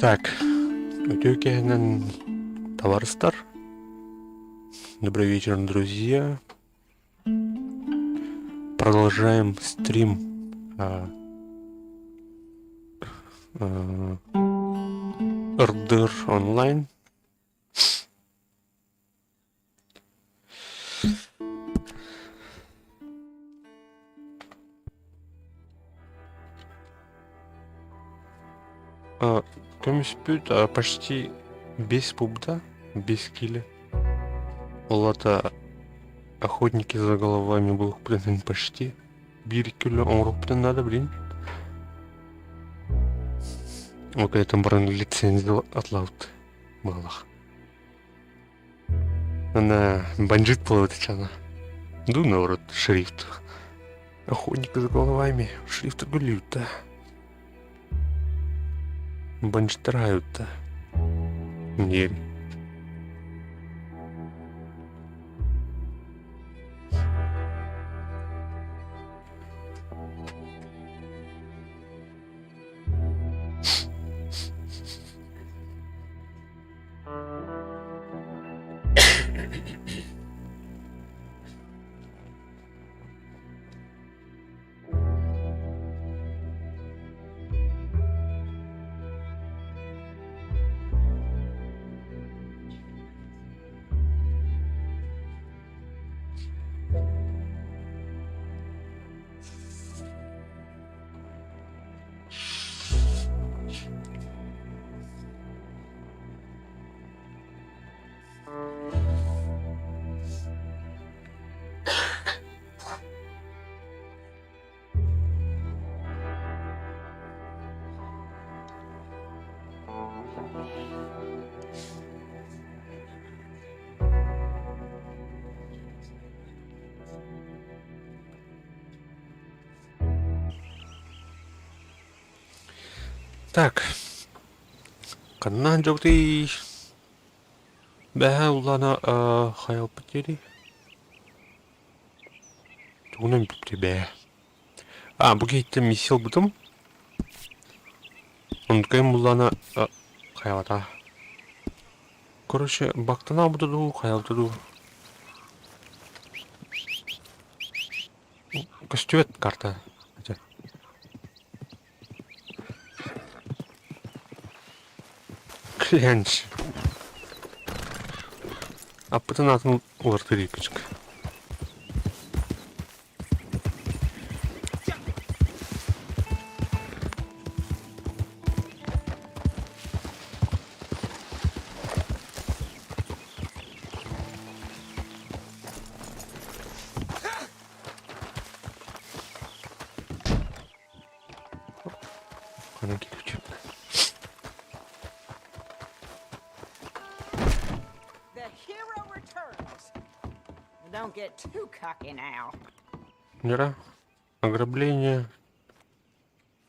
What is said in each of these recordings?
Так, үтүө киэһэнэн табаарыстар. Добрый вечер, друзья. Продолжаем стрим а, а, РДР онлайн. Көмүспүт почти без пубда, без киле. Ол аата охотники за головами буолуохпутун почти биир кило оҥоруохпутун наада блин. Ол кэнниттэн баран лицензия атлаабыт баҕалаах. Она бандит буолбут она. Ну, наоборот, шрифт. Охотник за головами. Шрифт гулют-то. Бандиттарают-то. Не. Так, Ханна дьоҕутуй? Бэһээ улаана хайалпыт диэри? Тугунан бүттэ бээ? А, бу киһиттэн миссия ылбытым. Онтукайым буллаана хайалата. Короче, бактана ылбыта дуу, хайалта дуу. Көстүбэт карта. Кленч. Аппытын атын уларытыр ииппичик. Ханан килүүчү. The hero returns. Don't get too cocky now. Вера. Ограбление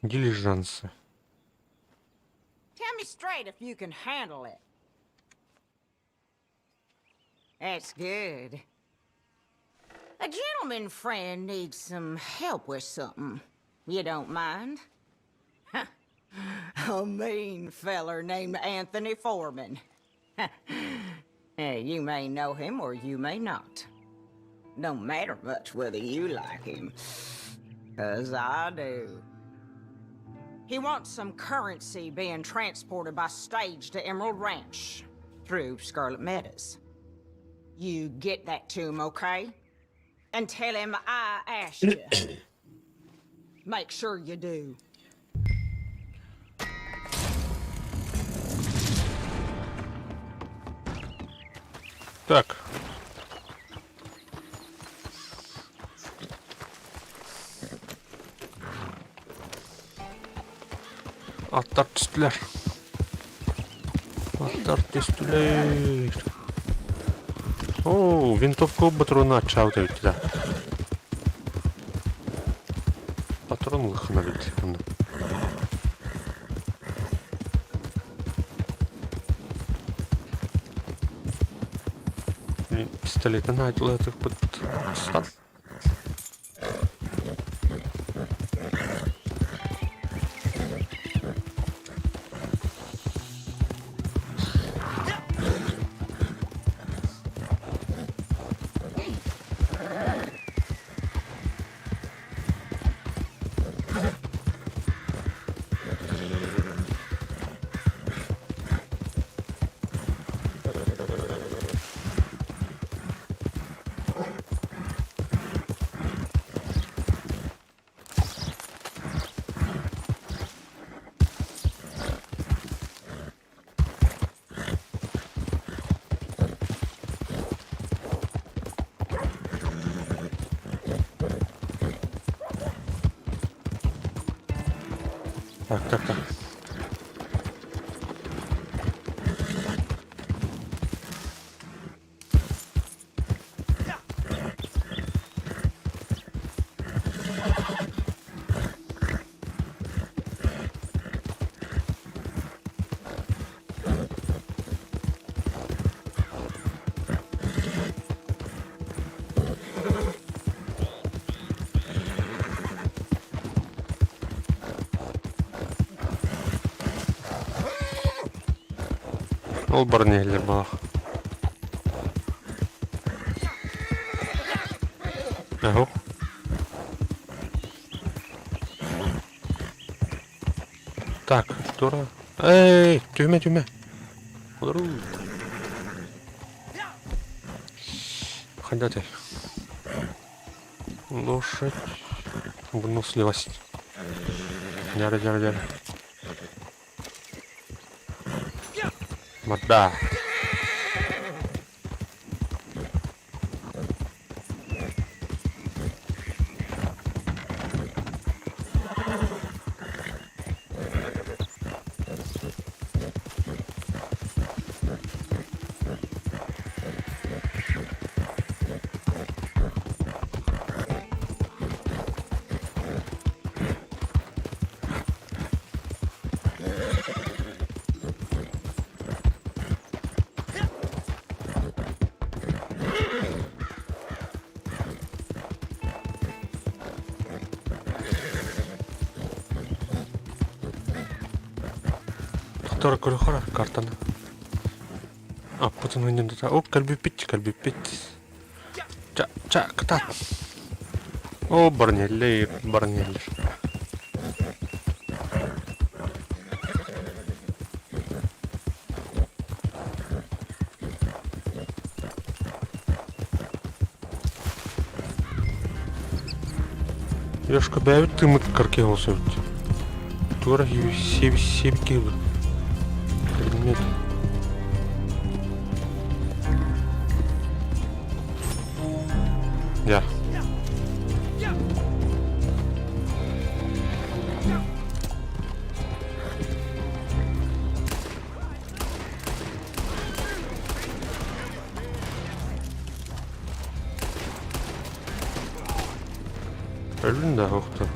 дилижанса. Tell me straight if you can handle it. That's good. A gentleman friend needs some help with something. You don't mind? A mean feller named Anthony Foreman. Hey, you may know him or you may not. Don't matter much whether you like him, 'cause I do. He wants some currency being transported by stage to Emerald Ranch through Scarlet Meadows. You get that to him, okay? And tell him I asked you. Make sure you do. Так. Аттар түстүлэр. Аттар түстүлэр. Оо, винтовка патрона аччаабыт эбит да. Патрон ылыххына эбит онно. Пистолетын айтылатыппыт стан. Так, так, так. Ол баран иһэллэр баҕах. Аһо. Так, тура. Эй, түһүмэ, түһүмэ. Олоруу. Хайда Лошадь. Выносливость. Дяра, дяра, дяра. Вода. Тохтор көрөхөр картаны. Аппытын мынньан тута. Оп, кэлбиппит, кэлбиппит. Ча, ча, кытаат. О, баран иһэллэр, баран иһэллэр. Лешка бэйэбит тыыммыт каркеһа олсубут. Туора сиэбит киһи Предмет. Я. Өлүн да охто.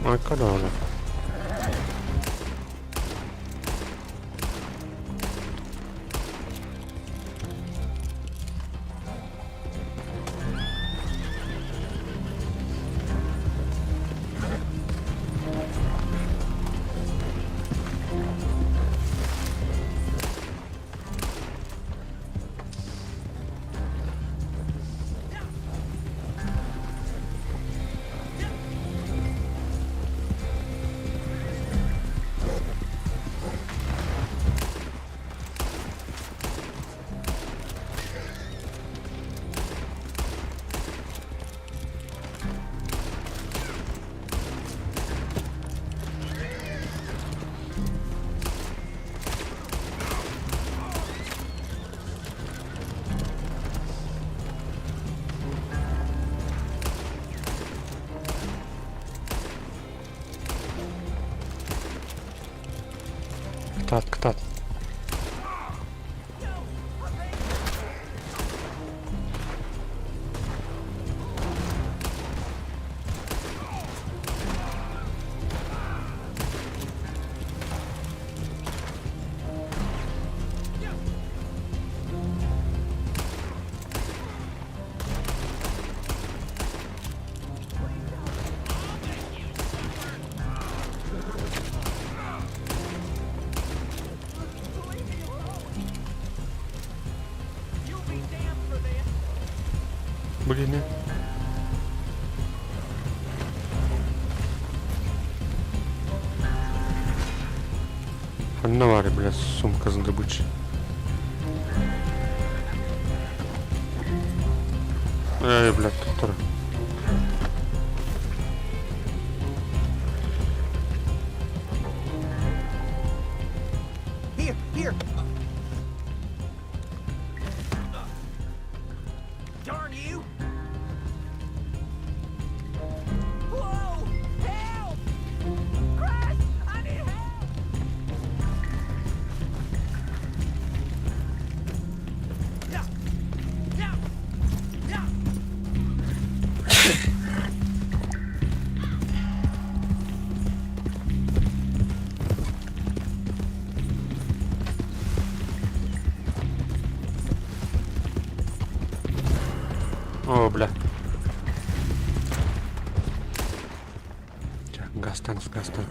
Айка даҕаны. Кытаат, кытаат. Блин. Ханна баар, бля, сумка с добычей. Эй, блядь, туттара. О, бля. Гастан, гастан.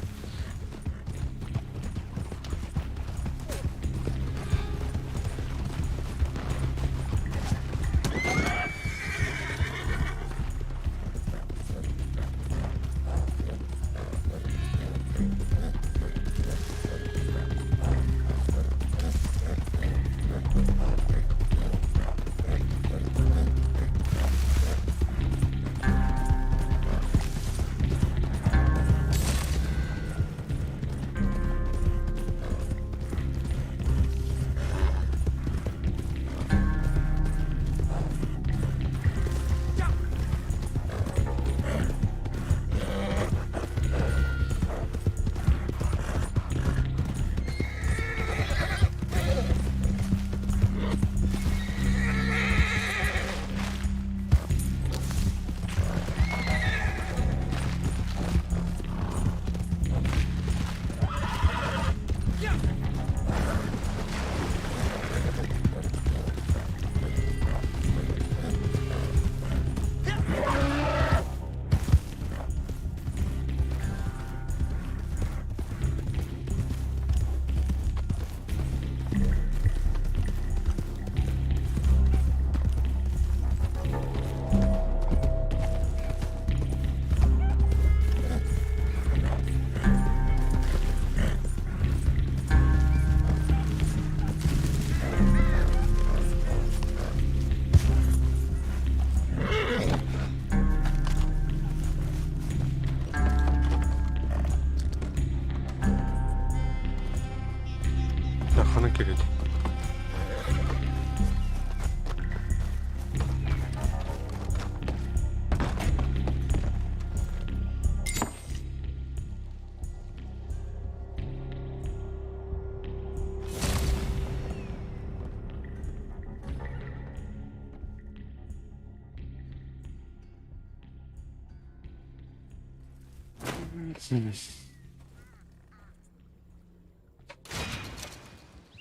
Ханан кэлэт.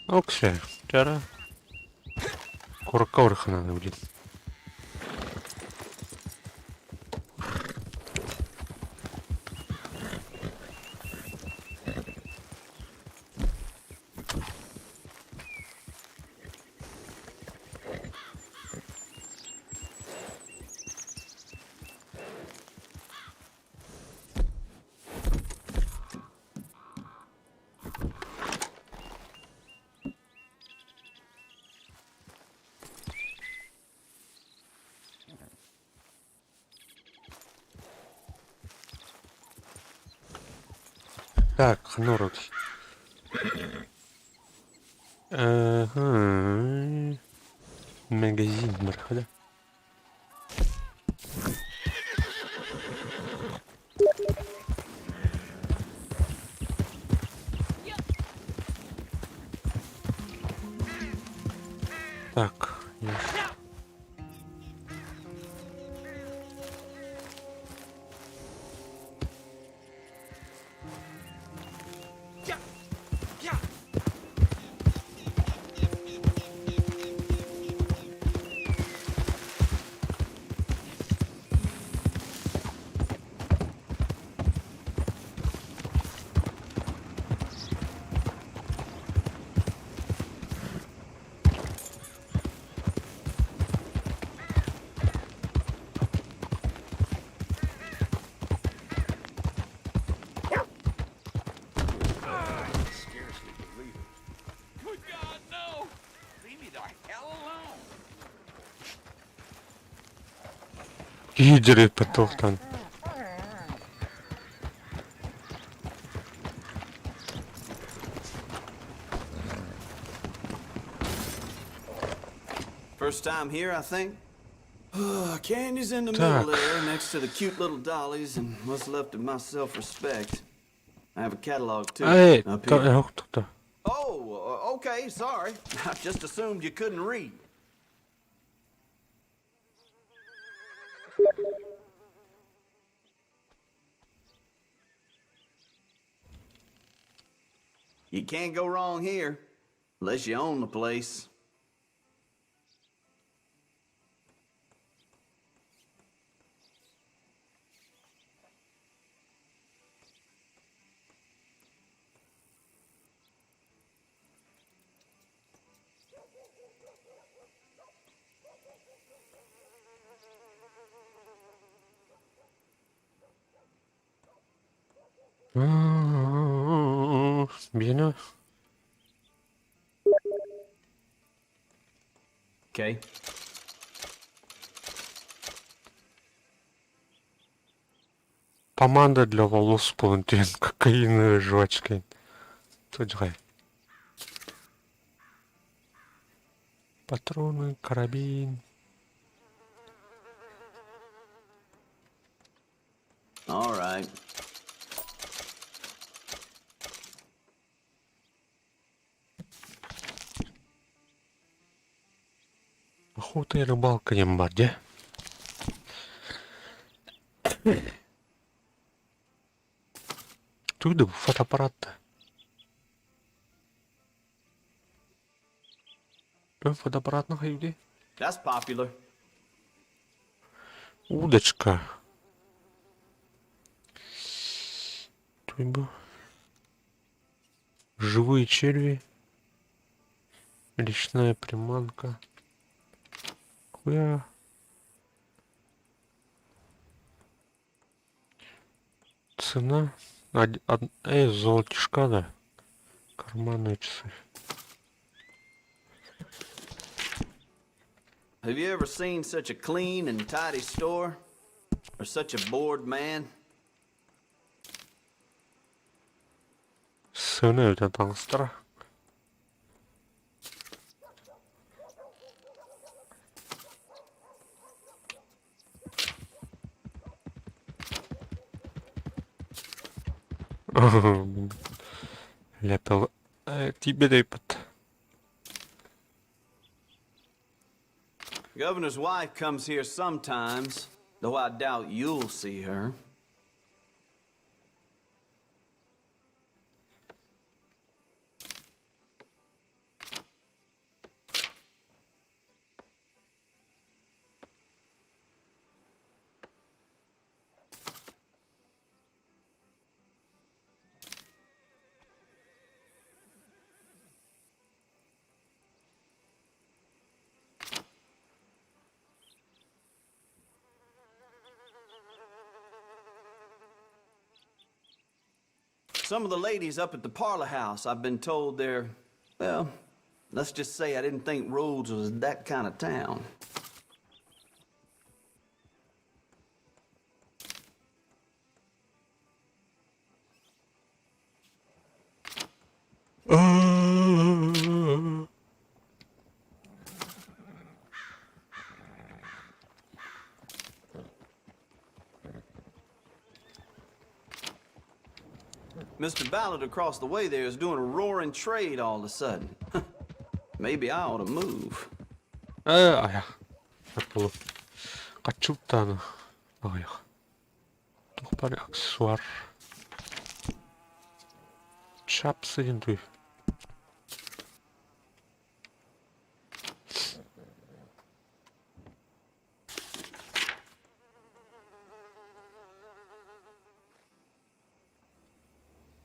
Окей, чара. Курка урхананы блин. Так, ханурут. Ага. Магазин мархада. Так, Scarcely believe it. Good God, no! Leave me the hell alone! Лидеры потохтан. First time here, I think. Candy's in the middle Так. there, next to the cute little dollies and what's left of my self-respect. I have a catalog too. Эй, up here. кто? Oh, okay, sorry. I just assumed you couldn't read. You can't go wrong here, unless you own the place. Биэнэ Okay. Помада для волос буолан түһэн кокаиновая жвачка. Судьҕай. Патроны, карабин. All right. Охота и рыбалка диэн баар дьэ. Тугу да бу фотоаппарат Фотоаппаратна хайдый? That's popular. Удочка. Туйбу. Живые черви. Речная приманка. Хуя. Цена. Золотишка, да. Карманные часы. Have you ever seen such a clean and tidy store? Or such a bored man? Сыана өтө таҥастара. Ляпел тиийбэт эбиппит. Governor's wife comes here sometimes, though I doubt you'll see her. Some of the ladies up at the parlor house, I've been told they're, well, let's just say I didn't think Rhodes was that kind of town. Mr. Ballard across the way there is doing a roaring trade all of a sudden. Maybe I ought to move. Э, айах. Буолуо. Хаччыптааны аҕыйах. Туох баар аксессуар. Чапсы диэн туй.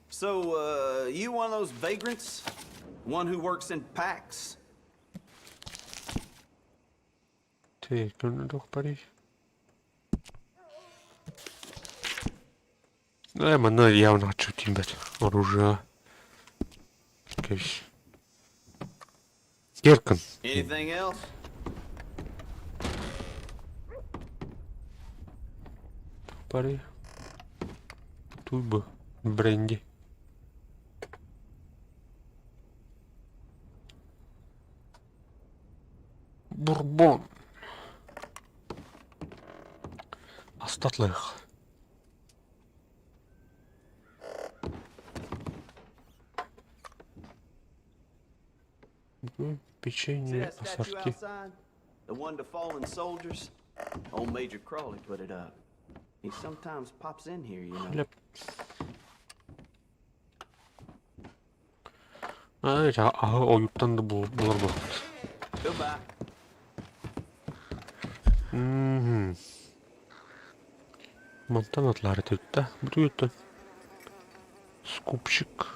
So, you one of those vagrants? One who works in packs? Тий, туох баарый? Э, манна явно хочу тиийбэт оружие. Кэбис. Геркан. Anything else? Баарый? Туй бу. Бренди. Бурбон. Астатлых. See Печенье, that statue ассорти. outside? The one to fallen soldiers? Old Major Crawley put it up. He sometimes pops in here, you know. Хлеб. Аа, аһы ойууттан да булар буолбут. Goodbye. Мм. Мантан атлаары түттэ. Бу туйуттан. Скупщик.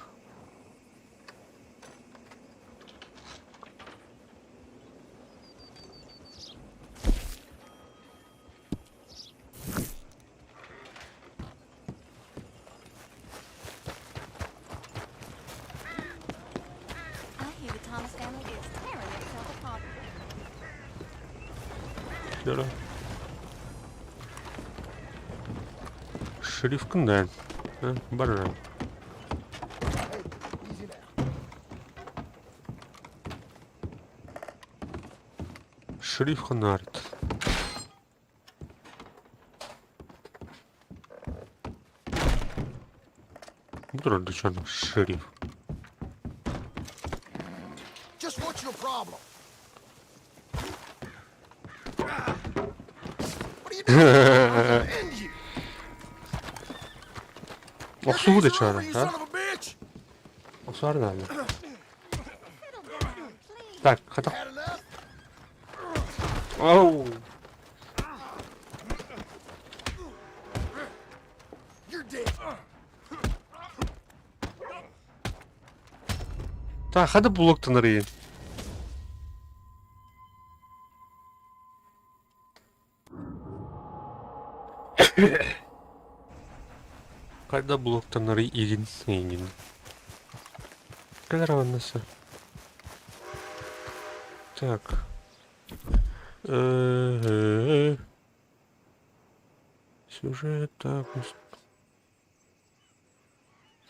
Здорово. Шерифкын да, барар. Шериф Ханарт. Бу турар шериф. Just what's your problem? What are you doing? I'm gonna end you. Your Охсугу days да are чара, over, you а? son of a bitch! Охсуар наада. Так, хата. Had enough? Оу. You're dead. Та хада блоктанарыйын. Хайда блоктанары игин игин. Кэлэр Так. Сюжет, так.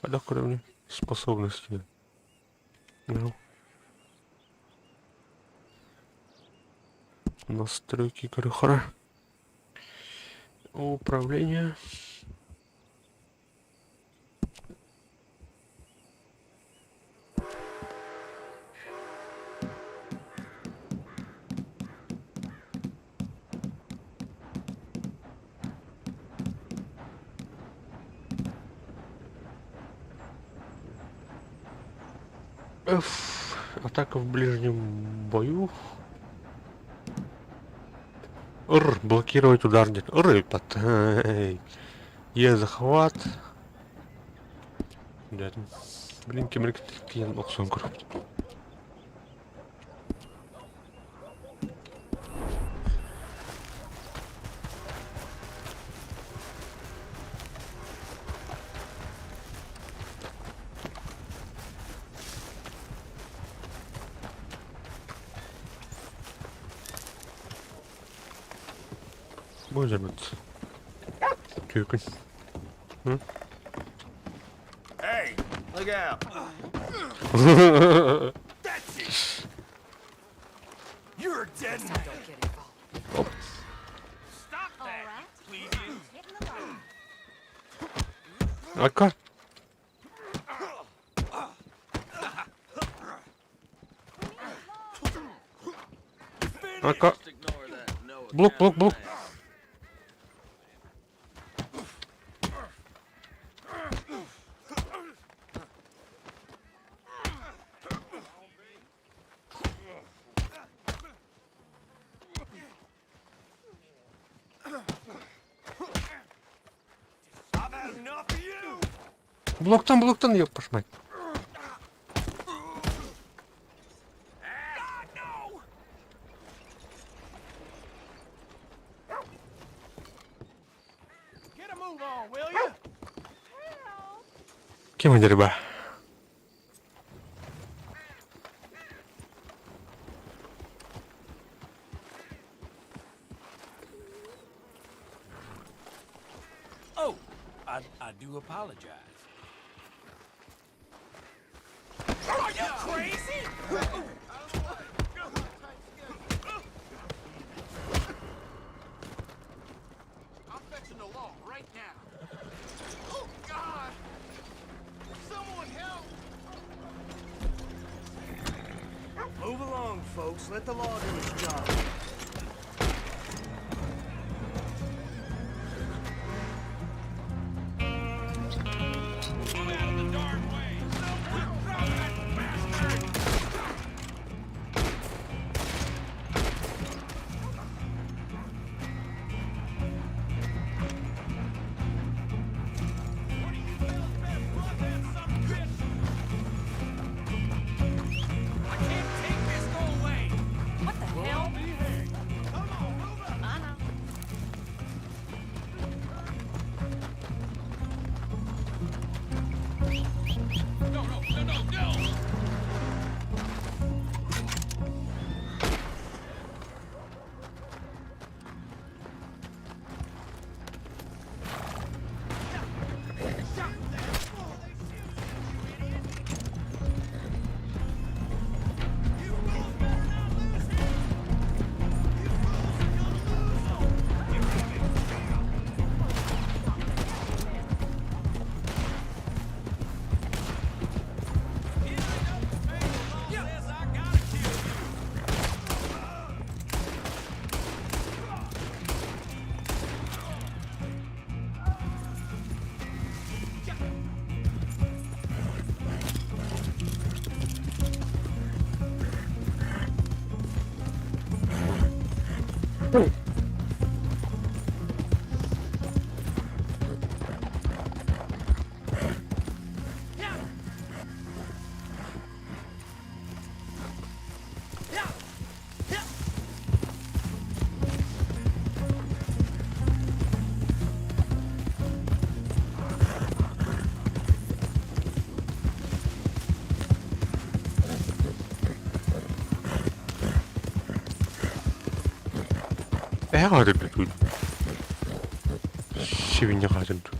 Хайда көрөмүн способности. Ну. Настройки корыхара. Управление. F. Атака в ближнем бою. Р. Блокировать удар. Нет. Р. Эй. Е. Захват. Блин, кемрик киен оксон көрүп. Будет. Тюкань. Hey, look out. That's it. You're dead man. Don't get involved. Оп. Stop that, you plebeians. Ака. Ака. Блок, блок, блок. I've had enough of you. Блоктан, блоктан, ёб вашу мать. God, no! Get a move on, will you? Кем они, Oh, I do apologize. Are you crazy? I'm fetching the law right now. Oh, God! Someone help! Move along, folks. Let the law do its job. Move out of the darn way. Drop that bastard! What do you fellas best run that son of a bitch? I can't take this. Go away. What the hell? Эһэ хаатырбыт Сибинньэ хаатырбыт.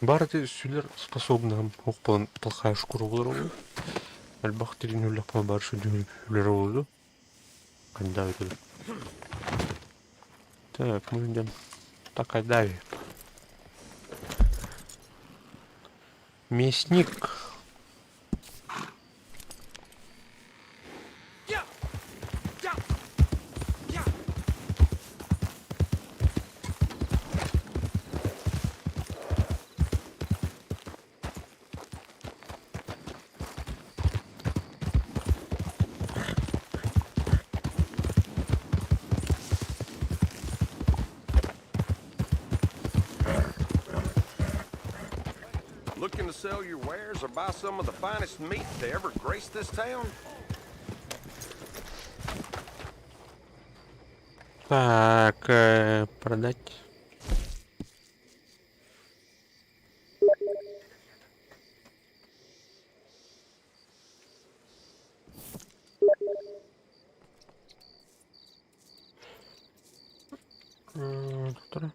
Баар ити сүлэр способнаһым суох буолан плохая шкура буолар уолу. Элбэх тирин үллэхпэ баар сүлэр уолу. Хайдах эбитэ Так, мы идем. Так, айдави. Мясник. Looking to sell your wares or buy some of the finest meat to ever grace this town? Так, продать. Доктора.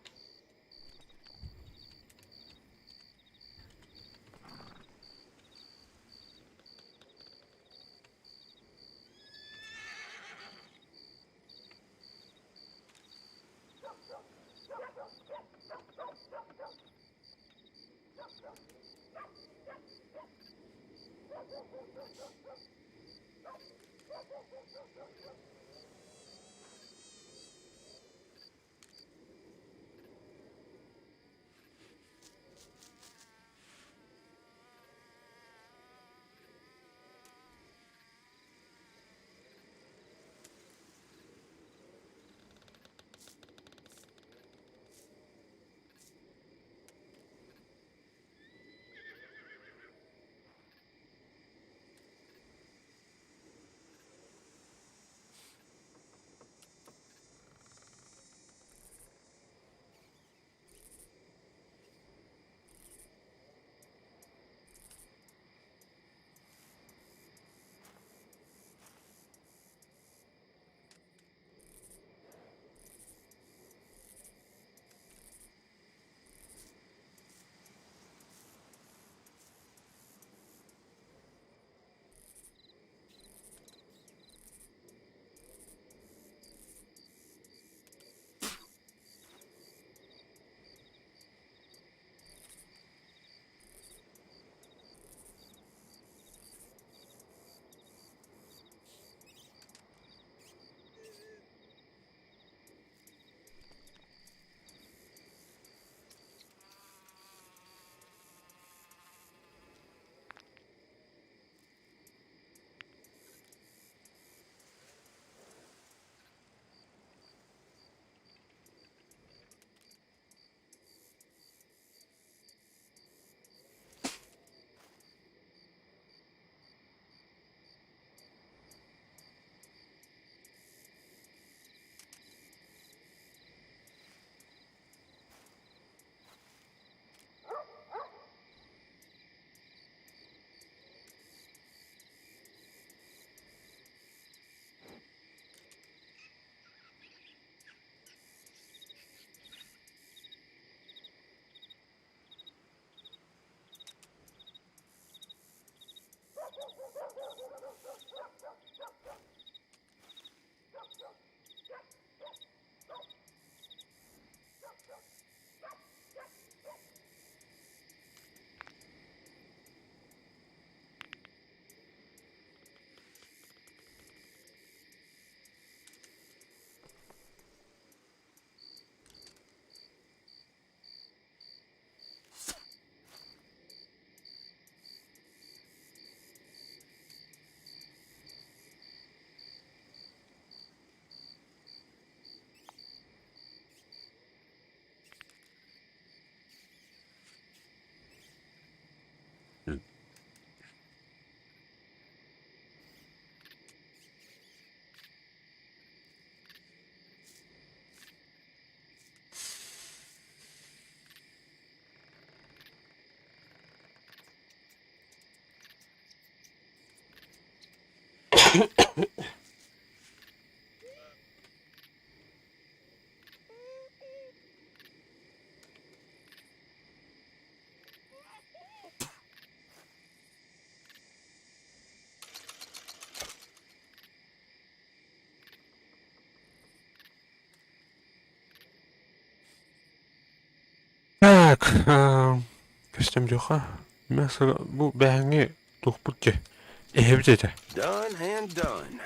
Так, көстөм дьоха. Мясо бу бэһэҥҥи туохпут дьэ. Эһэбит этэ. Done and done.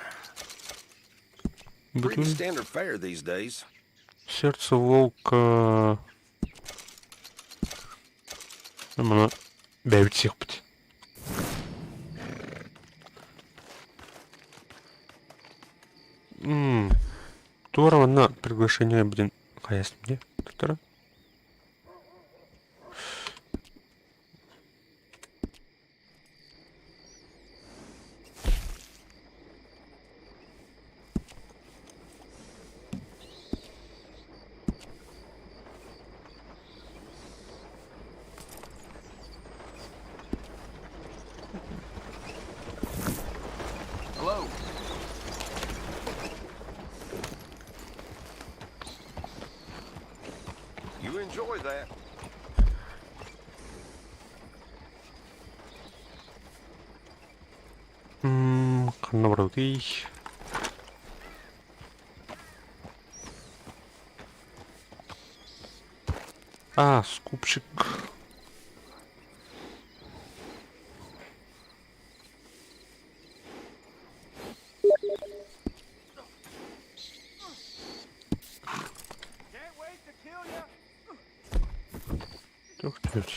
Pretty Бүтүн standard fare these days. сердце волка. Маны бэйэбит сиэхпит. М, Туора манна приглашение блин хайас мне туттара. Hello. You enjoy that. М, Ханна барабытый? А, скупщик. Can't wait to kill ya. Туох түөрт.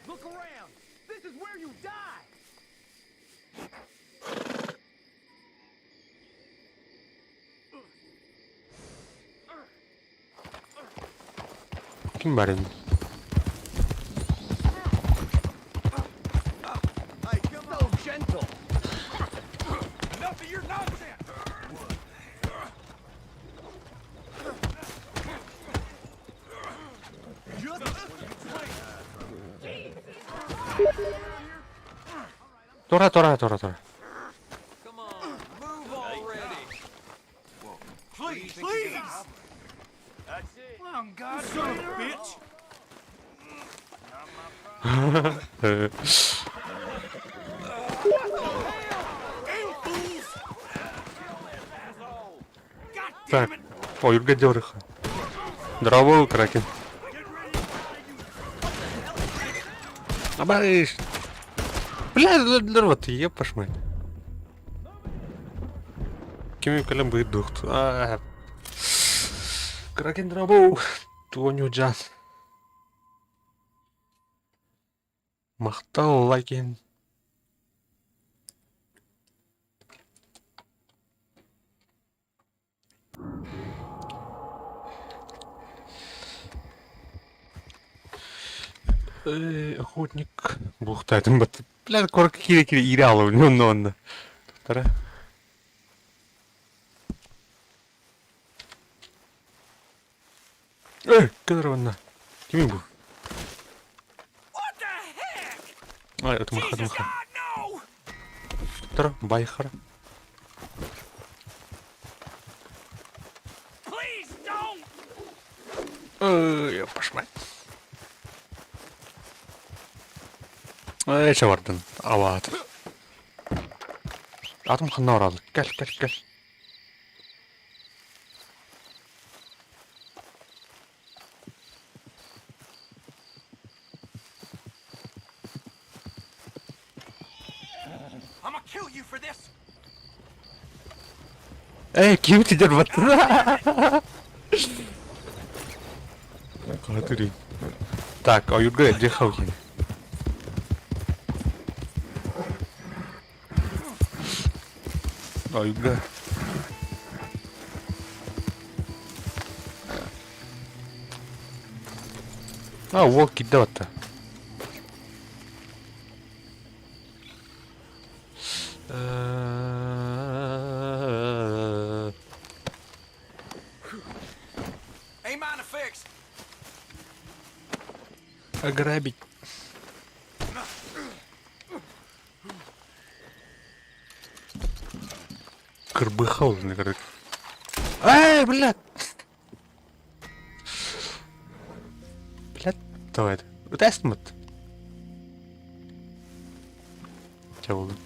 Look around. This is where you die. Ким барын? Hey, come on. So gentle. Enough of your nonsense. Тура, тура, тура, тура. Come on, move already. Please, please! That's it. Son of a bitch! Так, ойурга дьоруха. Здорово, Кракен. Абарыш. Бля, вот епаш мать. Кими кэлэн быйдухт. Кракен дробоу. Туоню джаз. Махтал лайкин. Охотник. Буохтаатым бат. Бля, куоракка киирэ-киирэ иирэ аҕалабын онно онно. Туттара. Эй, кэлэр онно. Кимий бу? What the heck? Ай, ытымаха, Jesus ытымаха. God, no! Туттара, байхара. Please don't! Ой, пошмать. Эй, чабардын. Аваат. Атым ханна оралды. Кел, кел, кел. I'm gonna kill you for this. Эй, ким тидер баттына? Катырый. Так, ойурга дехалхин. Ойурга. А, уол киирдэ батта. Ограбить. Кырбыха ол короче. Эй, блядь! Блядь, давай. Тест мут. Чэ буоллун.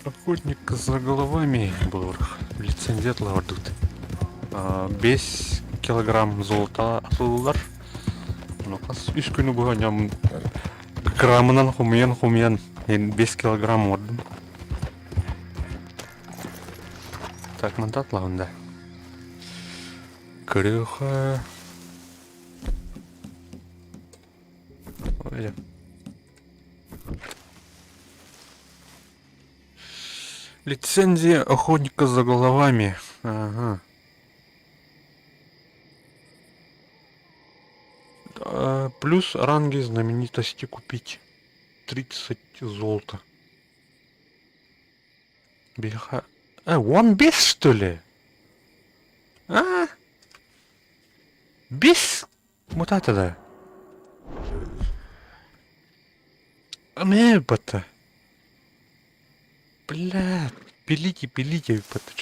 Охотник за головами был лицензия ордут. 5 килограмм золота атылылар. Ну, хас үс күнү быһа ньам граммынан хомуйан хомуйан 5 килограмм ордум. Так, мантат лаҕында. Көрүөхэ. Ой. Лицензия охотника за головами. Ага. Плюс ранги знаменитости купить. 30 золота. Беха. А, он без, что ли? А? Без мутата да. Ме бата. Бля, пилите, пилите, бата,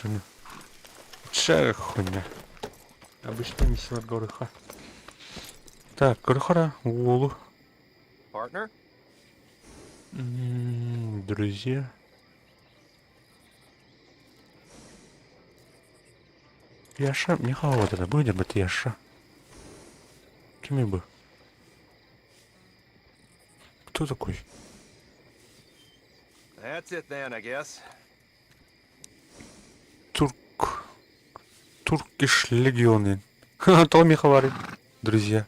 Че хуйня. Обычно не сила горыха. Так, горыхара, уолу. Partner? Друзья. Яша, Михаил, вот это будет быть Яша. Кими бы? Кто такой? That's it then, I guess. Турк. Turkish Легионы. Томми говорит. Друзья.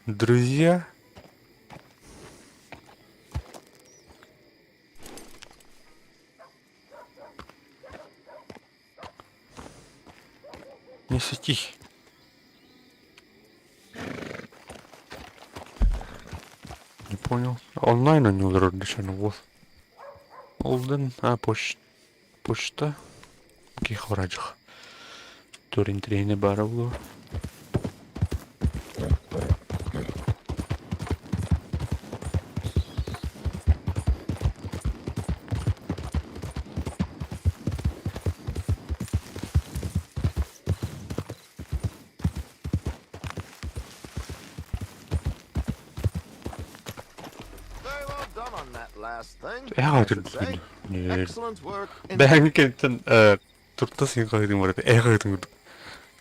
Друзья. Не сети. Не понял. Онлайн они ударили, вот. Олден, а, почта. Почта. Кихвраджах. Турин трейне баравло. Very well done on that last thing. Эҕэ I should say. Excellent work. Бэһэҥҥи кэнниттэн туртас иһин хаһыытын барыта эҕэ курдук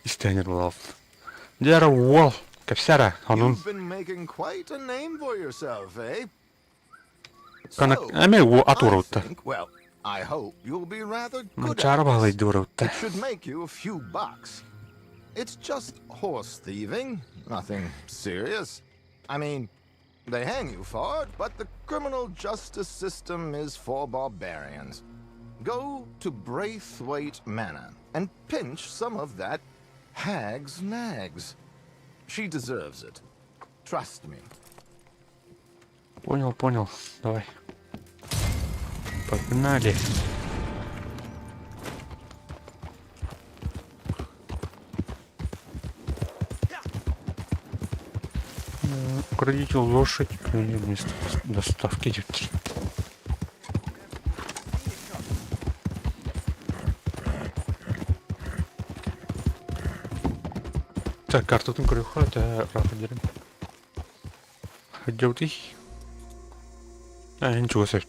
истээнэр буолаабыт. Дьэ эрэ уол, кэпсээ эрэ, онун You've been making quite a name for yourself, eh? Канак So, эмиэ ат I уорбутта. think, well, I hope you'll be rather good at Манчаары this. баһылайды уорбутта. It should make you a few bucks. It's just horse thieving, nothing serious. I mean, they hang you for it, but the criminal justice system is for barbarians. Go to Braithwaite Manor and pinch some of that hag's nags. She deserves it. Trust me. Понял, понял. Давай. Погнали. Украдите лошадь, вместо доставки идет. Так, картатын көрүөххэ это ыраах дерин. Хаддьабытый. А, ничего себе.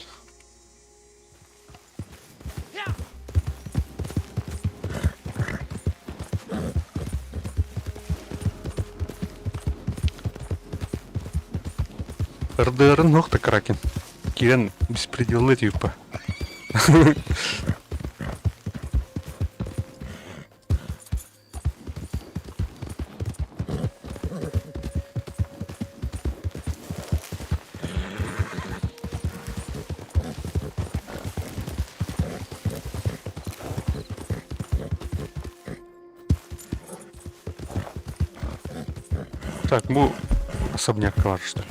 РДР нохта Кракен. Кирен беспределы типа. Так, бу особняк бар, что ли?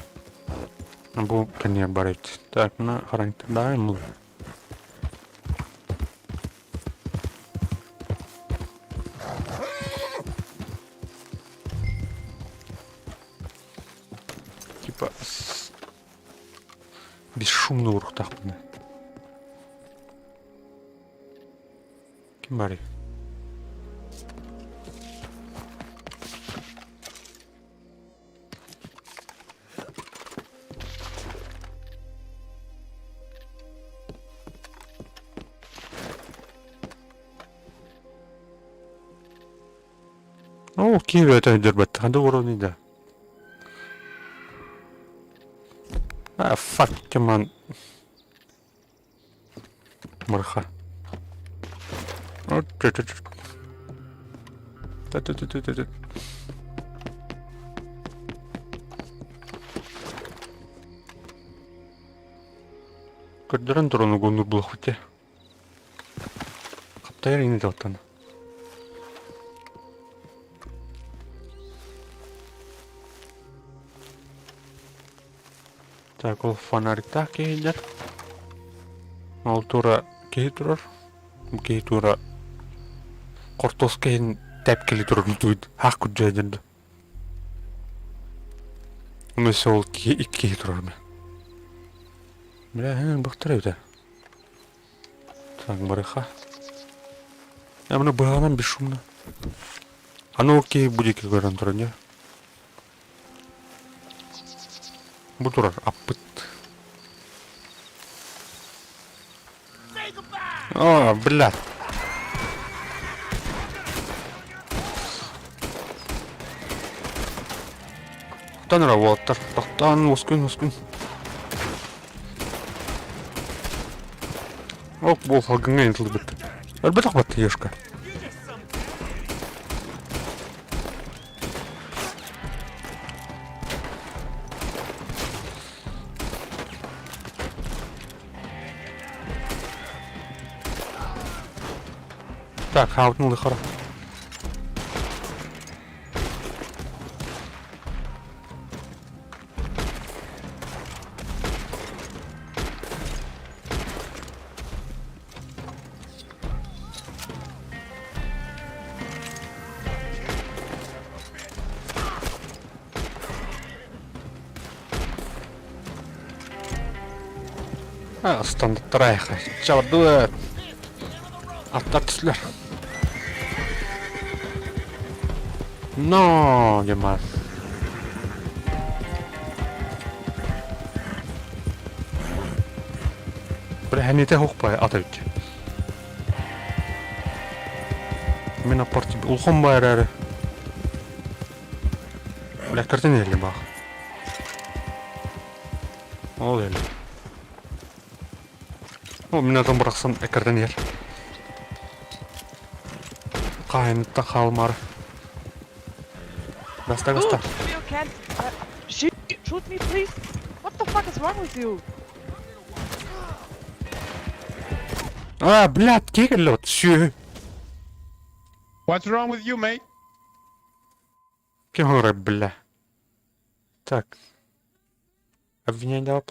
Бу кэнниэ бар эбит. Так, мына хараҥтардаайым бул. Бесшумно уруохтаахпын. Ким баарый? Оо, киһи бэйэтэ өйдөрбөт. Ханнык уровень да? А, fuck, man. Марха. Та-та-та-та-та. Көрдөрөн туран угуннур булахпыт дии. Хаптайар ини талтан. Так, ол фонариктаах киһилэр. Ол тура киһи турар. Бу киһи тура хортуоска иһин тэпкили турар туйд хаах күрдьэйдэр. Ону өссө ол киһи икки киһи турар бе. Бля, бахтар эбитэ. Так, барыха. Я мына быһаҕынан бесшумно. Аны ол киһи бу диэки көрөн турар дии. Бу турар аппыт. О, бля. Тохтоон эрэ уолаттар, тохтоон, ускун, ускун. Ок, бу салгыҥҥа ытыллыбыт. Өлбөтөх бат, ешка. Так, хаалтын лыхара. Ыстандаттара чабардыбыт. Аттар түстүлэр. Но, Димас. Брэхэнитэ хохпай ата үтчэ. Мин аппарт улахан баар эрэ. Бля, картина эле баах. Ол эле. О, мин атым бырахсан эккирден иһэр. Хаайыныттан хаалымаары. Гаста, гаста. You can't shoot, shoot me, please. What the fuck is wrong with you? А, блядь, киһи вот сүөһү. What's wrong with you, mate? Ким оҥорор, бля. Так. Обвинение дала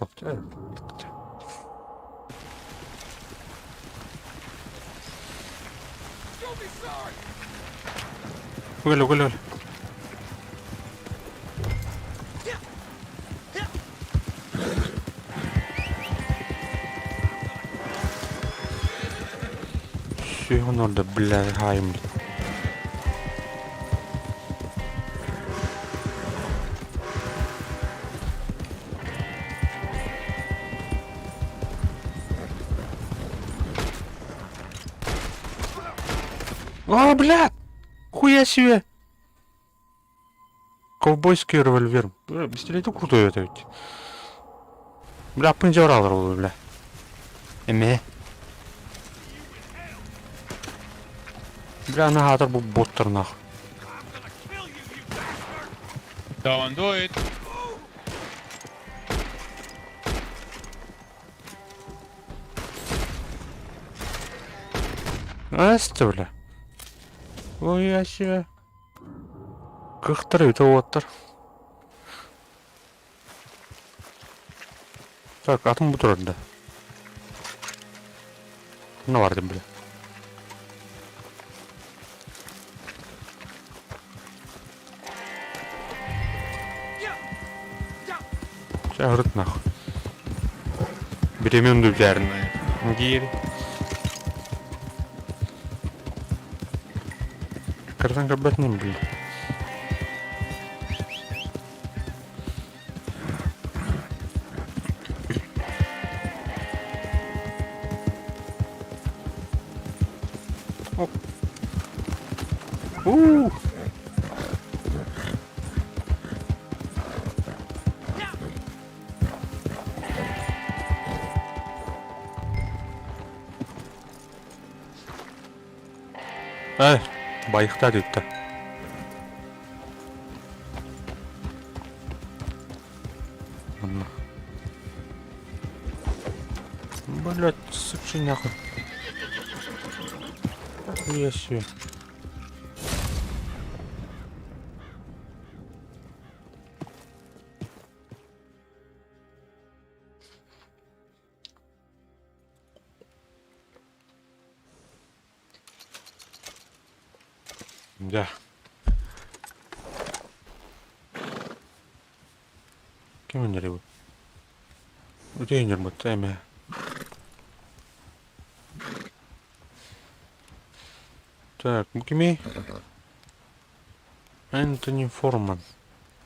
Угали, угали, угали. Сүөһү онордо, бля, хаайым. А, бля! Хуя себе! Ковбойский револьвер. Бля, пистолет крутой это ведь. Бля, пынжаралар ол, бля. Эме. Бля, наһаатар бу боттар нах. Don't do it. Эсте, бля. Ой, себе. Кыхтар өтө уоттар. Так, атым бу турар да. Мына бар бля. Чэ, ырыт нахуй. Бириэмэм да бүтээрин диир. Кырдан көрбөт нем били. Уу! Эй, байыхтаа диэттэ. Манна. Блять, сучи нахуй. Хуя себе. Дьэ. Ким өнөрүй бу? Үтүө өнөрбүт эмэ. Так, бу кимий? Энтони Форман.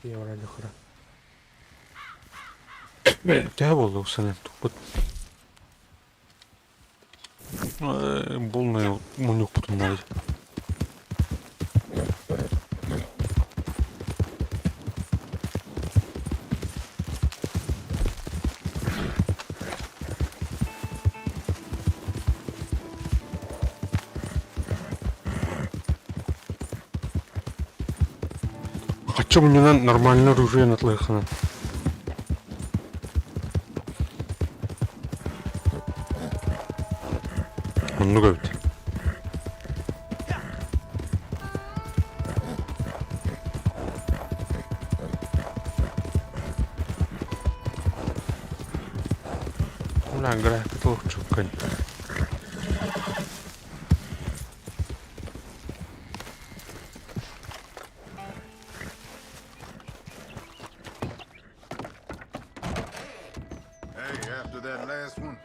Төһө буолла санаан туппут? Полный мунньукпутун надо. Хочу мне нормальное оружие натлыхана. Оннук эбит. Бля, график лучше, Hey, after that last one,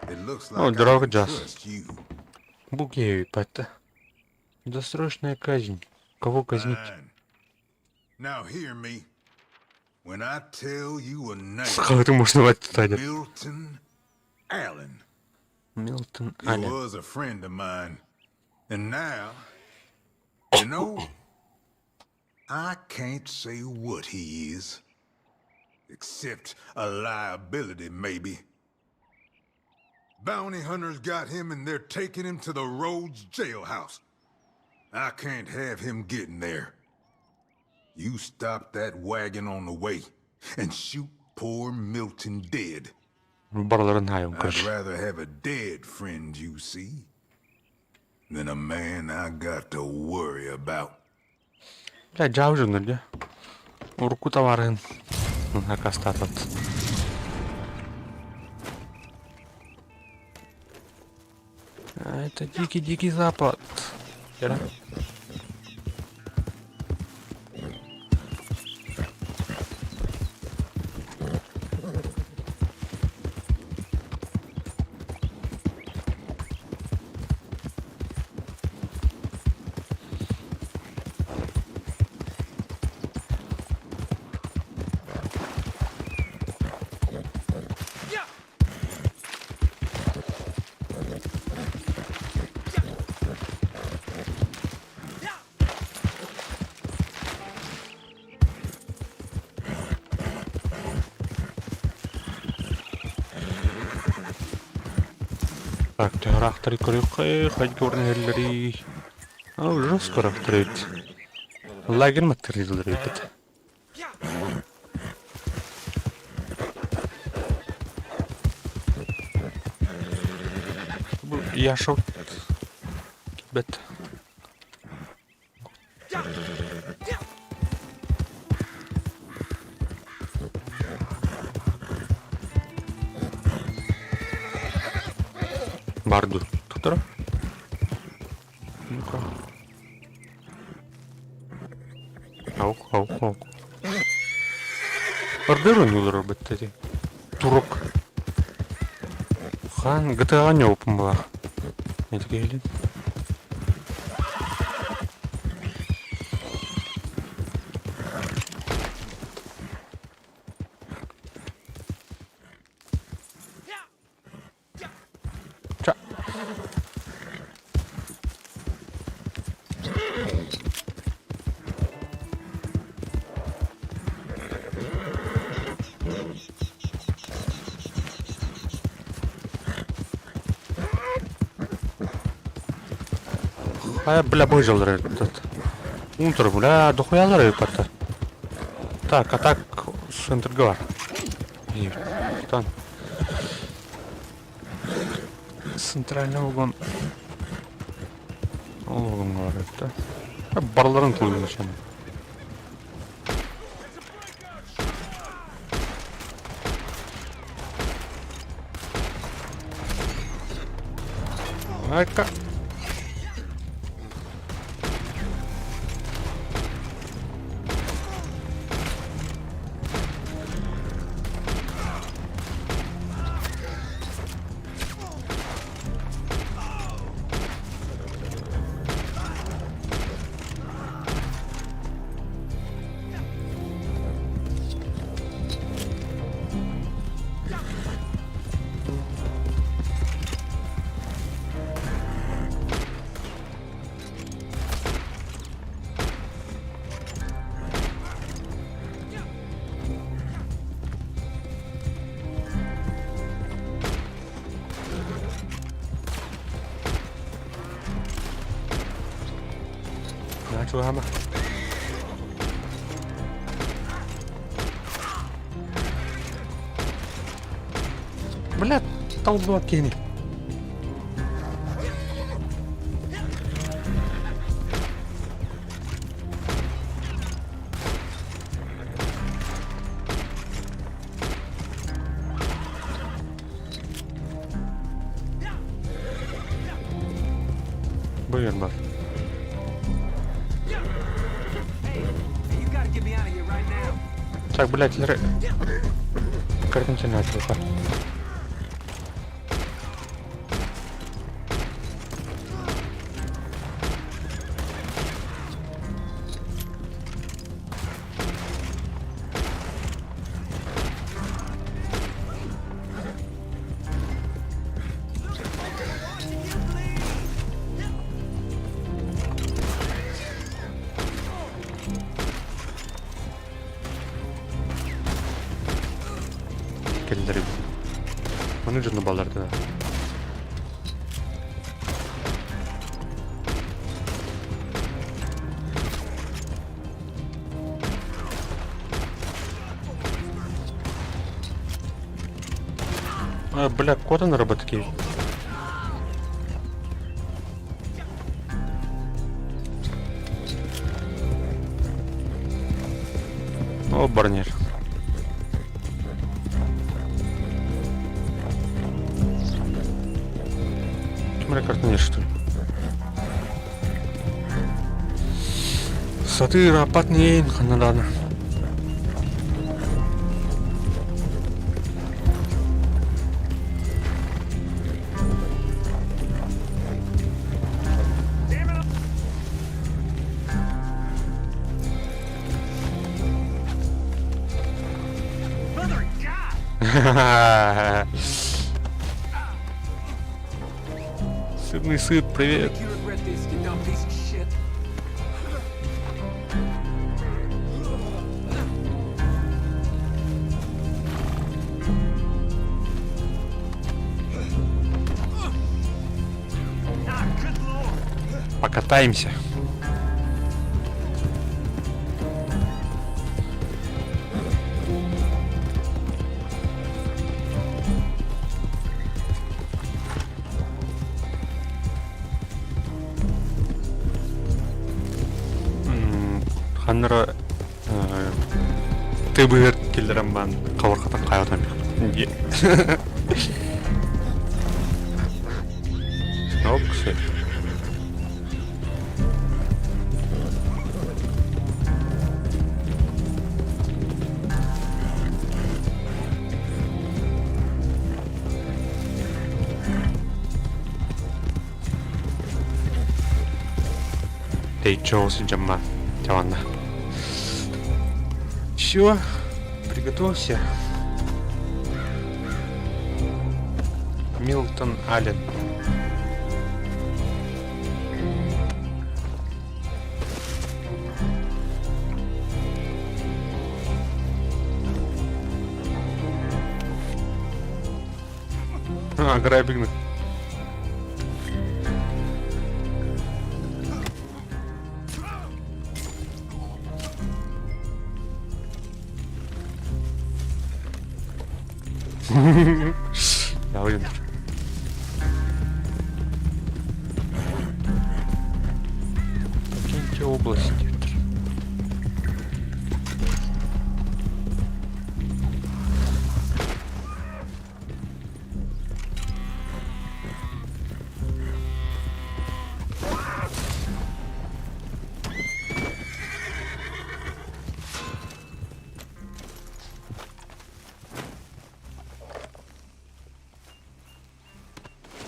it looks О, like I здорово, can Джаз. trust you. Буги, это. Досрочная казнь. Кого казнить? Fine. Now hear me. When I tell you a name, Сахалты можно ваттать. Milton Allen. Милтон He Аллен. was a friend of mine. And now, you know, I can't say what he is. Except a liability, maybe. Bounty hunters got him and they're taking him to the Rhodes jailhouse. I can't have him getting there. You stop that wagon on the way and shoot poor Milton dead. Барыларын хайын I'd короче. rather have a dead friend, you see, than a man I got to worry about. Бля, дьаабы дьэ. Урукку табаарыһын аккаастаатат. А это дикий-дикий запад. Хера. Так, төһө көрүөххэ, хайдах иһэллэрий? Жестко ыраахтар эбит. Лагерь материаллар эбит. Бу Яшов килбэт. Баар дуу? Туттара? Ну-ка. Аук, аук, аук. Ордер ойнуулар эбит эти. Турок. Хаан GTA-ҕа ньуоппун буолар. Ити киһилин. Ча. Хайа, бля, выжил этот. Унтер, бля, дохуялар еппаттар. Так, а так центрга бар. Там. Центральный вагон. Ол вагонга бар это. Барларын тулуйун ичен. Айка. Чугаһаама. Бля, толдуот киһини. Быйыр бар. Так, блядь, леры. Картинка не отвлекла. Кэллэр эбит. Маны дьону баллардылар. А, бля, код на роботки. О, барнир. Ким эрэ картина что ли? Сатыыр аппат нейин ханна даҕаны. Сырный сыр, привет. Покатаемся. Ханнара тыбыгар киллэрэн баан хабырҕатан хайатан Оксы. Тэйиччи оҕус дьаммаан дьабанна. Все, приготовься. Милтон Аллен. А, грабинг. Я Покиньте область.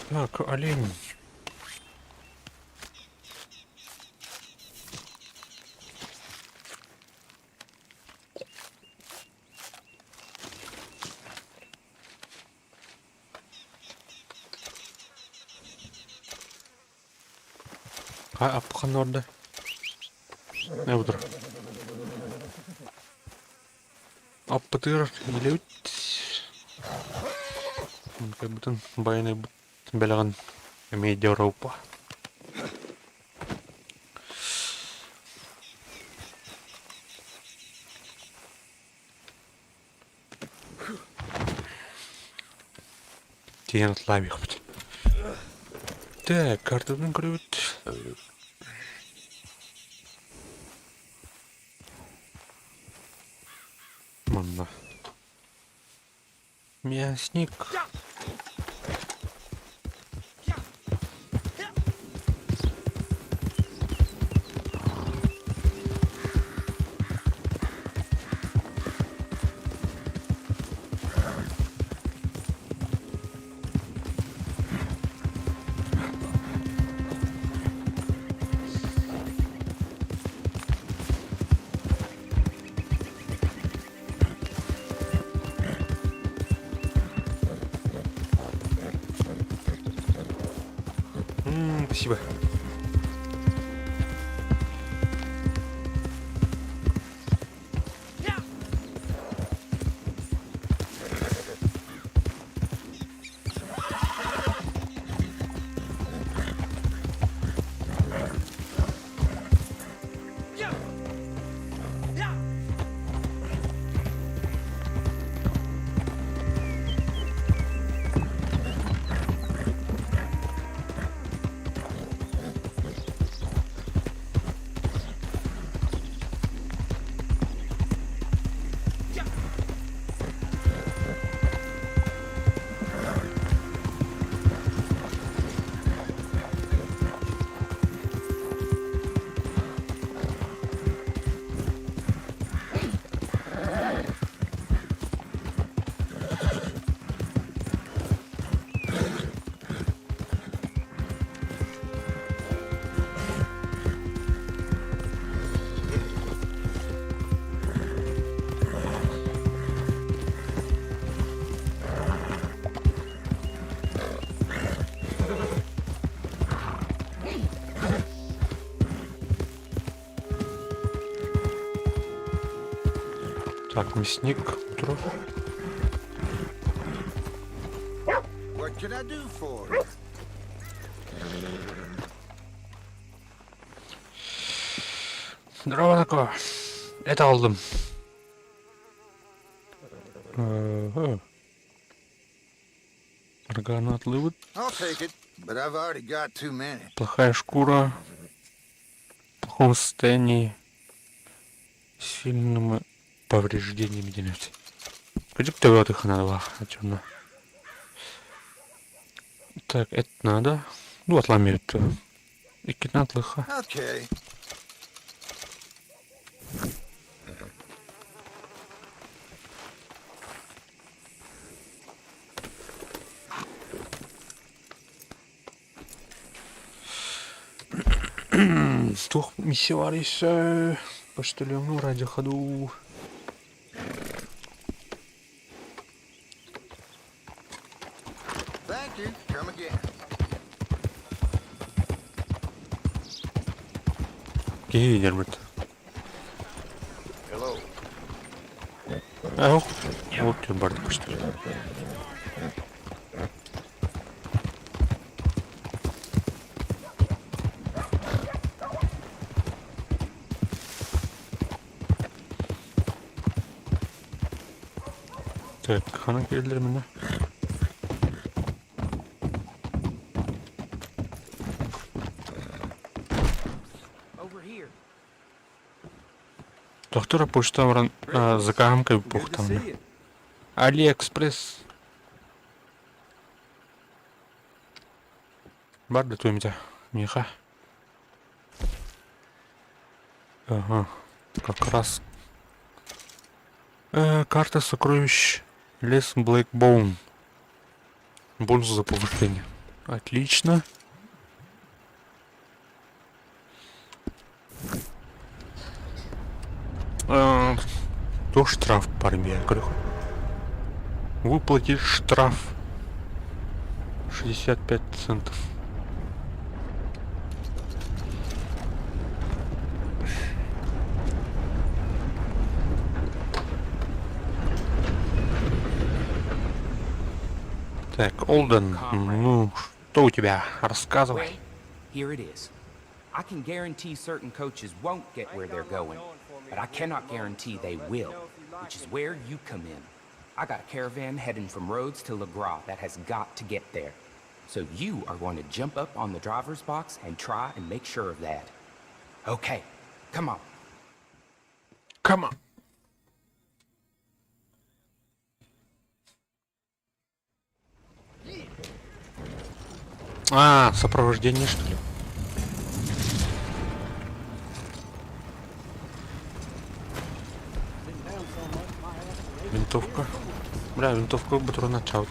Так, олень. Апхан орда. Не буdur. Аппытыгар илэбит. Бутын байыны бэлэҕин эмиэ Европа. Тиийэн атлаабыахпыт. Так, картабын көрөбүт. Манна. Мясник. М, спасибо. Так, мясник, утро. What can I do for you? Здорово такое. Это алдым. Ага. Органотлывы. I'll take it, but I've already got too many. Плохая шкура. В плохом состоянии. С сильными повреждениями делать. Пойди к тебе их надо, темно. Так, это надо. Ну, отломить. Иккитнатлыха. Okay. Туох миссия баар өссө? Почтальоҥҥа радиоха дуу? Thank you. Come again. Киһи иһэрбит. Hello. Ох, вот түн барды почтальон. Так, ханан кэллэр міне? Over here. Доктора почта баран закаһым Good to кэлбит see you. Алиэкспресс. Бар да туймута миэхэ. Ага, как раз. Карта сокровищ лес Блэкбоун. Бонус за повышение. Отлично. То штраф пармия. Выплатить штраф 65 центов. Так, Олден, ну, что у тебя? Рассказывай. Well, here it is. I can guarantee certain coaches won't get where they're going, but I cannot guarantee they will, which is where you come in. I got a caravan heading from Rhodes to Legras that has got to get there. So you are going to jump up on the driver's box and try and make sure of that. Okay, come on. Come on. А, сопровождение, что ли? Винтовка. Бля, винтовка патрона чаут.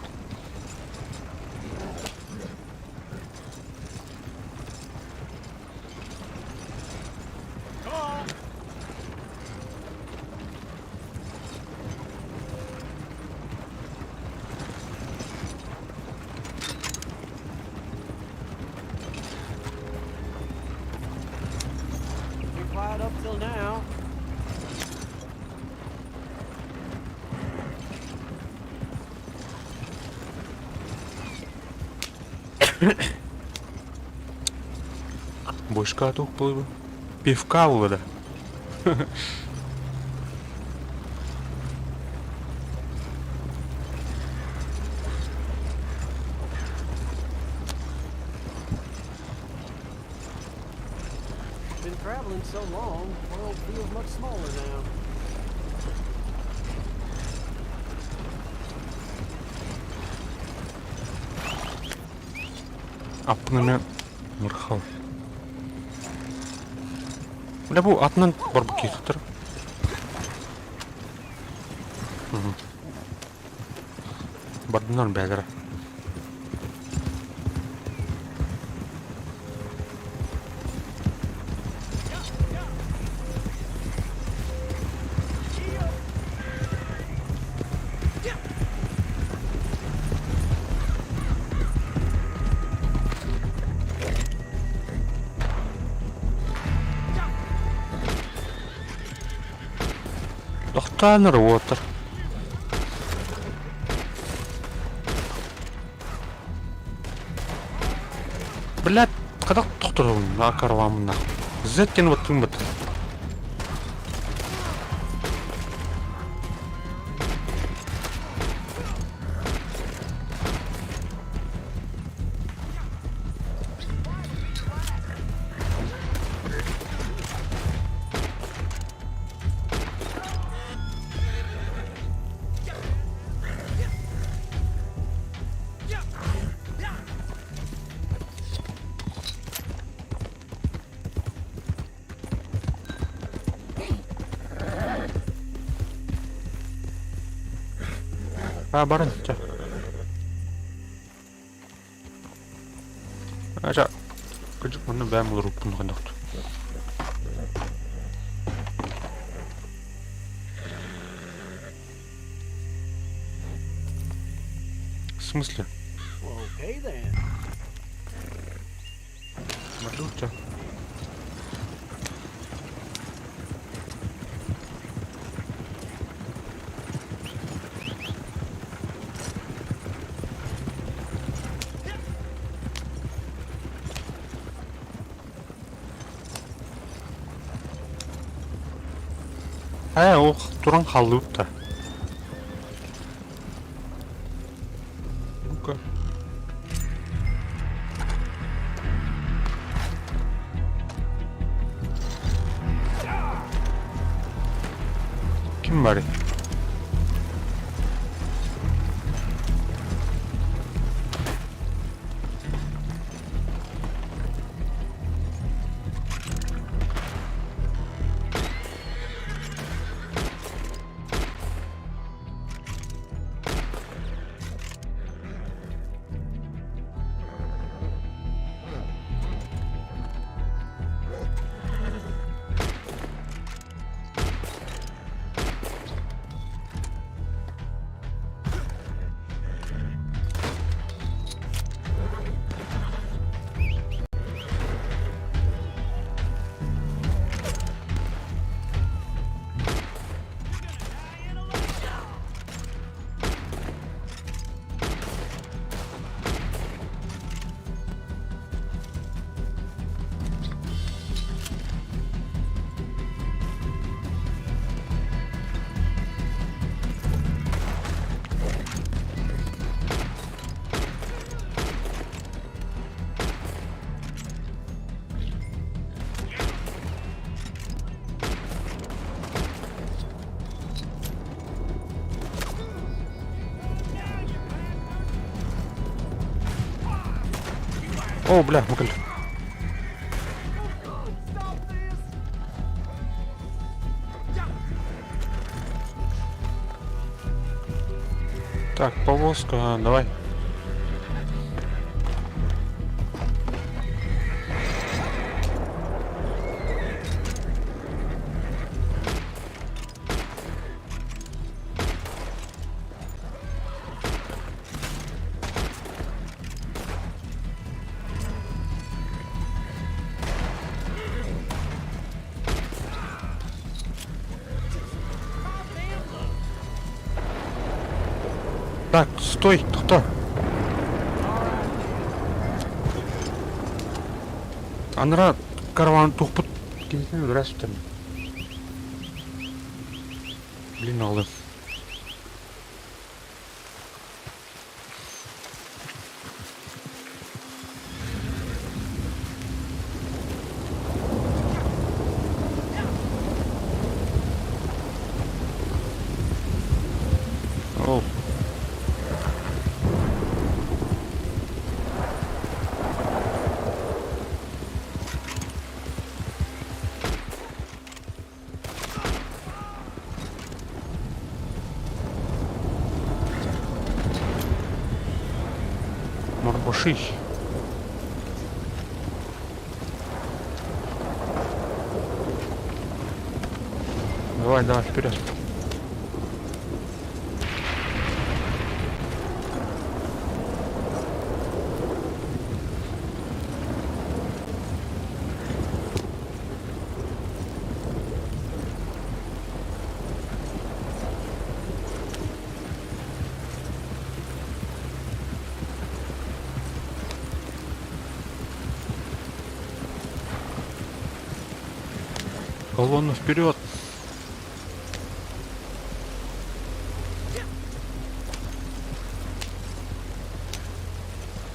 Been quiet up till now. Бочка тух плывы. Пивка улада. Been traveling so long, the world feels much smaller now. Аппын Мырхал. Бля бу атынан барбы кетіп Бардынар бәлері. Тохтоон уотар. Блядь, когда тохторун акарвамна. Зеттен вот тумбат. А, баран, ча. Ача. Кыжык маны бәм олар уппун қандақты. смысле? Okay then. Маршрутча. Ээ, ол туран хааллыбыт да. Ну-ка. Ким барый? О, бля, мукал. Так, повозка, давай. Так, стой, кто? Анра караван тухпут киһитин өлөрө сүтэн. Блин, алым. Ол. Морбоши. Давай, давай, вперед. Колонну вперед!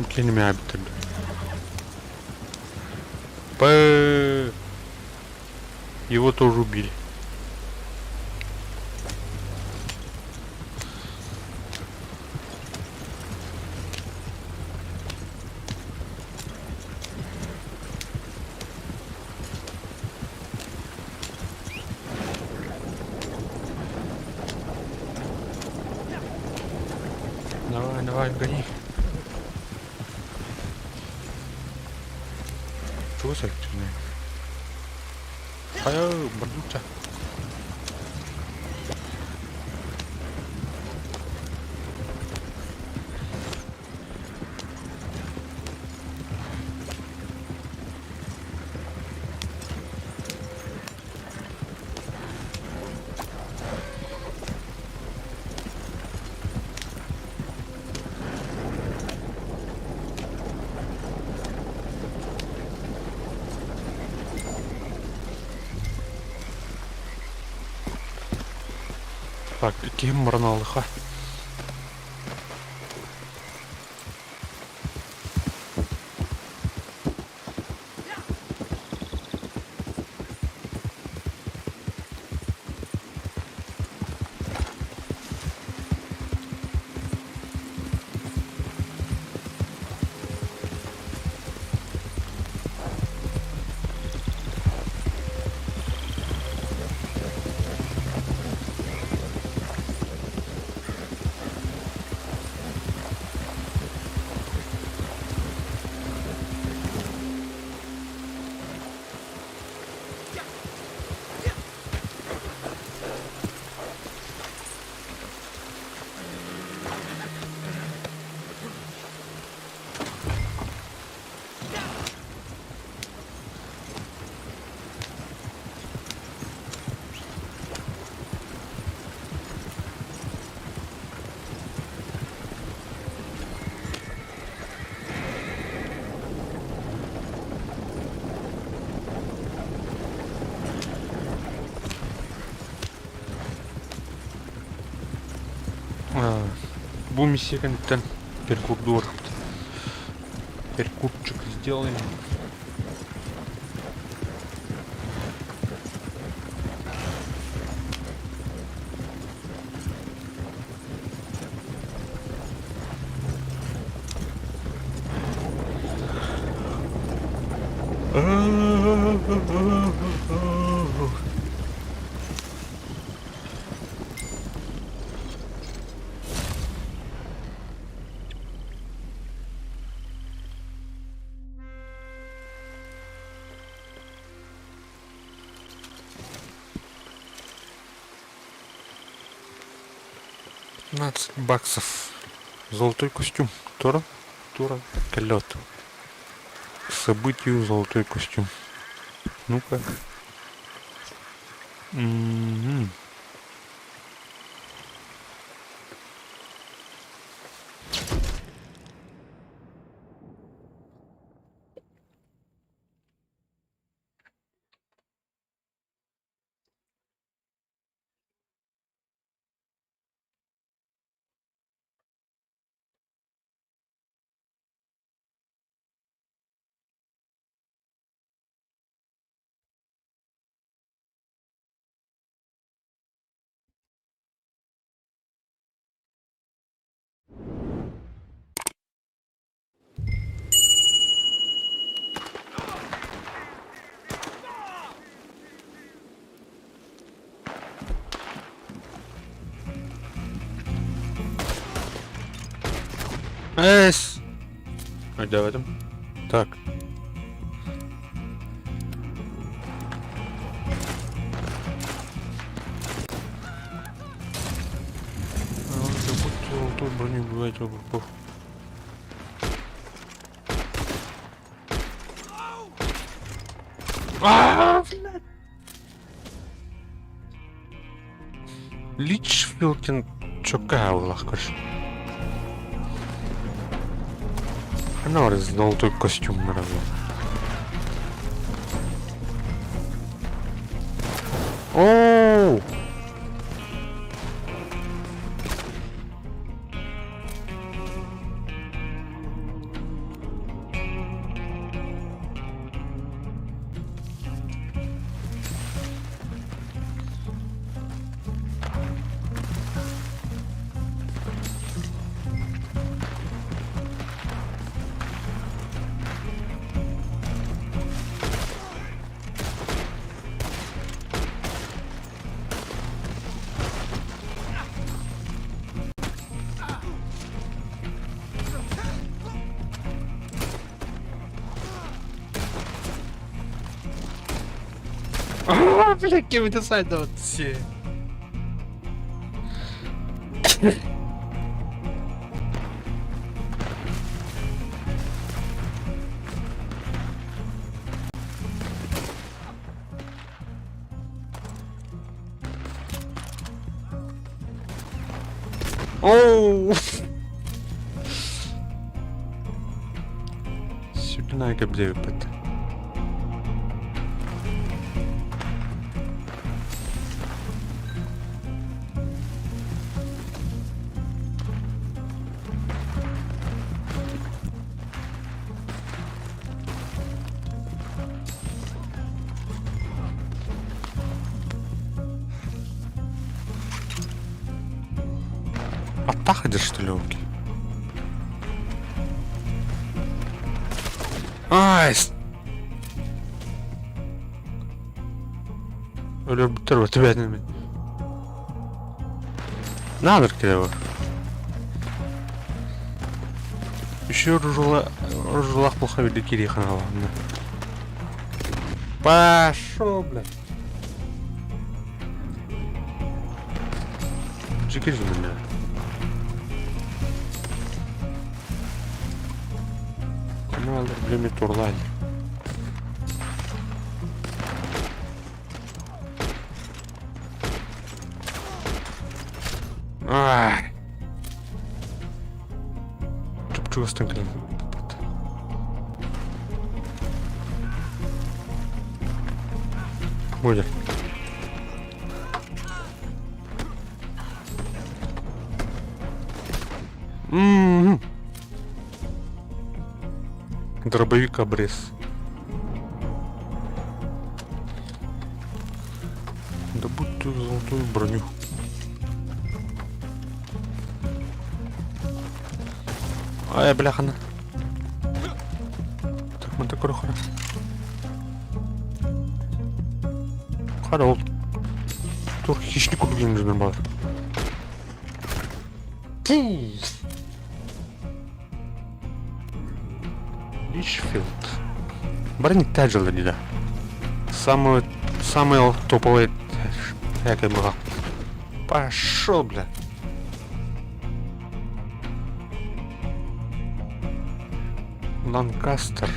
Кинеми обитали. П. Его тоже убили. Давай, давай, гони. Чего сектор? Хайа, бардуча. Так, иккиһин баран аалыха. Бу миссия кэнниттэн перекурдуур перекурчик сделаем. 15 баксов. Золотой костюм. Тура, тура, кэллэ К событию золотой костюм. Ну-ка. М-м-м. Эс! Өйдөөбөтүм. Так. Броню бывает Личфилдин чөккө ааллах көр. Ханна бар золотой костюм Оу! Бля, кем это сайт все. Оу! Сүрдүн кэбдиэбиппит. Тахадыр что ли оки? Ай! Өлөрбүттэр өтүбэтин мен. Надыр кире бар. Еще ружулах плохо види кири ханала. Пошел, блядь. Чекай же меня. Каналдар блеме турлай. Ай. Чуп-чугастан кэлэн. Будет. М-м-м. Дробовик обрез. Да будь ты золотую броню. Ай, бляха. Так, мы такой хара. Хара ол тур хищник курдук жүрген бар. Личфилд. Броник тажила да. Самый самый топовый была. Пошел, бля. Ланкастер.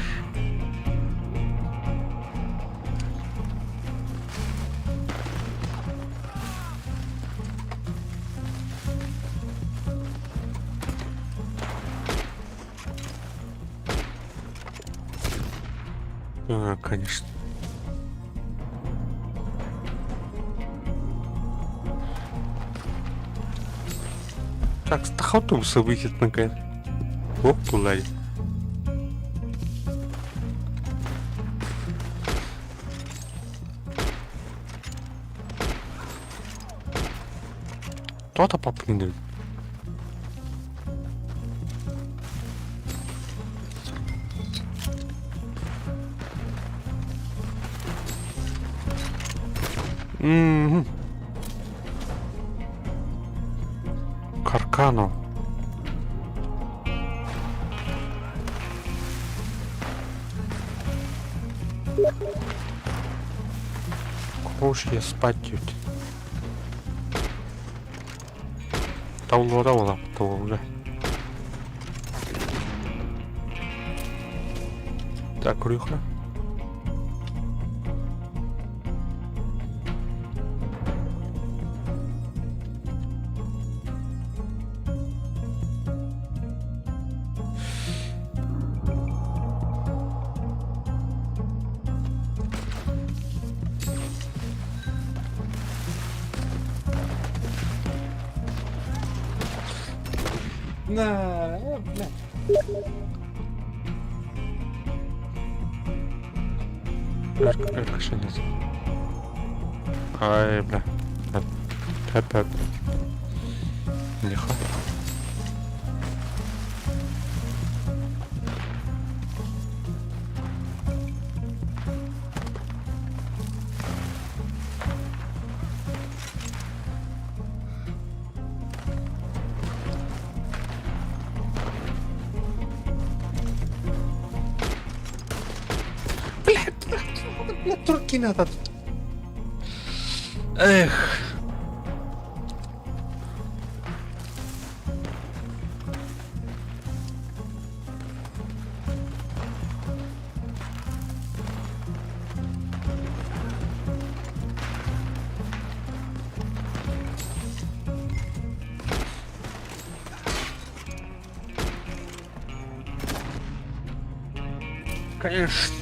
А, конечно. Так, автобуса выйдет наконец. Оп, туда. Кто-то попрыгнул. Угу. Каркану. Короче, я спать тут. Таулора ола, таулора. Так, рюха. На, бля. Решение. Ай, бля. Пеп, Нихуя. Блядь, блядь, турки надо. Эх. Конечно.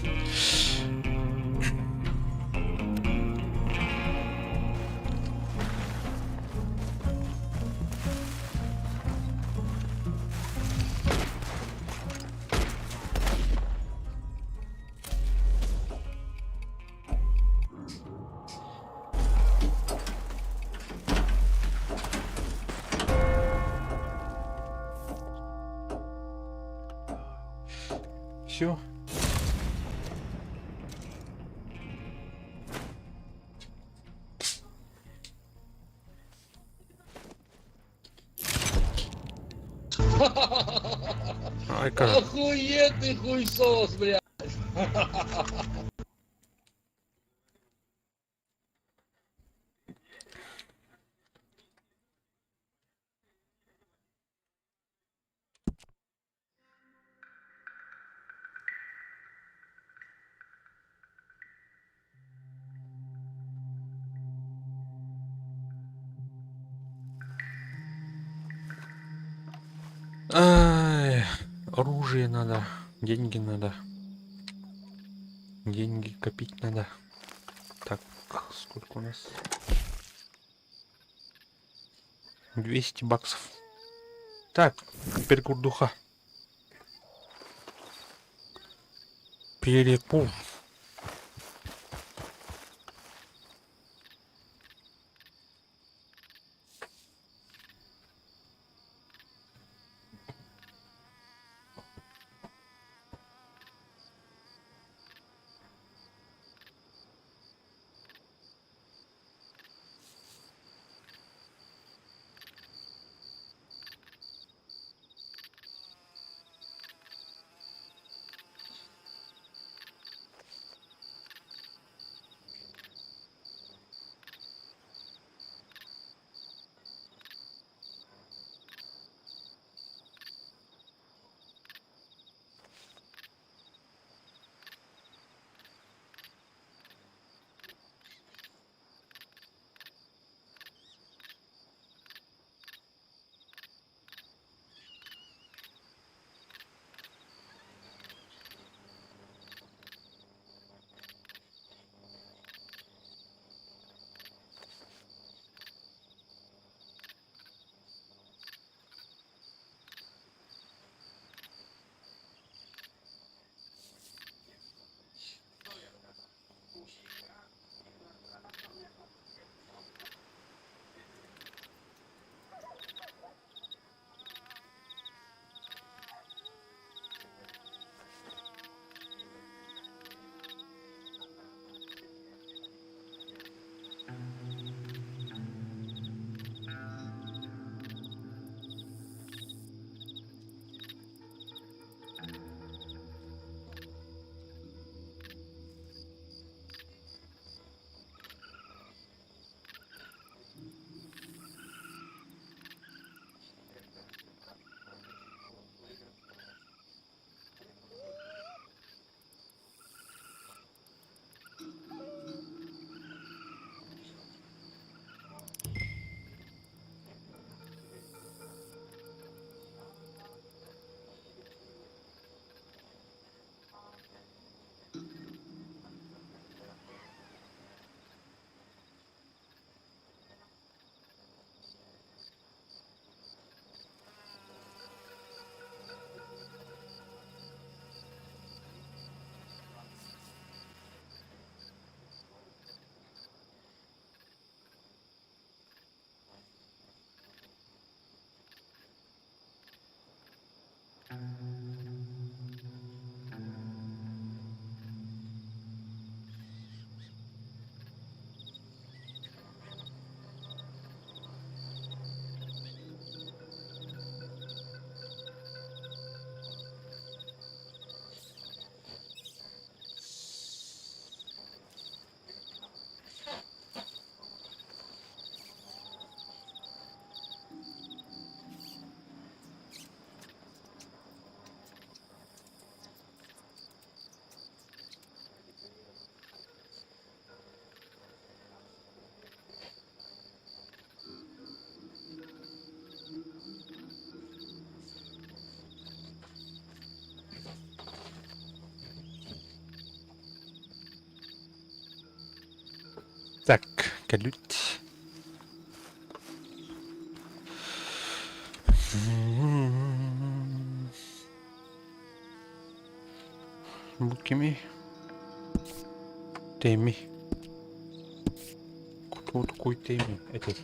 Все. Айка. Охуенный хуйсос, блядь. Ай, оружие надо, деньги надо. Деньги копить надо. Так, сколько у нас? 200 баксов. Так, перекур духа. Перекур. Так, кэлбит. Бу кимий? Теми. Кто такой Теми? Это.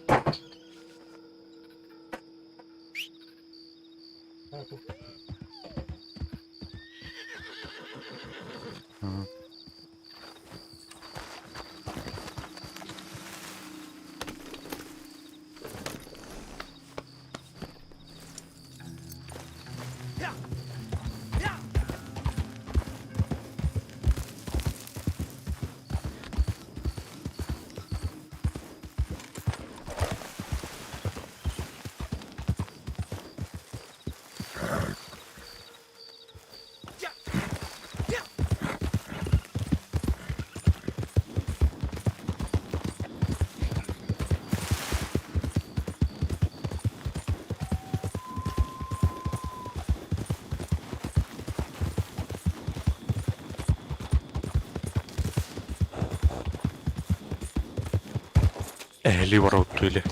Эһэлии барабыт или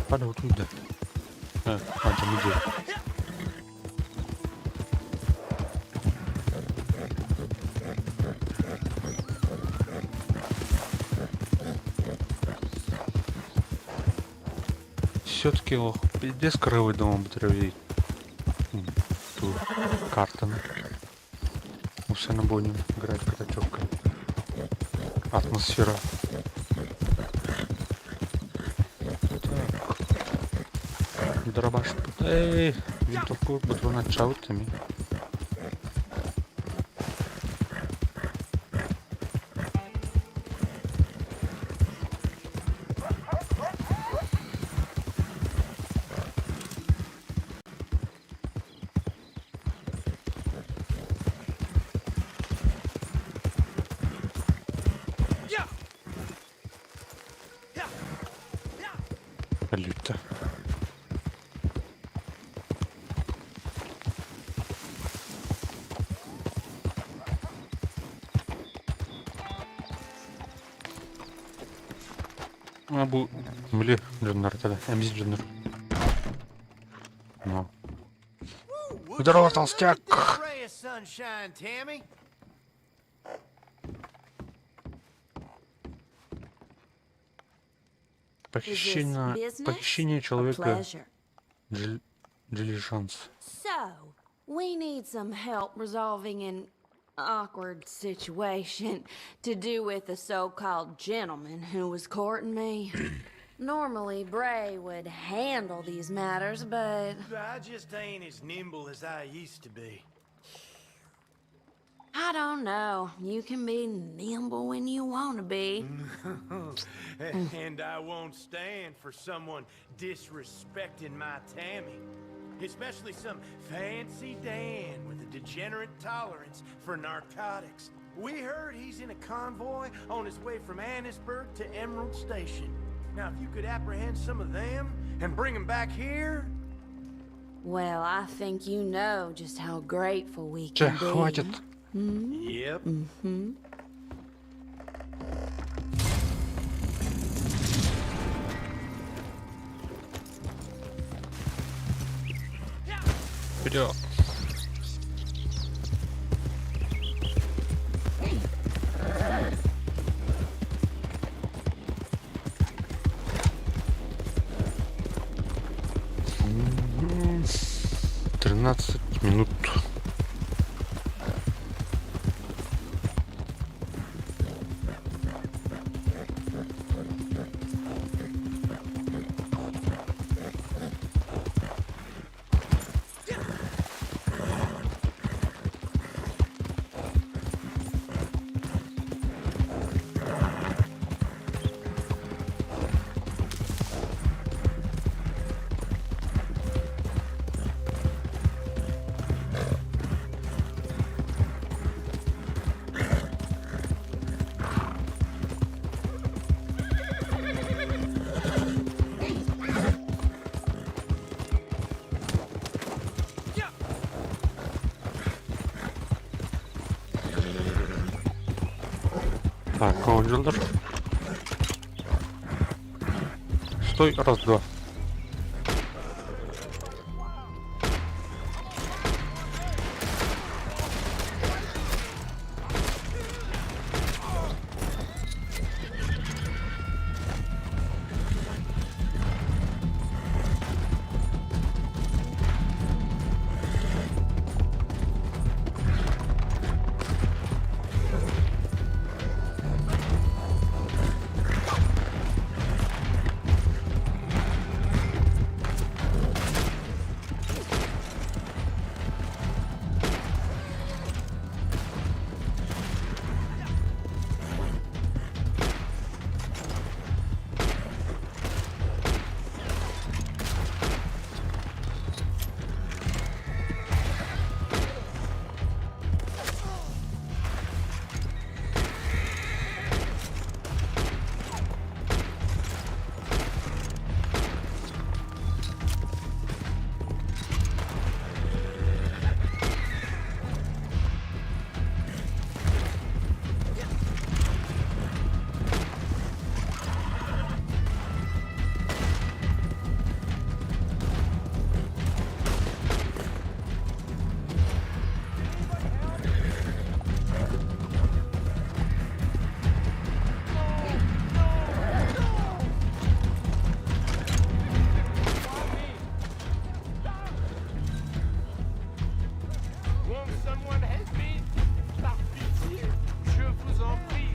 Hadi otur da. Ha, acımı diyor. Все-таки ох, пиздец крывый дома батареи. Ту картаны. Усе будем играть катачок. Атмосфера. Так. Дробаш. Эй, винтовку патрона чаутами. Люто. А бу били дьоннор тогда, эмзи дьоннор. Ну. Здорово, толстяк! Ray of sunshine, Tammy. Похищение, business похищение or человека pleasure? дили- дилижанс. So, we need some help resolving an awkward situation to do with a so called gentleman who was courting me. Normally, Bray would handle these matters, but I just ain't as nimble as I used to be. I don't know. You can be nimble when you want to be. and I won't stand for someone disrespecting my Tammy. Especially some fancy Dan with a degenerate tolerance for narcotics. We heard he's in a convoy on his way from Annisburg to Emerald Station. Now, if you could apprehend some of them and bring 'em back here, Well, I think you know just how grateful we Че, can be. хватит. Hmm? Yep. Mm-hmm. Вперед. 13 минут. Так, Оджелдер. Стой, раз, два. Won't someone help me? Par pitié, je vous en prie.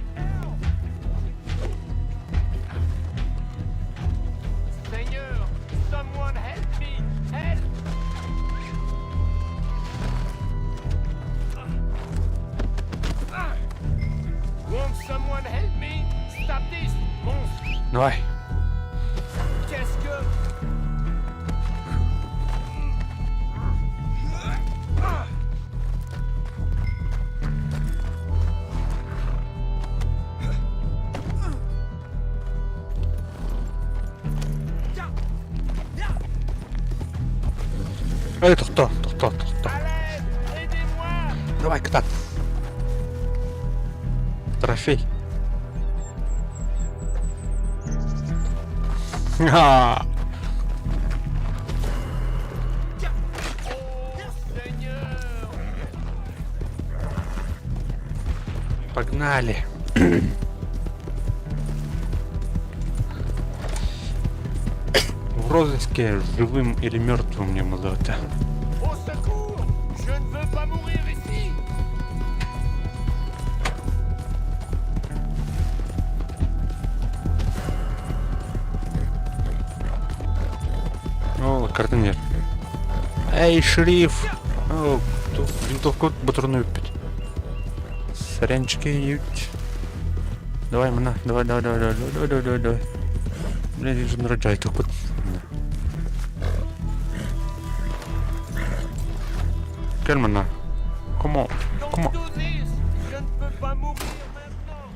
Seigneur, someone help me! Help! Won't someone help me? Stop this, monstre! Давай. Qu'est-ce que... Эй, тохтоо, тохтоо, тохтоо. Давай, кытаат. Трофей. Ха! Погнали. В розыске живым или мертвым не мазата. Au secours! Je ne veux pas mourir ici! О, картонер. Эй, шериф! О, тут винтовку патроны выпить. Сорянчики ють. Давай, мана, давай, давай, давай, давай, давай, давай, давай, давай. Блин, я же нарожай тут. Кел мана. Кому? Кому? Do this! Je ne peux pas mourir maintenant!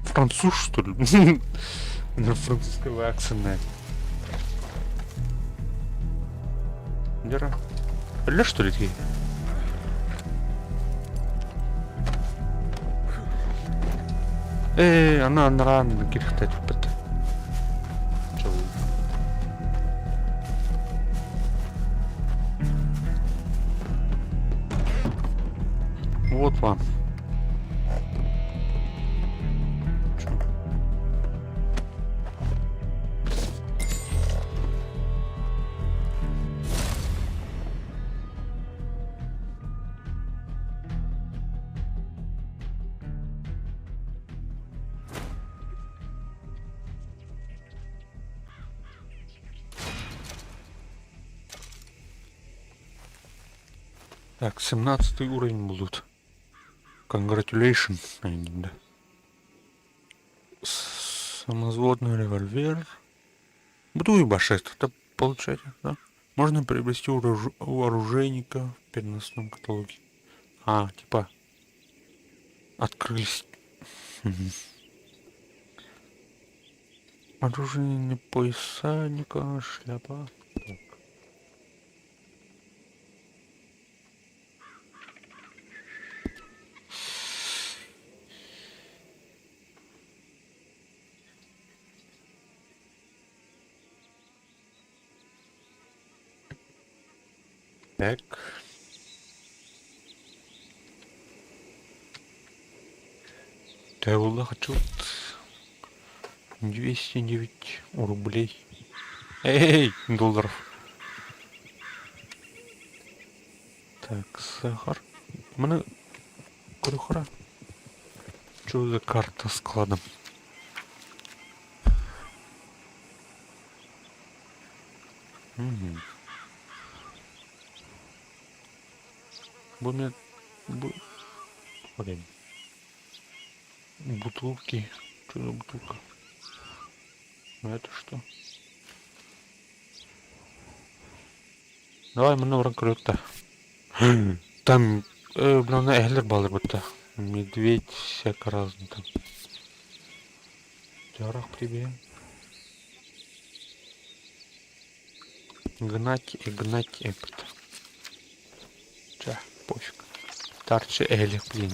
Француз, что ли? На французского акцента. Дера. Ля, что ли, такие? Эй, она рано кирхтать бит. Вот вам. Чё? Так, 17 уровень будут. Congratulations, да. Самозводный револьвер. Буду и башет. Это получать, да? Можно приобрести у оружейника в переносном каталоге. А, типа открылись. Мгм. Оружейный поясаника, шляпа. Так. Так. Теула хочу 209 рублей. Эй, долларов. Так, сахар. Мне крюхра. Что за карта с кладом? Угу. Бу бу... Блин. Бутылки. Что за бутылка? А это что? Давай мы на Там, блин, эхлер балыр бутта. Медведь всяко разный там. Жарах тебе. Гнать и гнать эпт. Ча, пофиг. Тарчи элих блин,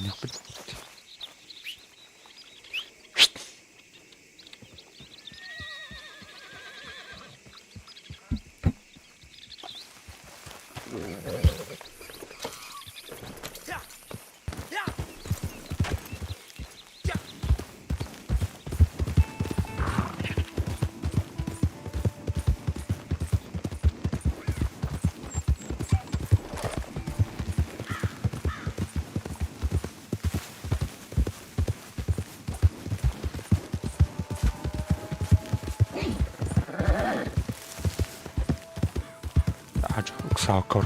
Ыксаакка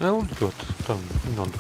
Ол там не надо.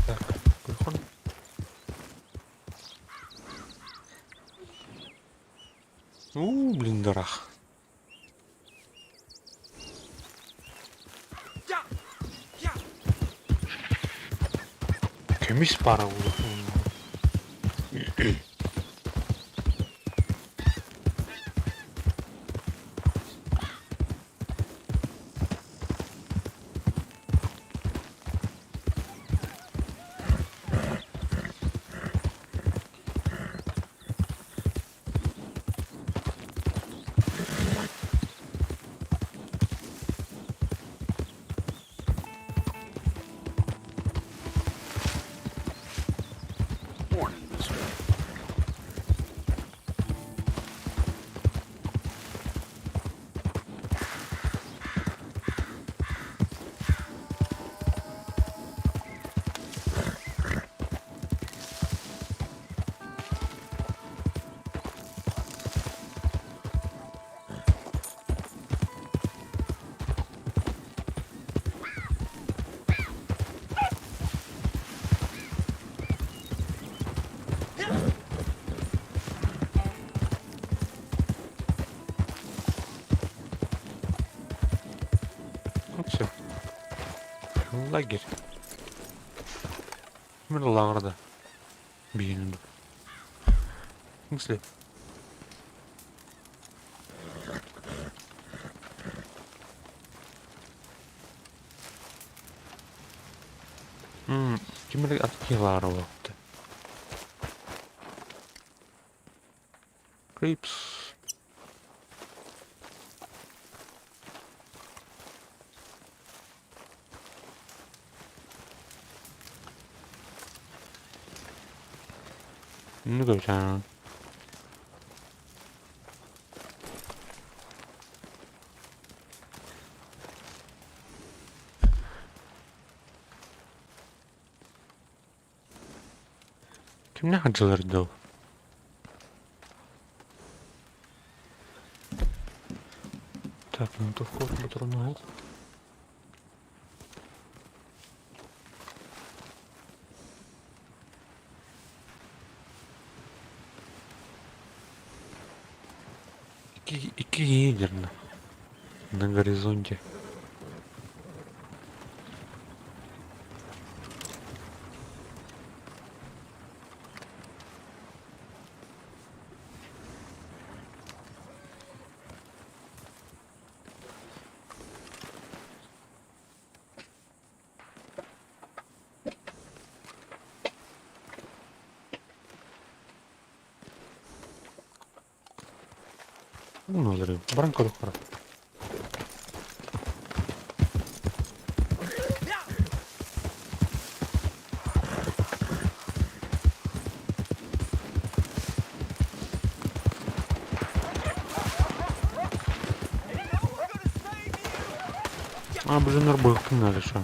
Так, выходим. У, блин, дорог. Көмүс баара буолуо. Morning, mister. Ну все. Лагерь. Мин лааҕырда. Биһин В смысле? Ким эрэ ат буолта. Крипс. Ну go down. Кимнээх дьылар дуу? Так, винтовку патронов. Рейдер на горизонте. Ну, баран көрүөххэ. А, блин, надо что.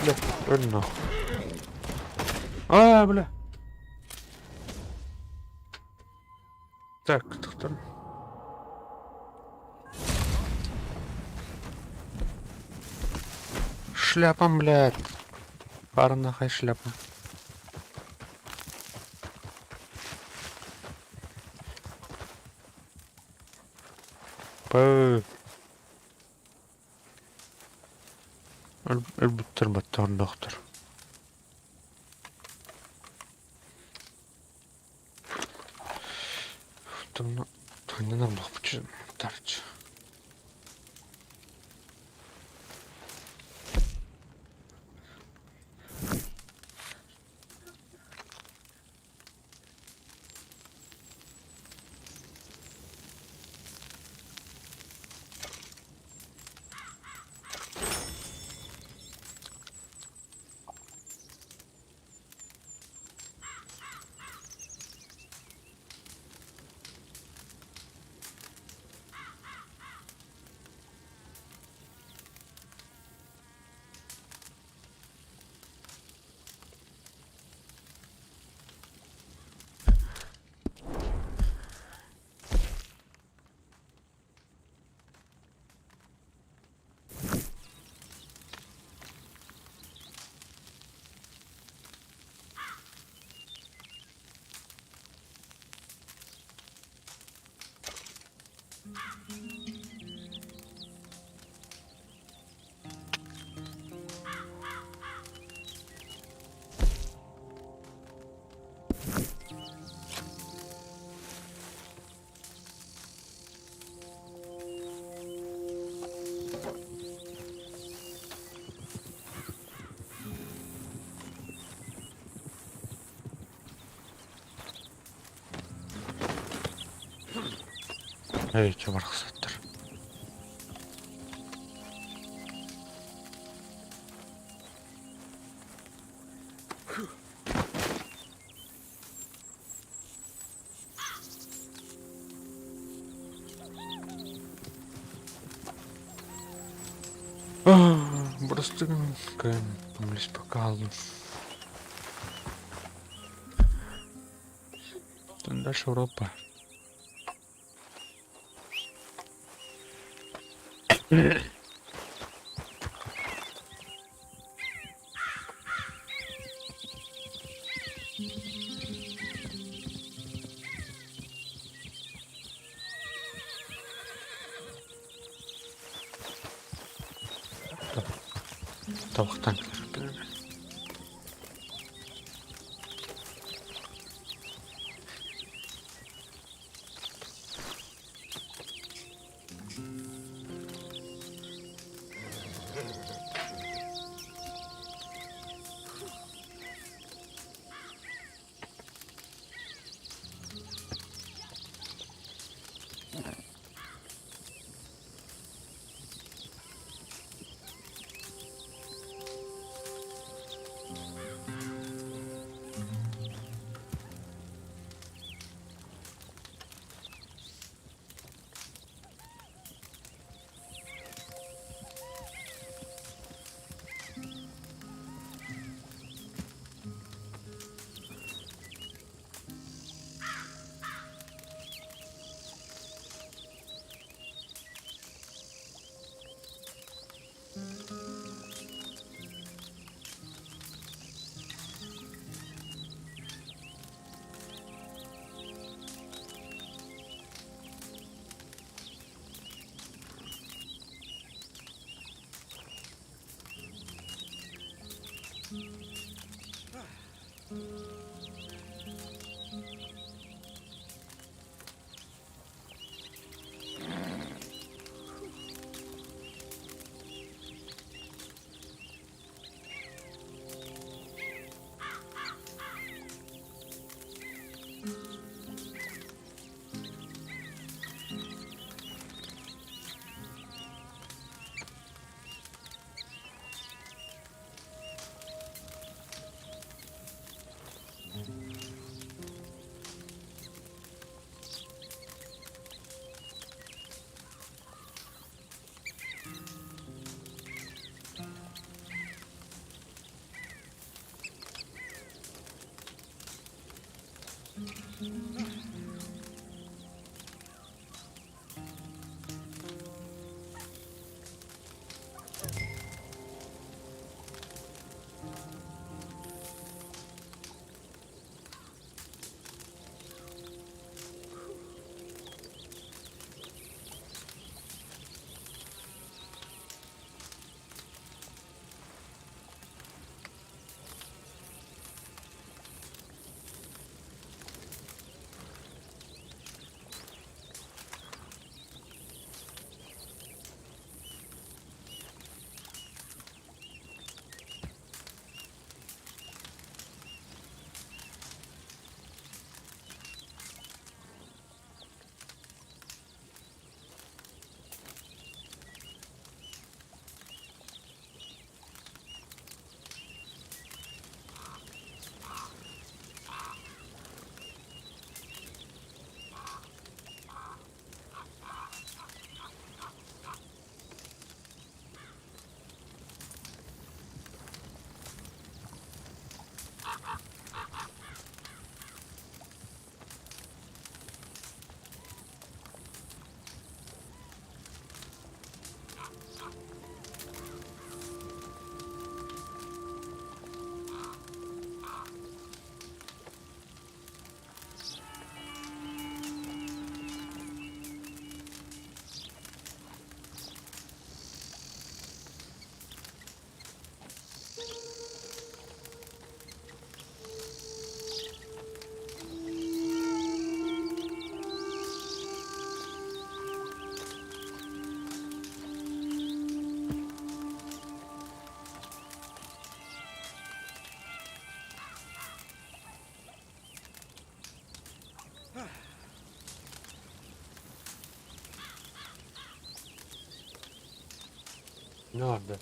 Бля, өл нахуй. А, бля. Так, доктор. Шляпам, блядь. Пара нахай шляпа. Пэ. Өлбүттэр баттаҕын доктор. Тоннан бахпычы тарч. Эй, чабархсаттар. Просто покалу. Дальше Европа. Табақтан Nerede?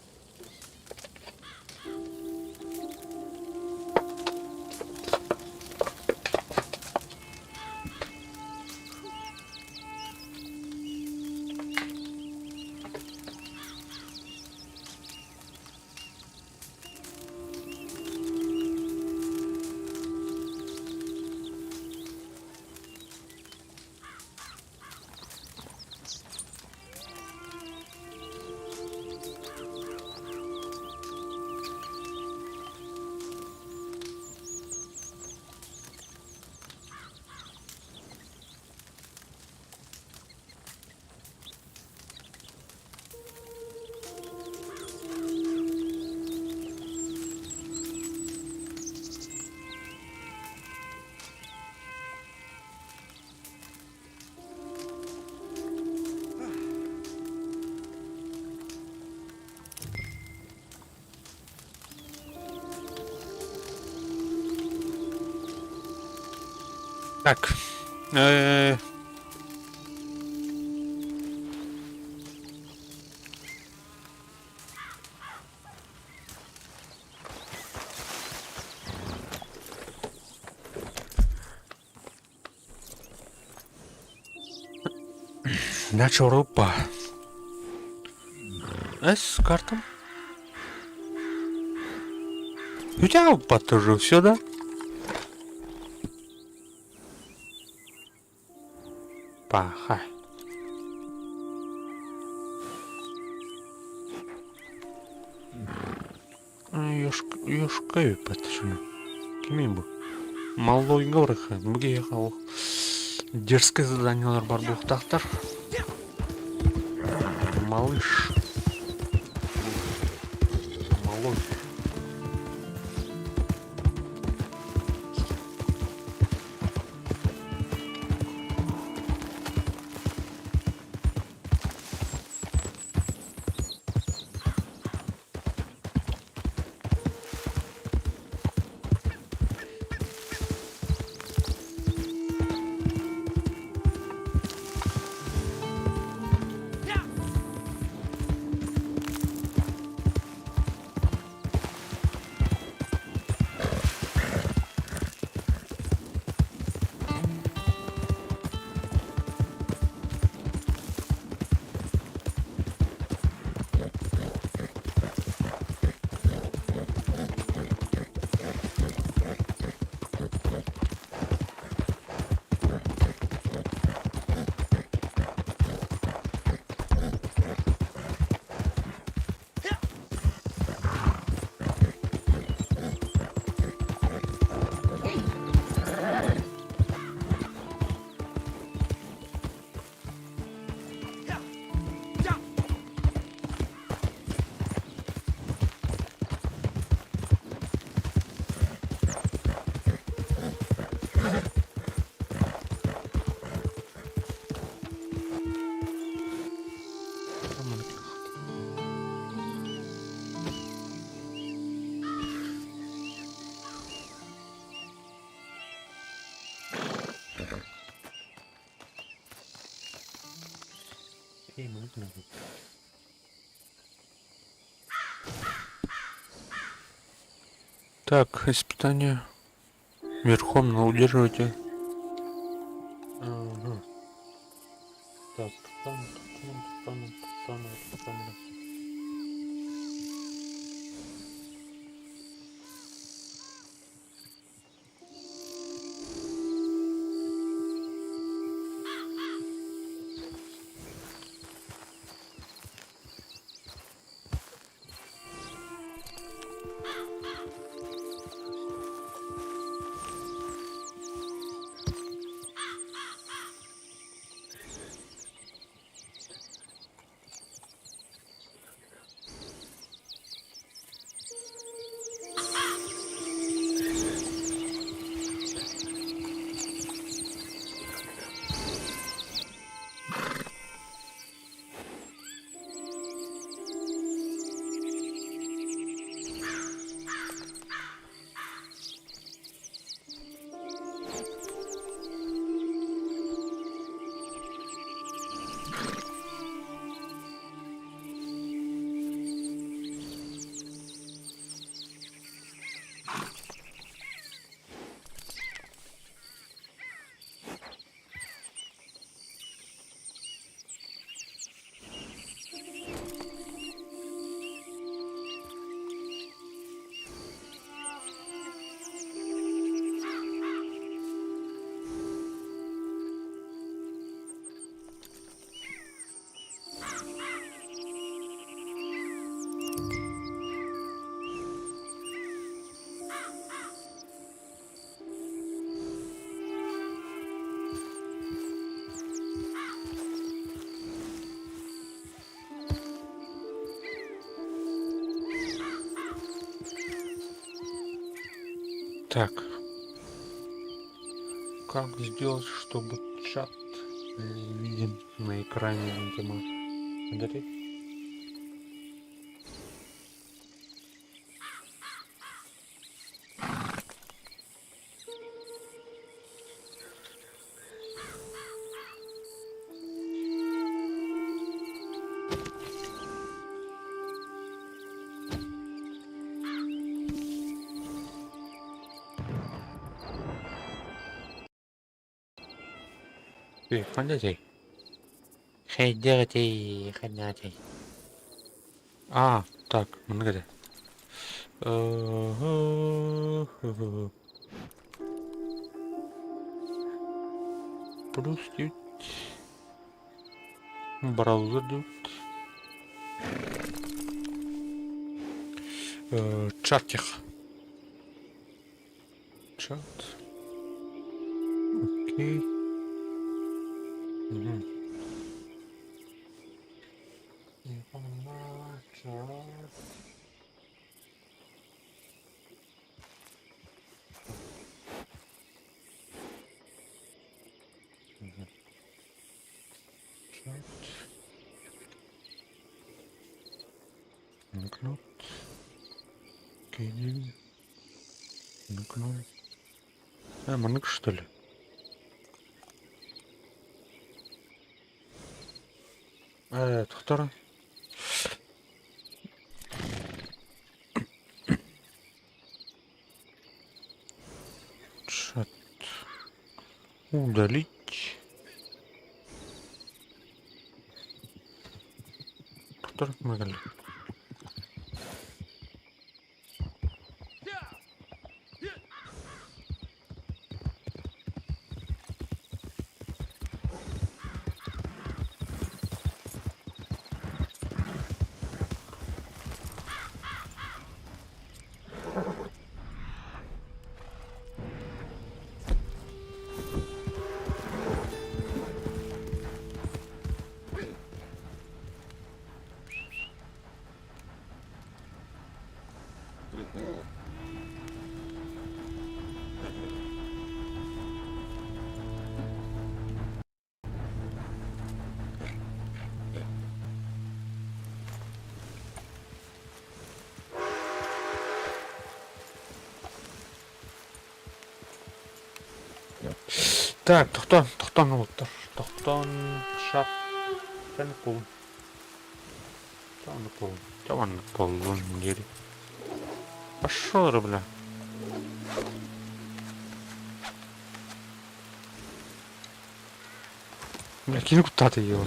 Так. Начо Рупа. С картом. У тебя тоже все, да? Паха. Ёшкаю патшыны. Кимин бу? Малой горыха. Бүге ол дерзкое заданиялар бар буохтаахтар. Малыш. Малой. Окей, маннык гынабыт. Так, испытание. Верхом на удерживайте. Ага. Так, там, там, там, там, там, там. Так. Как сделать, чтобы чат был виден на экране, видимо? Удалить? Ханнатый? Хайдератей, ханнатей. А, так, маннык этэ. Плюс диэбит. Браузер диэбит. Чатик. Чат. Окей. Мгм. Чат. Мгм. Чат. Блокнот. Окей. Блокнот. А, маннык что ли? Тохтор. Чат. Удалить. Тохтор могли. Так, тохтоон, тохтоон уолаттар. Тохтоон шап. Кул. Чэ маннык буоллун диэри. Пошел эрэ, бля. Бля, кини куттаата дии ол.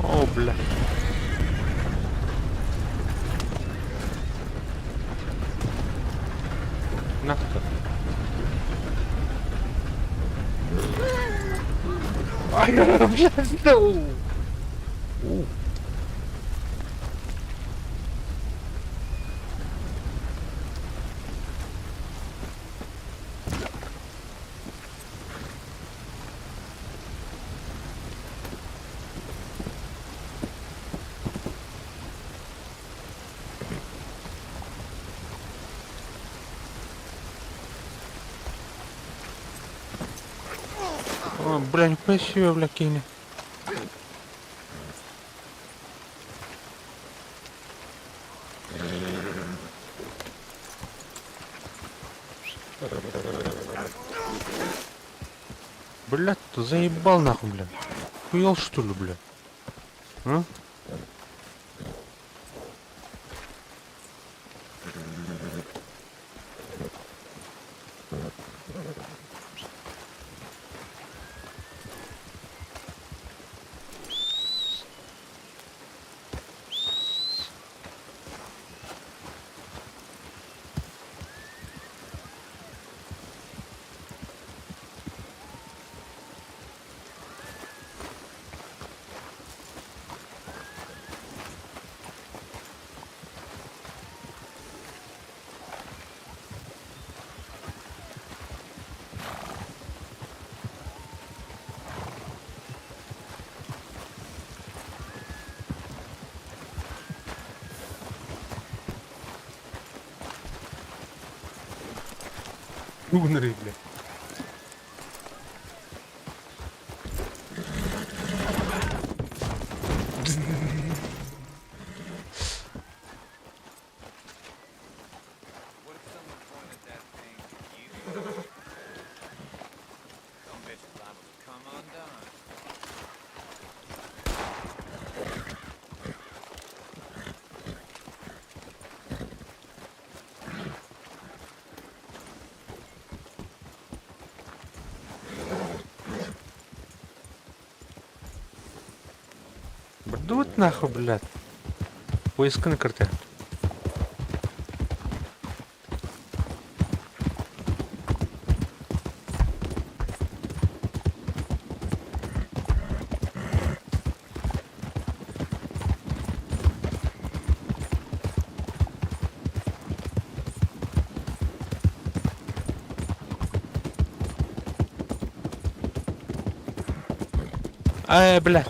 О, бля. Нахуй. Ай, бля, no. У. О, бля, нихуя себе, бля, кине. Блядь, ты заебал нахуй, бля. Хуел что ли, бля? А? Угнали, бля. Бардут нахуй, блядь. Поисканы кырты. Ай, бля.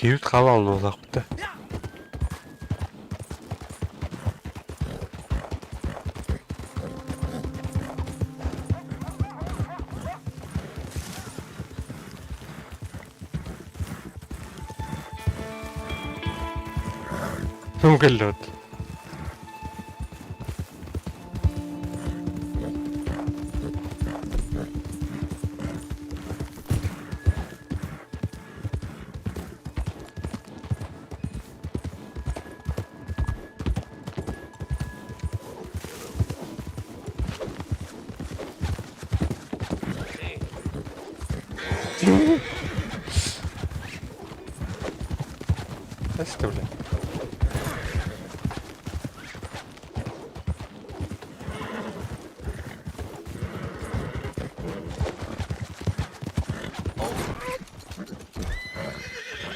Киһибит хаалла буоллахпыт да. Кэллэбит. Эстэ бля.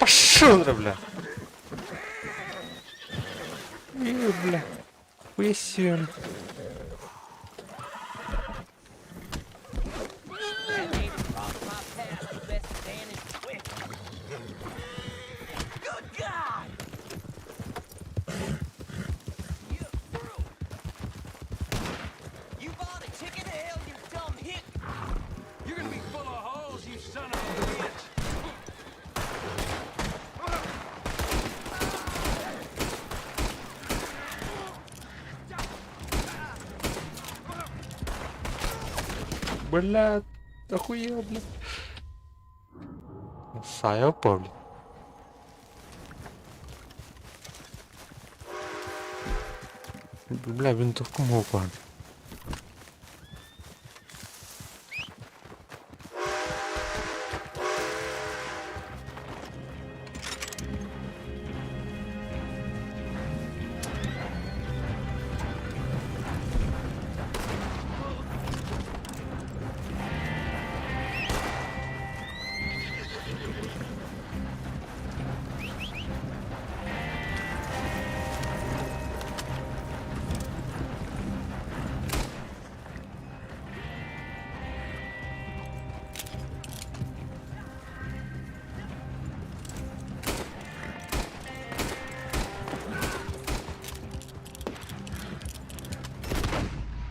Пошел, бля. Е, бля. Хуесен. Бля, охуел, бля. Сайа бля. Бля, винтовку могу.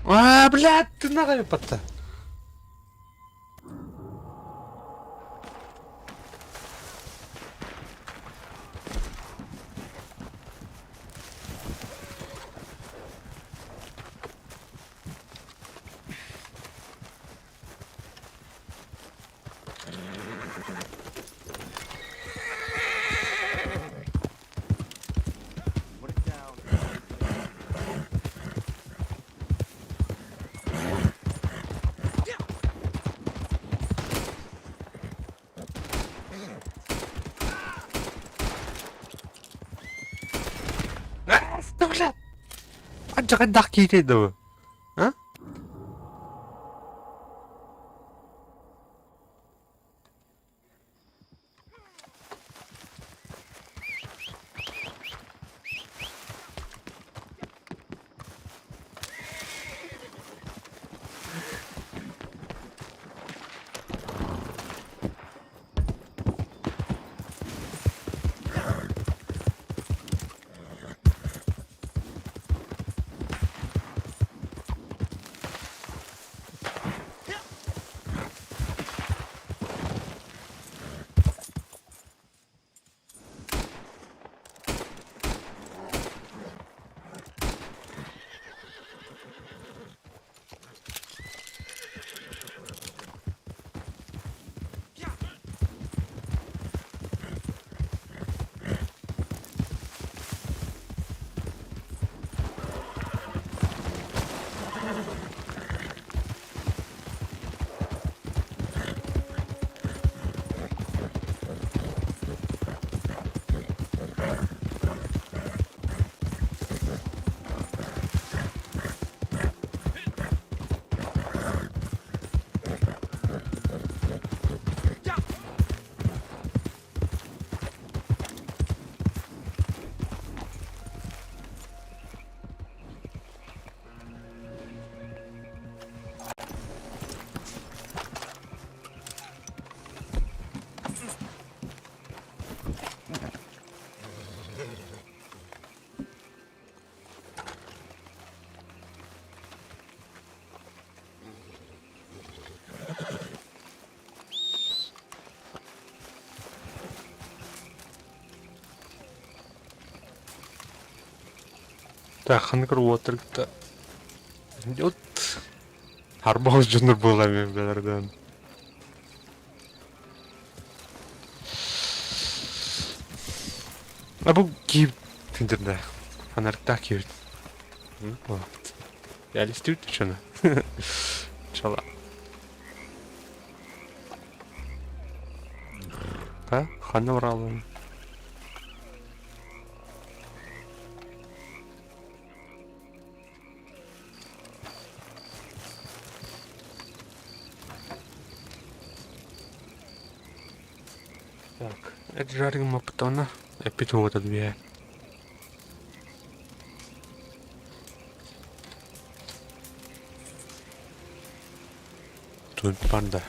А, блядь, ты нахуй патта. Бля. Ардьаҕайдаах киһи дуу? А? Так, ханнык уоттар кытта Вот Харбаҕас дьоннор буолар бэлэрдэн. А бу киһи тындырда. Фонарьтаах киһи. Реалистивт чана. Чала. А? Ханна баралым? Так, это жарим аптона. Эпит вот две. Тут панда.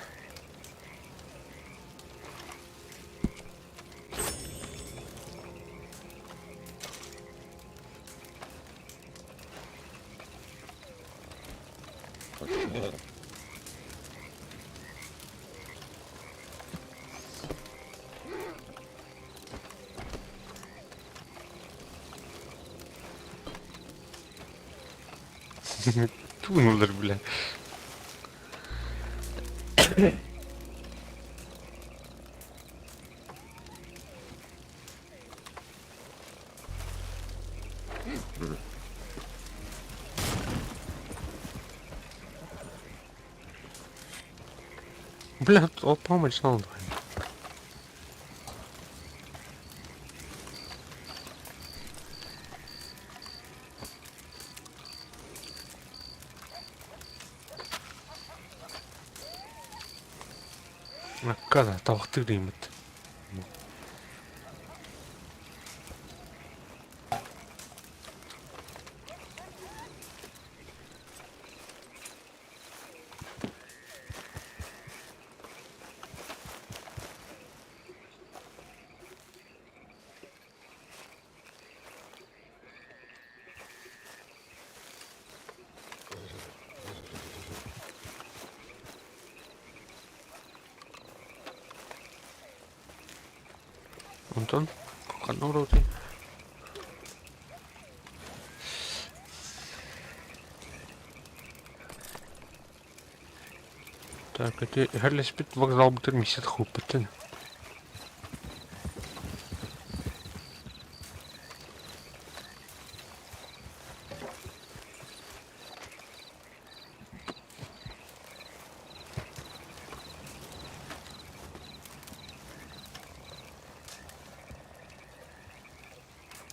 Тунулар, бля. Бля, ол помощь надо. Аккада табахтыыр деймит. Онтон ханна олоробутуй? Так, ити иһэрлэспит вокзалбытыгар миссия тахсыбыппыттан.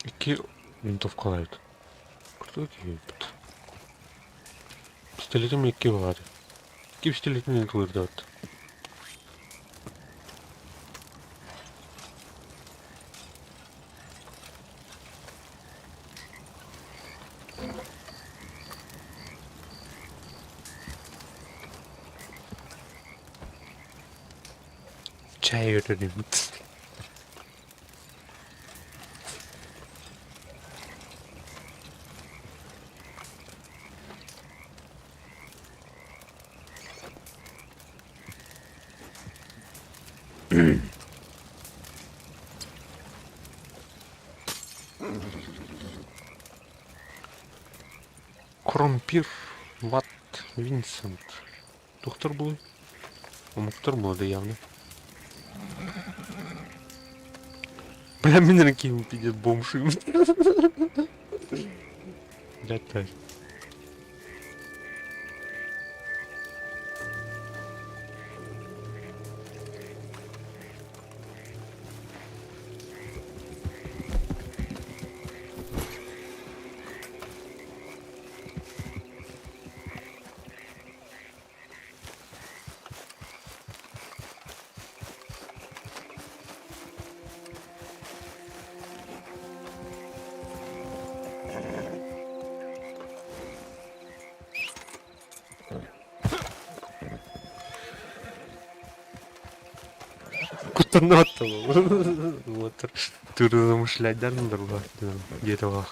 Икки винтовкалар эбит. Крутой киһи эбит. Пистолетим икки баар. Икки пистолетин ылырдаат. Чай өрөрүм. Кромпир Ват Винсент. Доктор буолуй? Омуктар буолла явно. Бля, мин эрэ киһим пиздец бомж. Блядь, так. Куттанна Вот. Туру замышляйдар Где-то.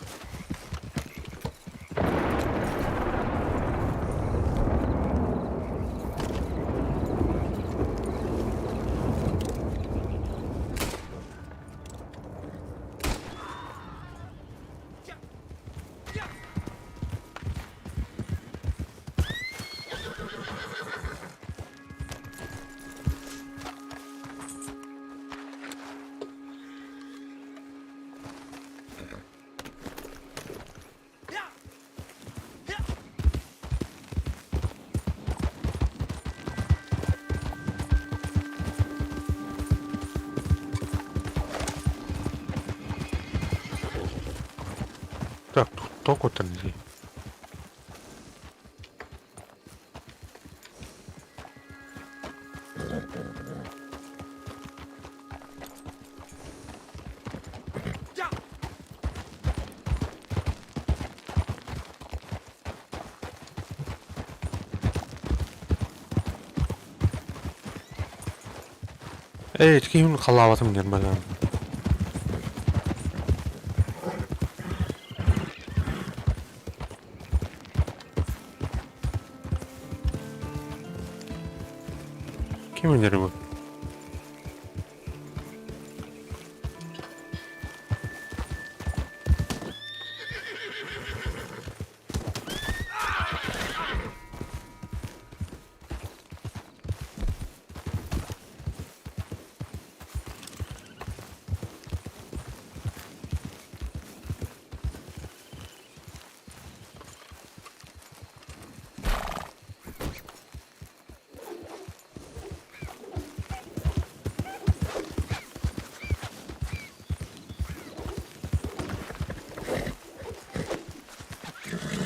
Так, тоқ өтөрнү. Эй, ким халаабатым диэн баран. Ким өлөр бу?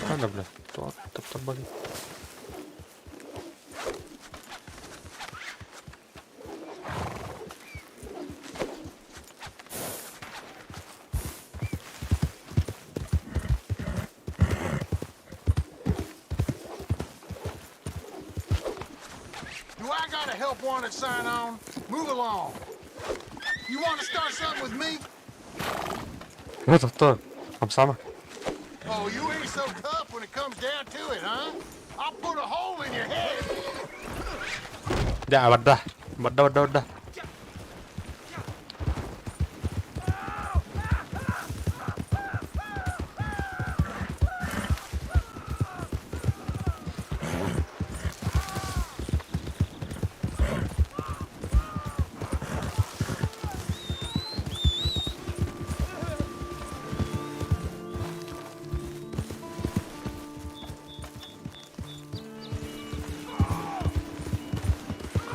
Надо, бля, топ-топ болит. Do I got a help wanted sign on? Move along. You want to start something with me? Вот авто. Хамсама. Oh, you ain't so tough when it comes down to it, huh? I'll put a hole in your head. Да, вода. Вода, вода, вода.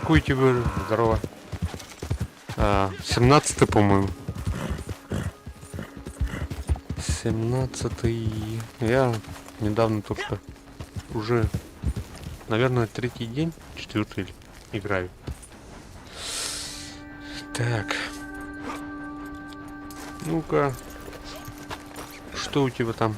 Какой тебе здорово. А, 17 по-моему. 17 Я недавно только уже, наверное, третий день, четвертый играю. Так. Ну-ка. Что у тебя там?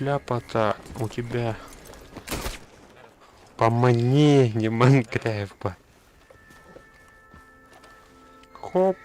Шляпа-то у тебя по мне, не Майнкрафт. Хоп.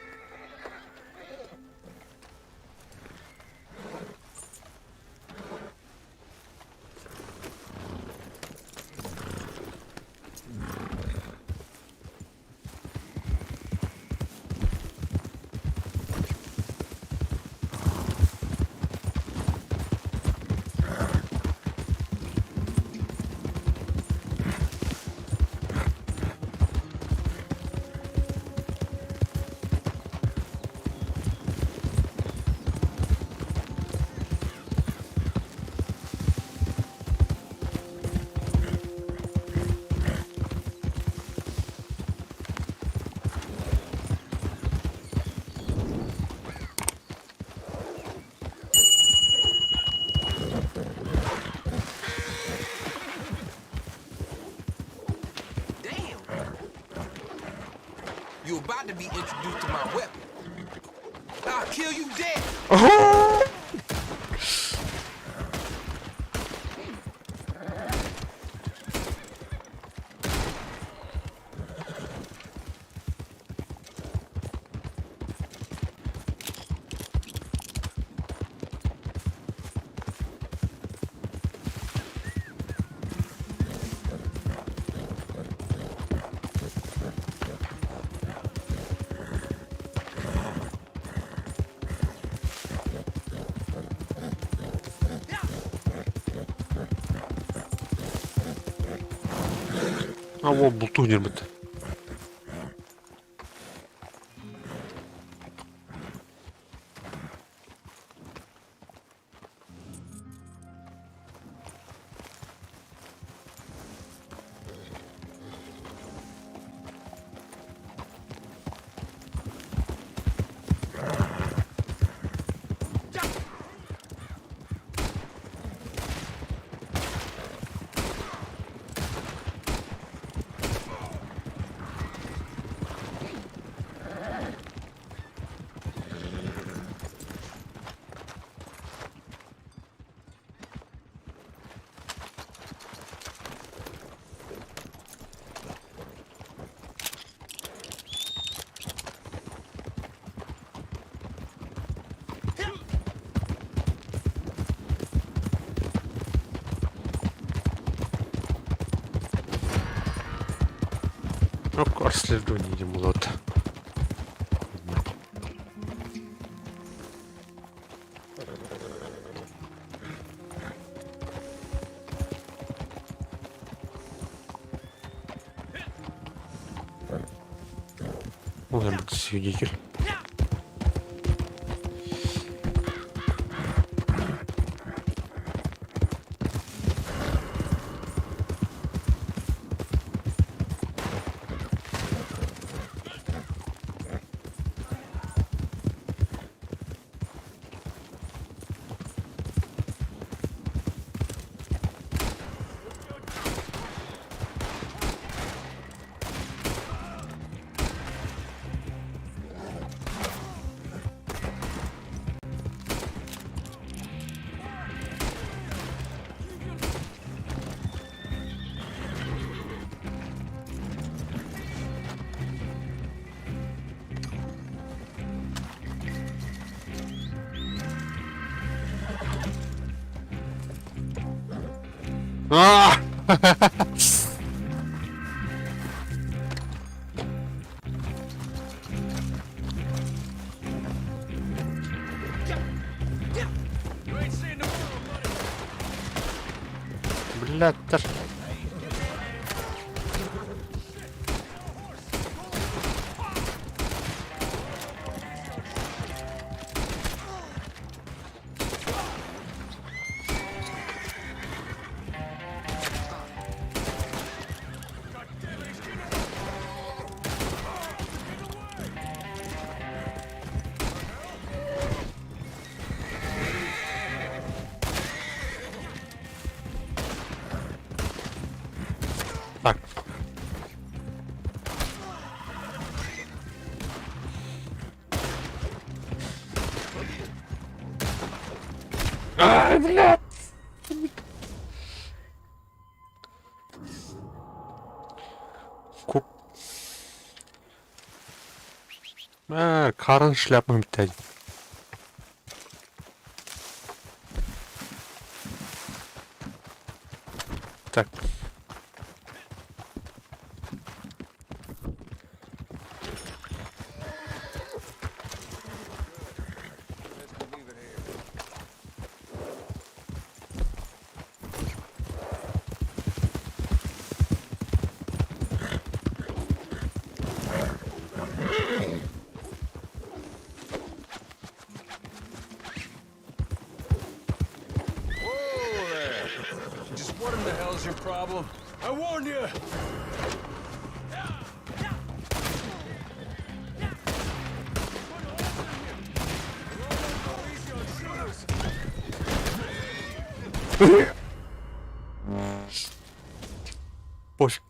Damn. You about to be introduced to my weapon. I'll kill you dead. А во, бултугнер бит. Расследование булот. Должен быть свидетель. А! Блядь, та ж. Так. Ай, блядь! Куп. Э, Карен шляпа бүттэ. Так. Whoa there! Just what in the hell's your problem? I warned you! Пофиг.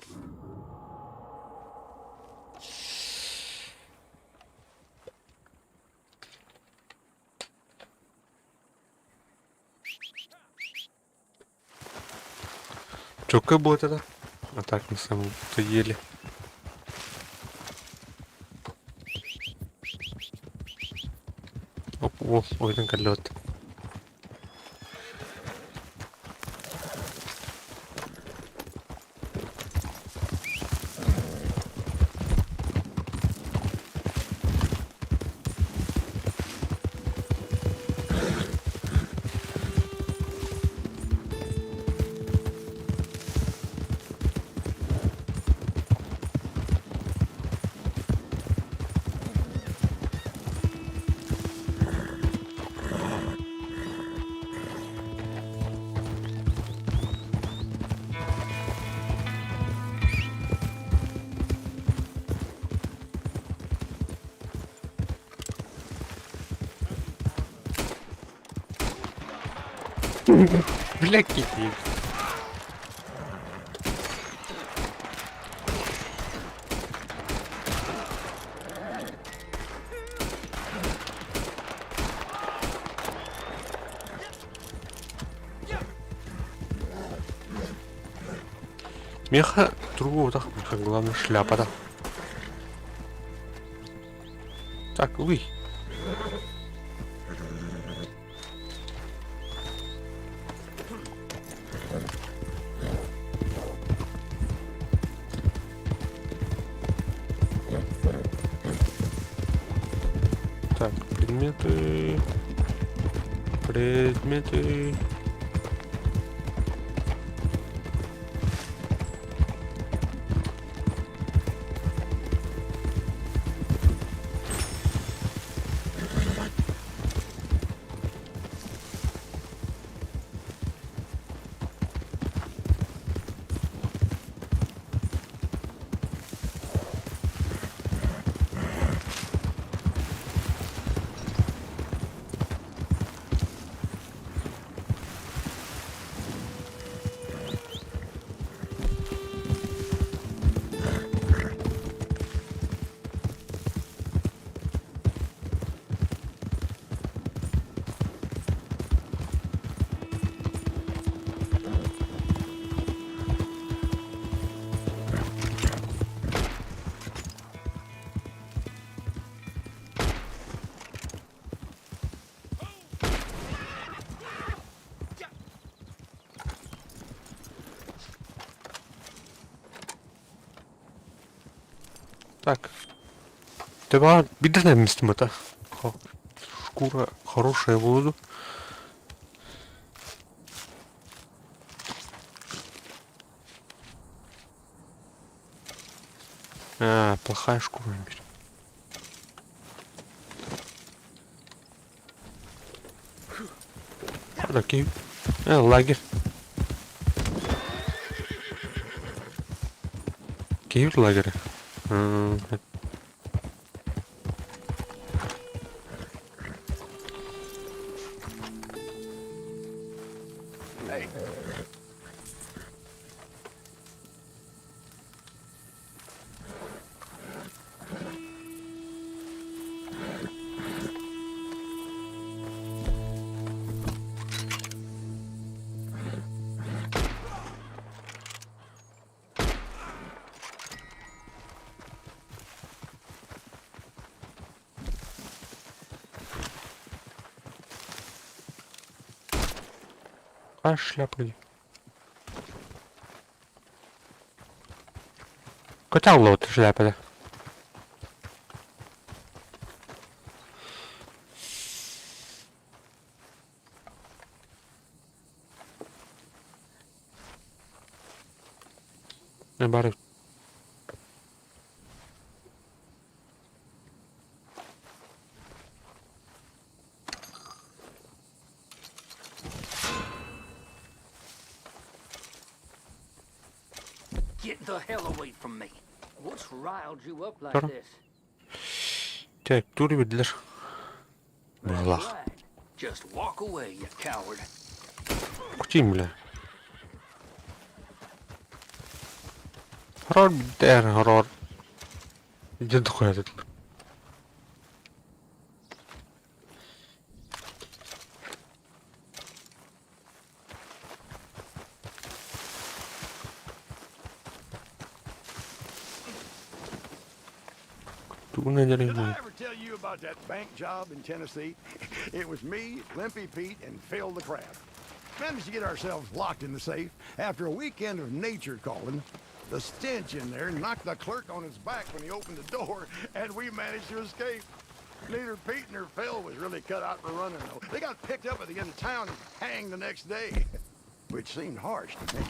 Чё будет это? А так мы самом то ели. Оп, о, ой, лед. Бля, какие. Меха другого, меха главное шляпа, да. Так, уй. Предметы. Предметы. Так. Төбөҕө биирдэ эмистим это. Шкура хорошая буолду. А, плохая шкура теперь. Такие. Лагерь. Киев лагерь. Hey. А шляпа где? Котел шляпа, да? Не бары. Get the hell away from me. What's riled you up like Тор. this? Так, тур билэр. Балах. Just walk away, you coward. Кутим, бля. Хоррор дээр хоррор. Иди дохуя этот. Did I ever tell you about that bank job in Tennessee? It was me, Limpy Pete, and Phil the Crab. Managed to get ourselves locked in the safe after a weekend of nature calling. The stench in there knocked the clerk on his back when he opened the door, and we managed to escape. Neither Pete nor Phil was really cut out for running, though. They got picked up at the end of town and hanged the next day, which seemed harsh to me.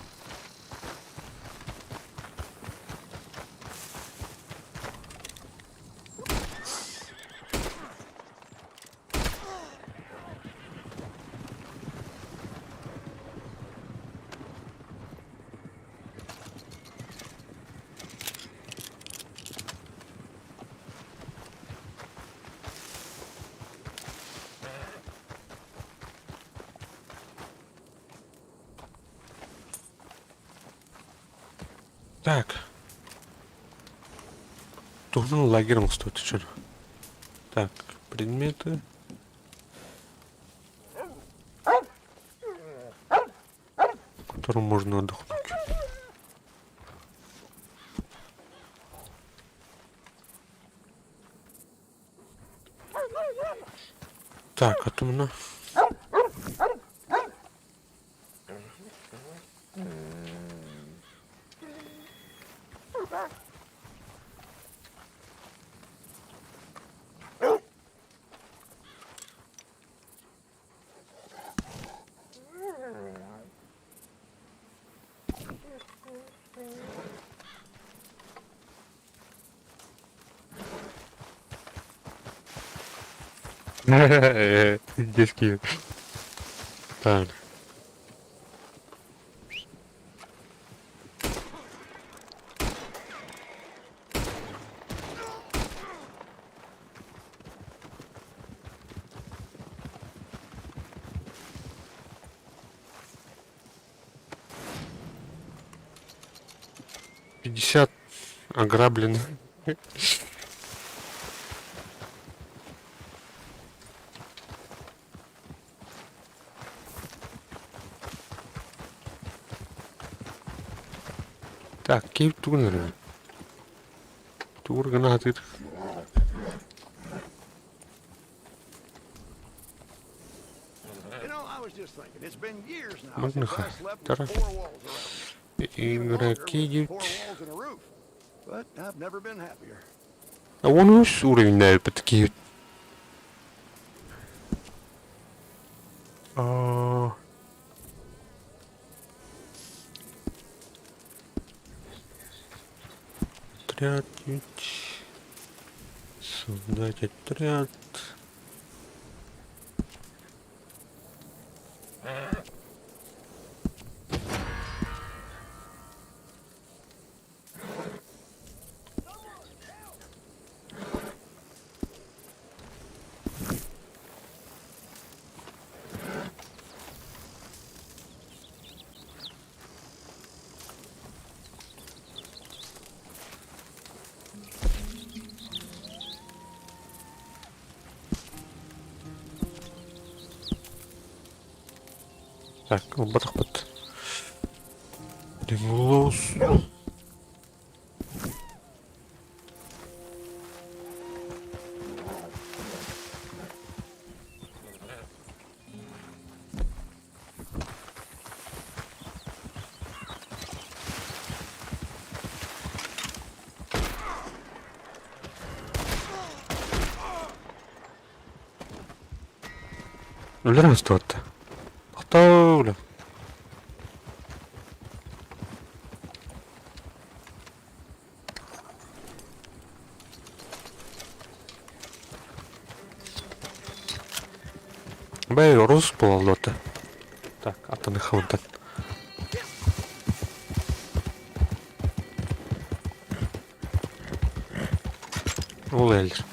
Так. Должен лагерь стоит что Так, предметы. В котором можно отдохнуть. Так, а то у Детский. Так. 50 ограбленных. Так, киip тугун эрэ. Тугур гына сатыыр. Магныха. Тара. Игроки диэбит. 13 уровеннээбиппит киһибит. Аа. Отряд Создать отряд. Так, ылбатахпыт. Рингулус. Үлэр устуотта. Тохтоо үлэ. Бэй, орус буоллуота. Так, аттаны хавынтан. Ол эллер.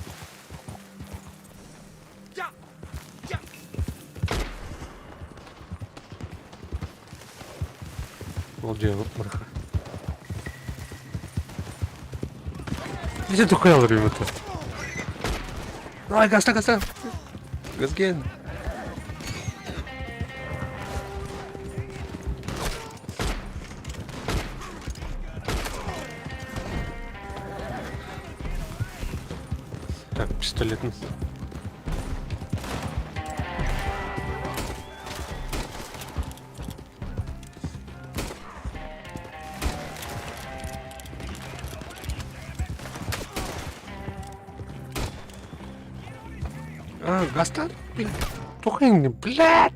Ол дьиэ барха. Ити тухайалар юмыта. Давай, гаста, гаста. Газген. Так, пистолетный. А, гастан, блядь. Тухайны, блядь.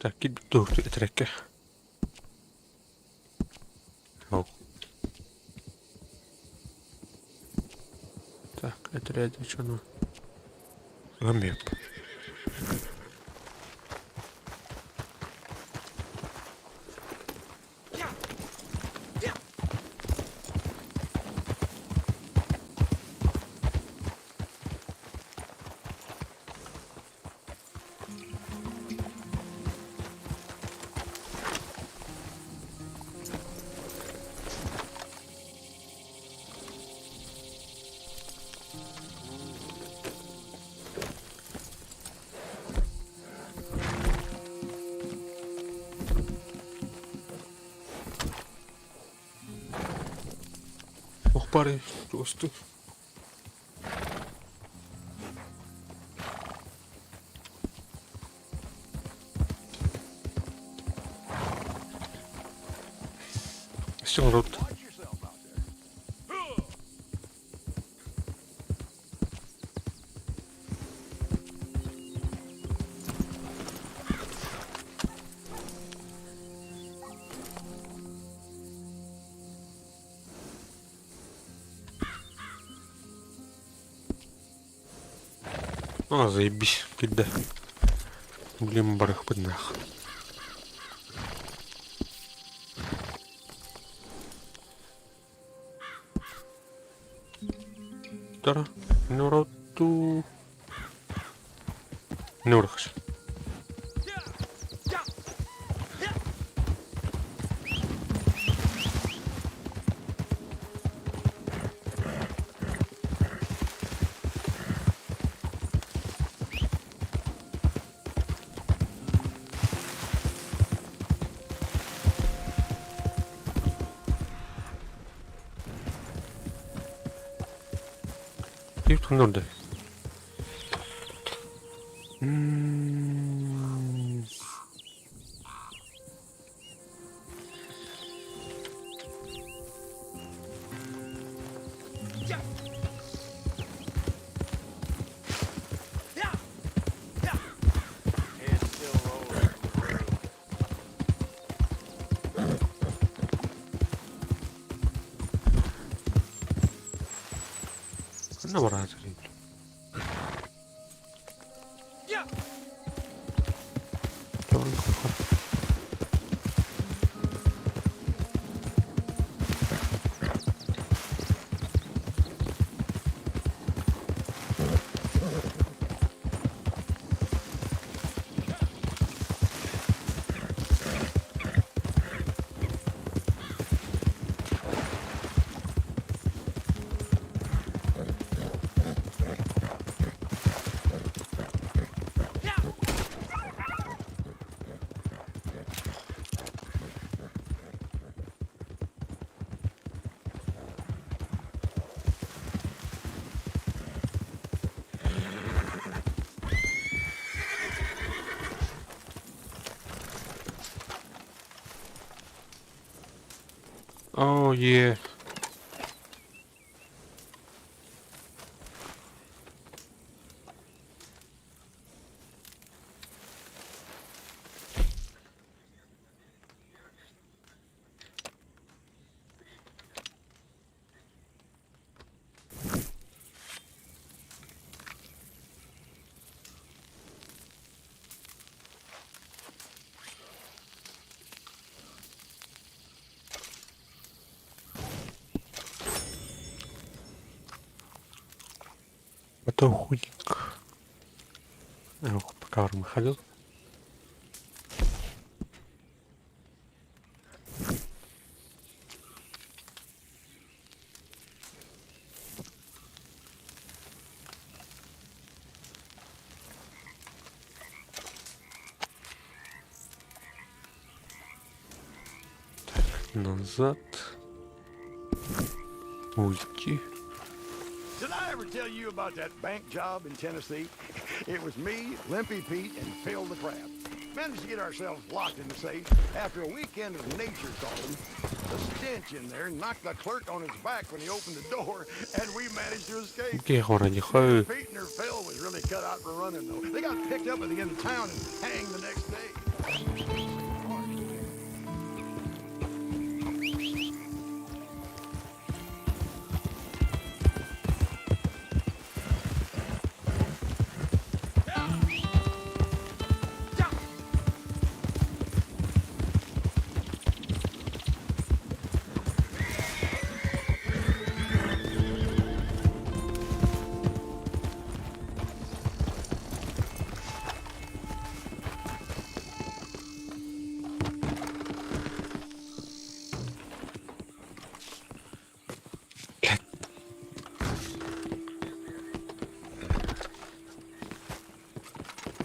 Так, киирбит этэреккэ. Ол. Так, этэрээт чону. Гамбеп. Ох, парень, просто. Still road. А, заебись, киирдэ. Блин, барыхпыт нах. Тара, нороту. Норхас. Лифт ханна М. Ханна бараатый? Oh yeah. Это хуйник. Пока выходил. Так, назад. Уйти. Did I ever tell you about that bank job in Tennessee? It was me, Limpy Pete, and Phil the Crab. Managed to get ourselves locked in the safe after a weekend of nature calling. The stench in there knocked the clerk on his back when he opened the door, and we managed to escape. Окей, Pete and her Phil was really cut out for running, though. They got picked up at the end of town and hanged the next day.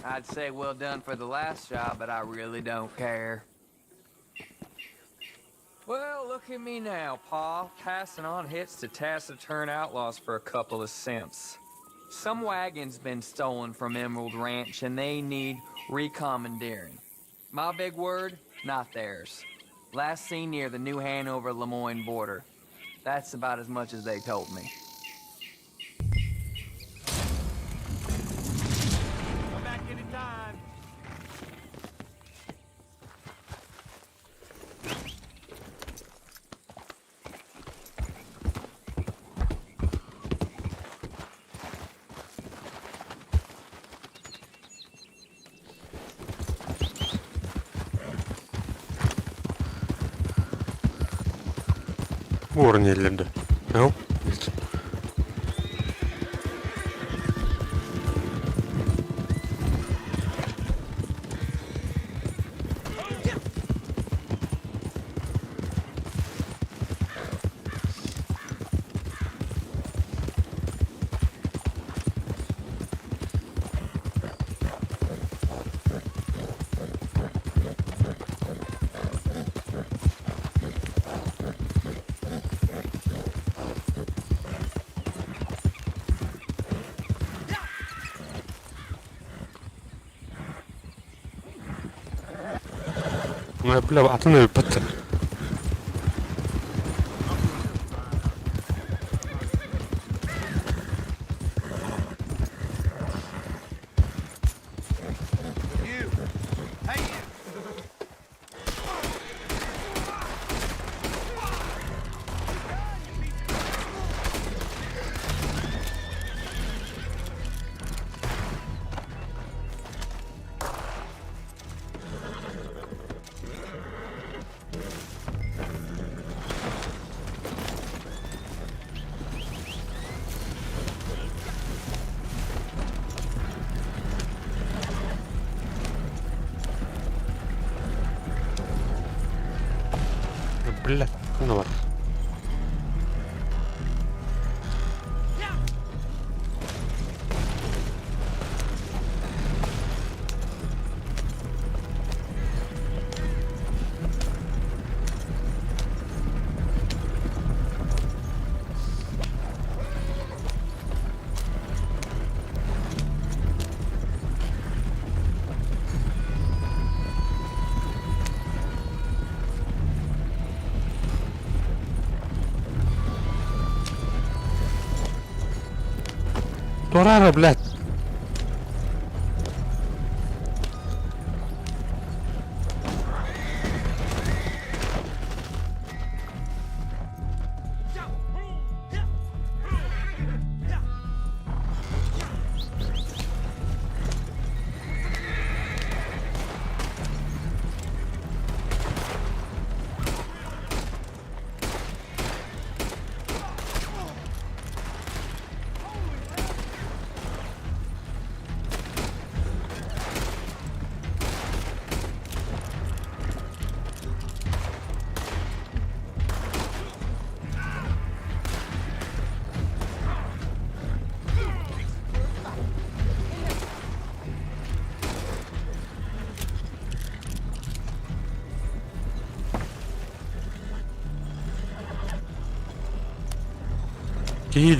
I'd say well done for the last job, but I really don't care. Well, look at me now, Pa, passing on hits to taciturn outlaws for a couple of cents. Some wagon's been stolen from Emerald Ranch, and they need recommandeering. My big word, not theirs. Last seen near the New Hanover-Lemoyne border. That's about as much as they told me. Come back anytime. Уорн иһиллэр No. Бля, атын өлбөт. Бля, ну ладно. Турара, блядь. Киһи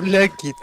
Бля, кит.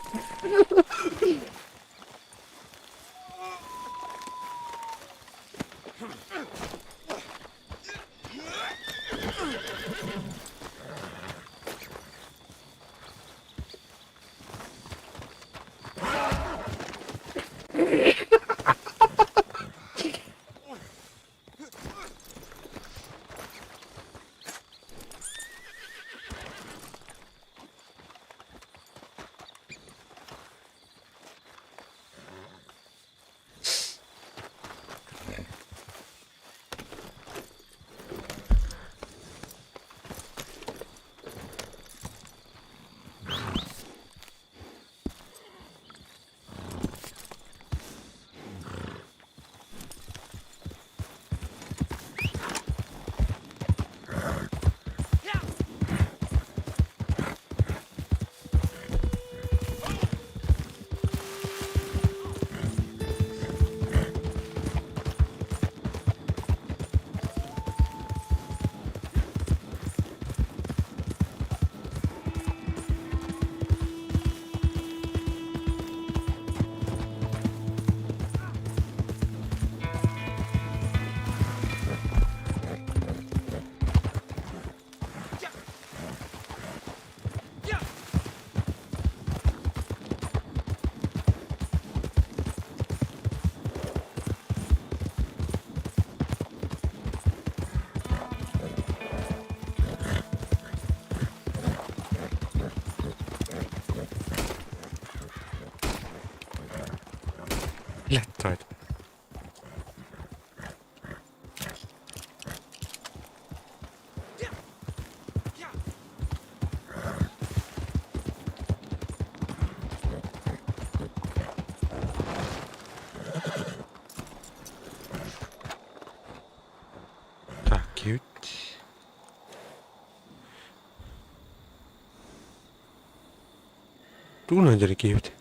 Блядь, это. Так, кют. Тугунан дьэрэ киһибит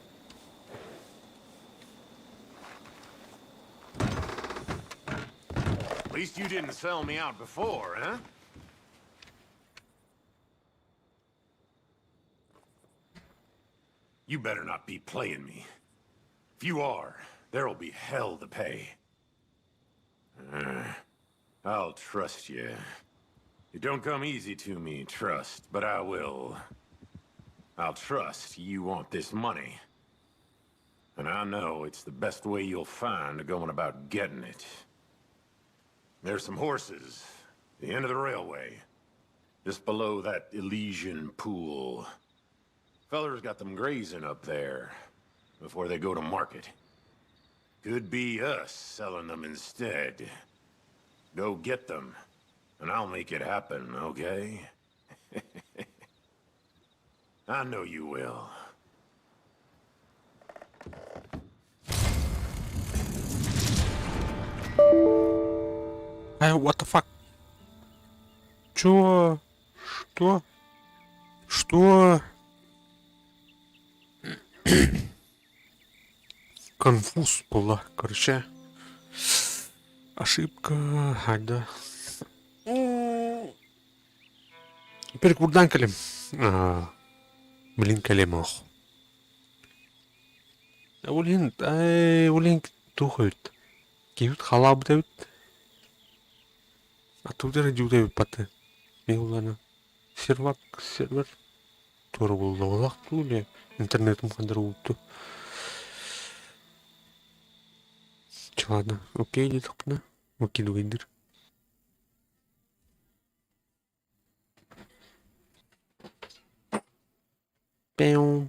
At least you didn't sell me out before, huh? You better not be playing me. If you are, there'll be hell to pay. Uh, I'll trust you. It don't come easy to me, trust, but I will. I'll trust you want this money. And I know it's the best way you'll find of going about getting it. There's some horses, the end of the railway, just below that Elysian pool. Feller's got them grazing up there before they go to market. Could be us selling them instead. Go get them, and I'll make it happen, okay? I know you will. Э, what the fuck? Чё? Что? Что? Конфуз была, короче. Ошибка, да. Теперь курдан кэлим. Блин, кэлим ох. Ол иһин, ол иһин туох эбит? Киһибит халаабыт эбит. Аттыбыт эрэ дьуута эбит баты. Мин улаана сервак сервер туора буллаҕалаах дуу или интернетим хандар уутtu. Чэ ладно, окей диэтэхпинэ, выкидывайдыр. Пэу.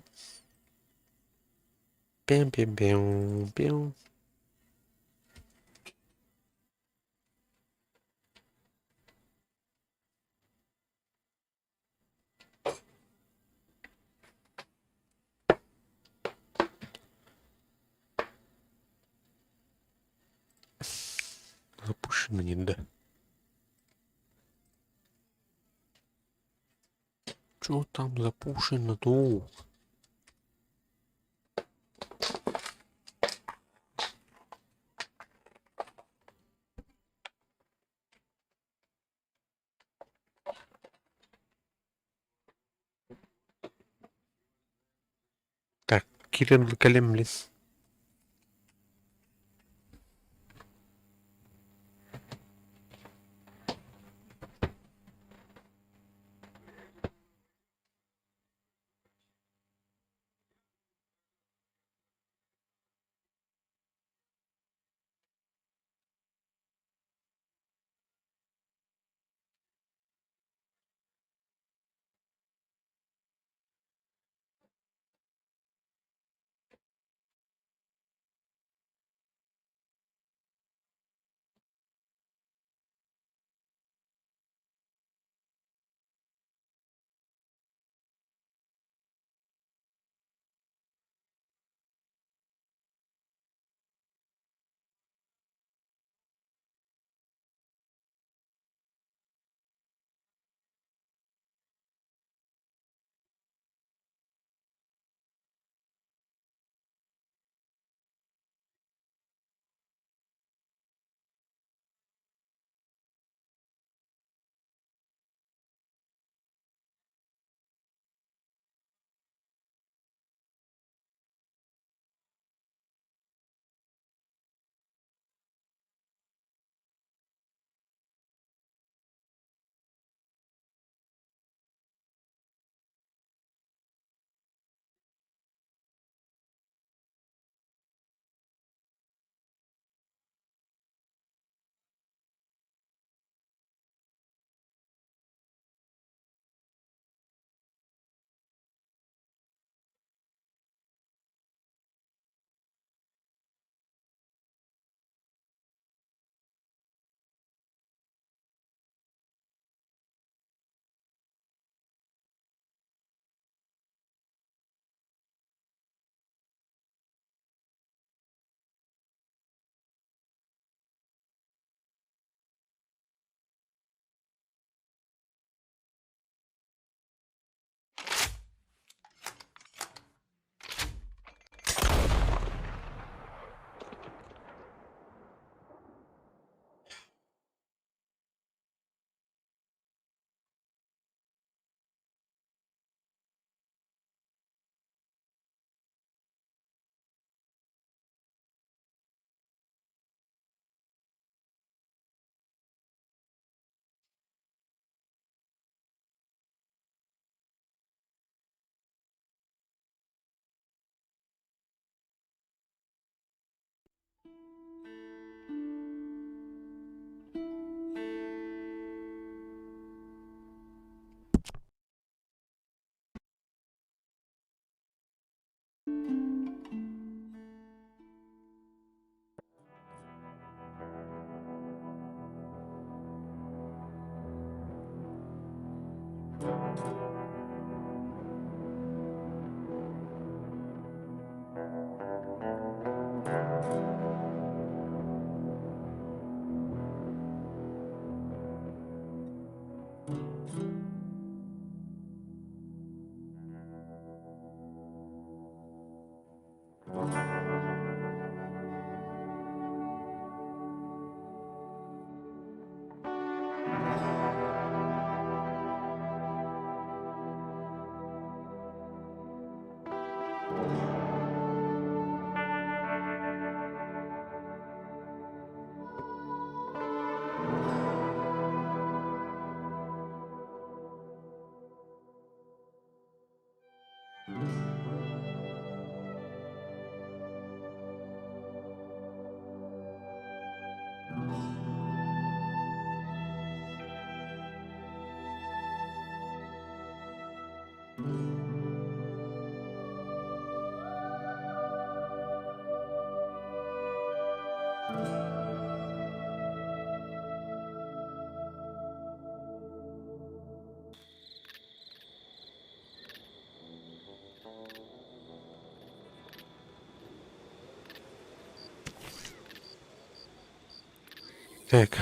Пэм-пэм-пэу, пэу. Мені де. Чо там запушено тут? Так, кирен кэллим. Так.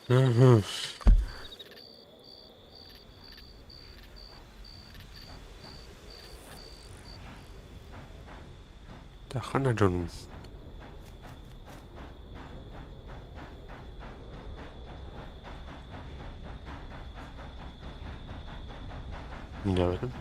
Угу. Тахана дьонум. Билэбитим.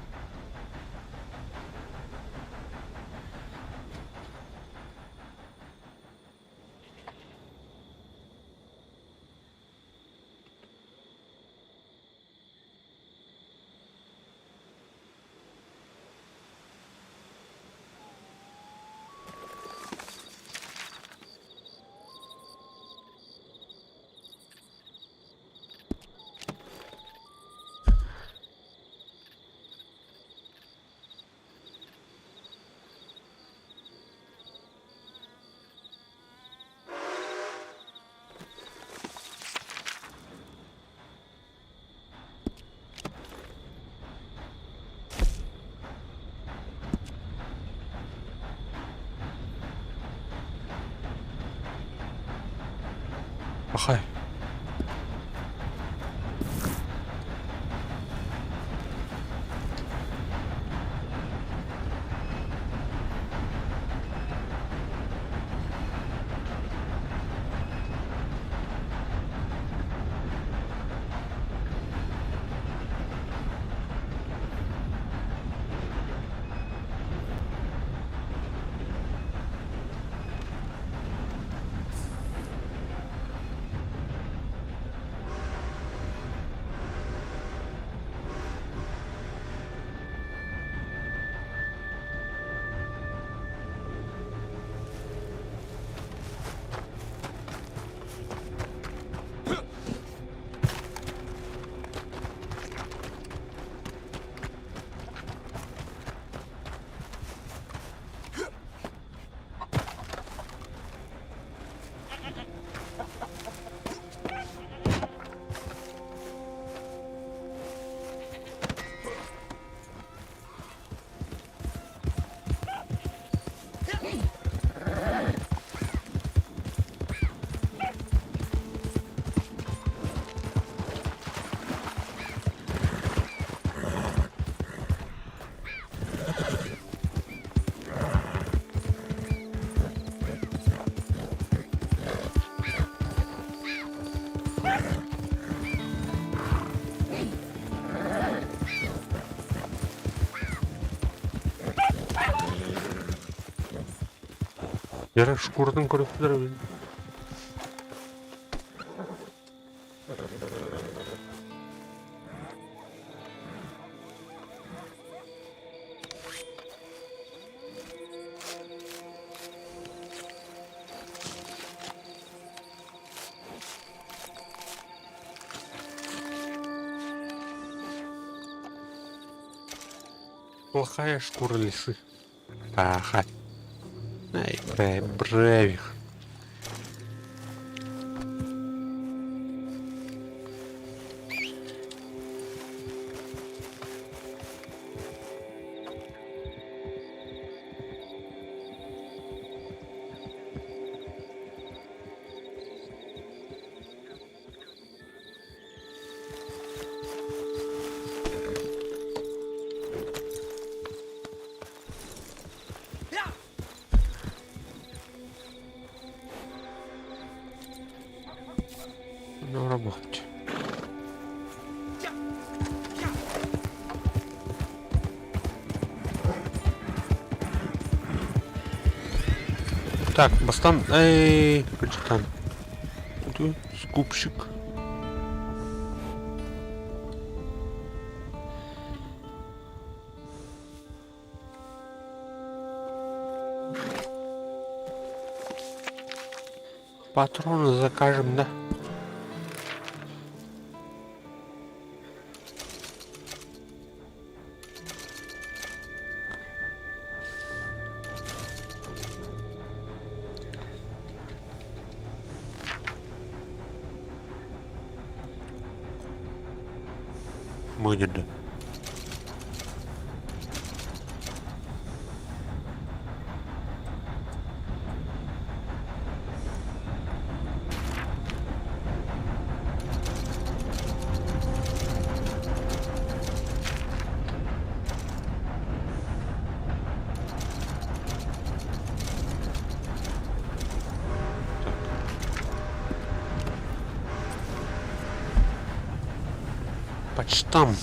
Пахай. Дьэ шкуратын көрүстүлэр эбит. Плохая шкура лисы. Пахать. Ай, бревих. На работе. Так, бастан, эй, капитан. Тут скупщик. Патроны закажем, да? жерде. Почтам.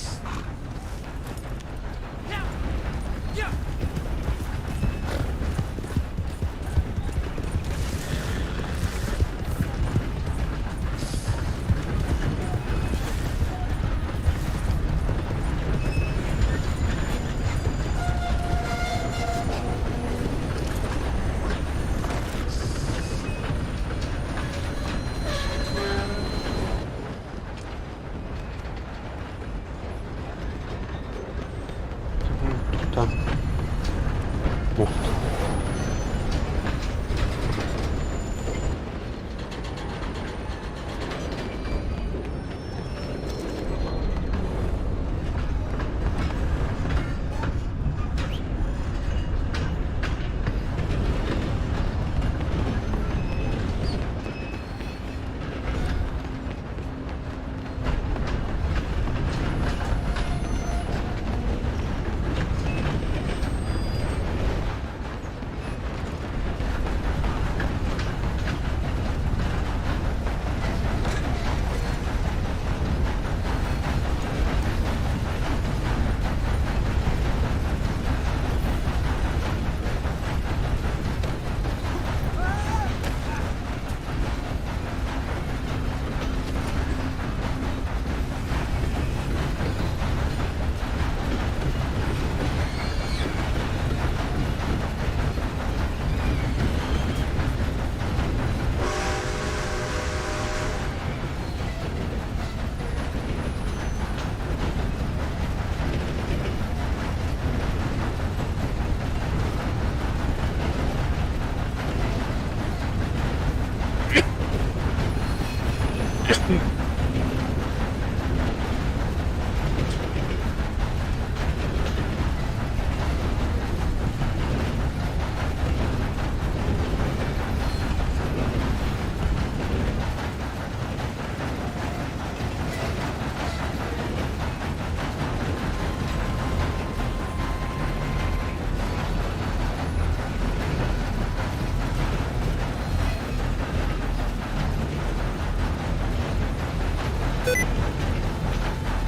Там. Ух.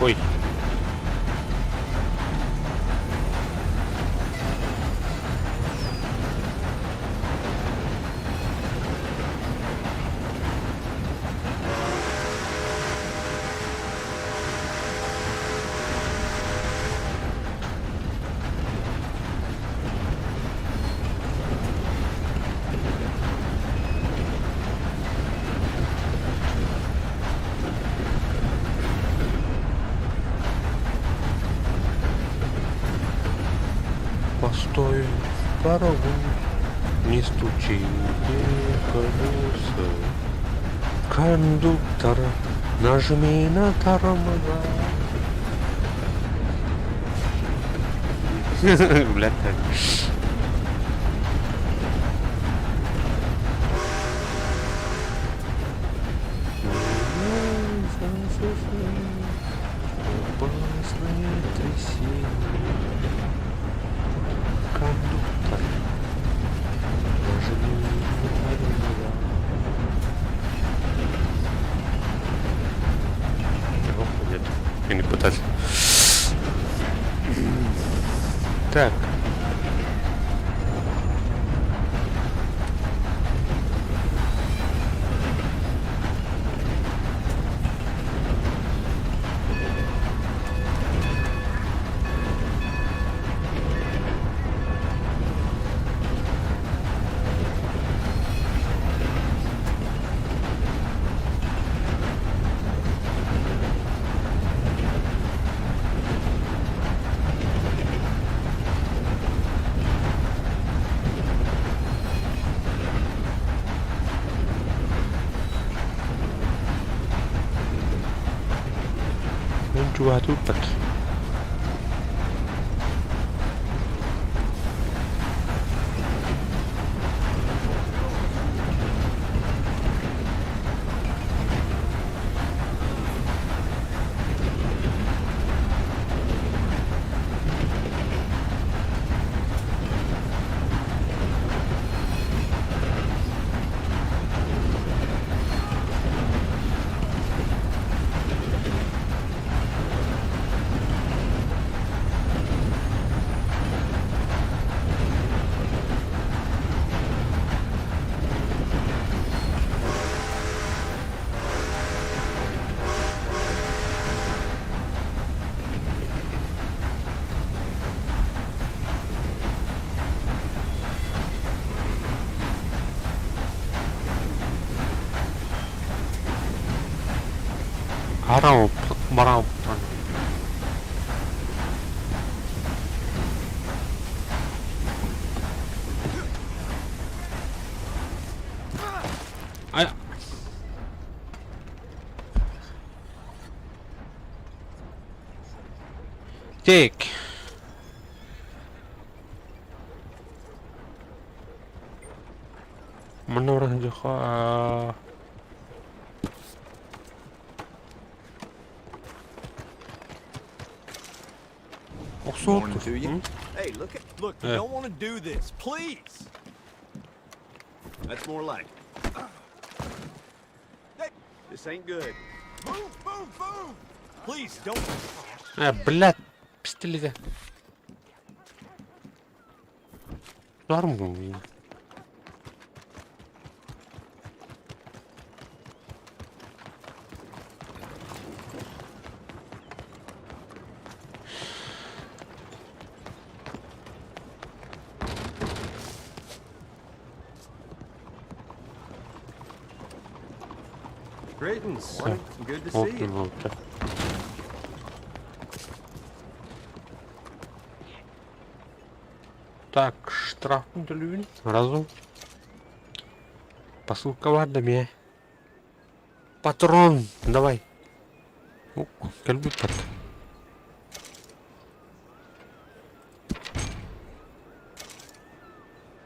Ой. Постой, паровоз, не стучи колеса. Кондуктор, нажми на тормоза. Блядь. Опасные трясины. Кондуктор, нажми на тормоза. Нет, я не пытаюсь. Так. Чугатуппат. Арау, барау. Ай. Так. Манна баран Morning to you. Hey, look at look. You don't want to do this, please. That's more like. it. Hey, this ain't good. Move, move, move! Please don't. А, блядь, пистолет. Норм. Greetings. Good to see you. Так, штраф төлүүбүн сразу. Посылка бар да мия. Патрон, давай. Кэлбит пат.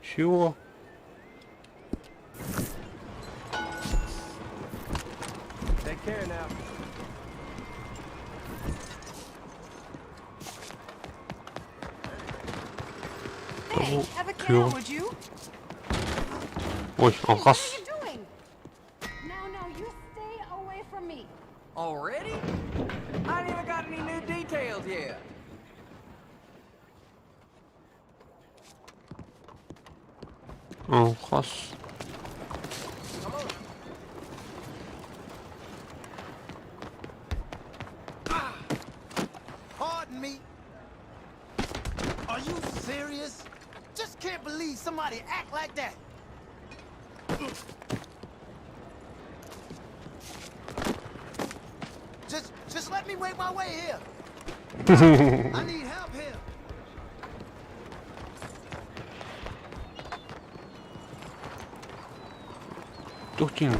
Чего? Take care now. Hey, have a care, would you? Ой, алкаш. What are you doing? No, no, you stay away from me. Already? I ain't even got any new details yet. Алкаш. Pardon me. Are you serious? Just can't believe somebody act like that. Just let me wait my way here. I need help here. Тух тиҥ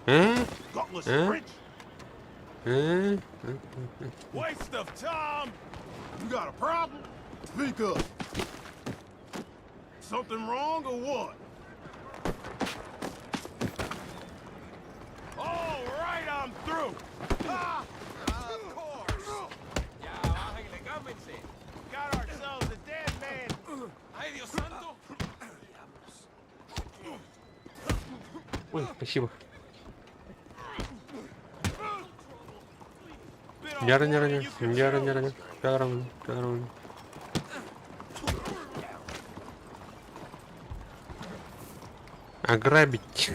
Э? Gutless Э? French. Э? Waste of time. You got a problem? Speak up. Something wrong or what? All right, I'm through. Ah! Of course. Got ourselves a dead man. Ay, Dios santo. Ой, спасибо. Яра, яра, яра, яра, яра, яра. Ограбить.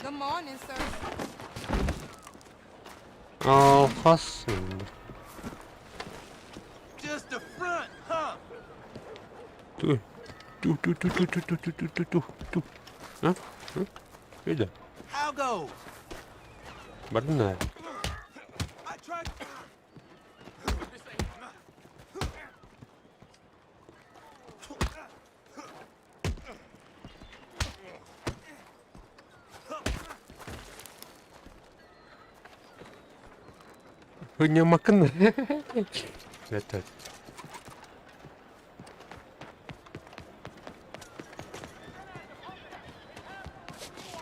Good morning, sir. Алкаш. Just a front, huh? Ту, ту, ту, ту, ту, ту, ту, ту, ту, ту, ту, ту. А? А? Вида? How goes? Больная. I tried. Не макны. Это.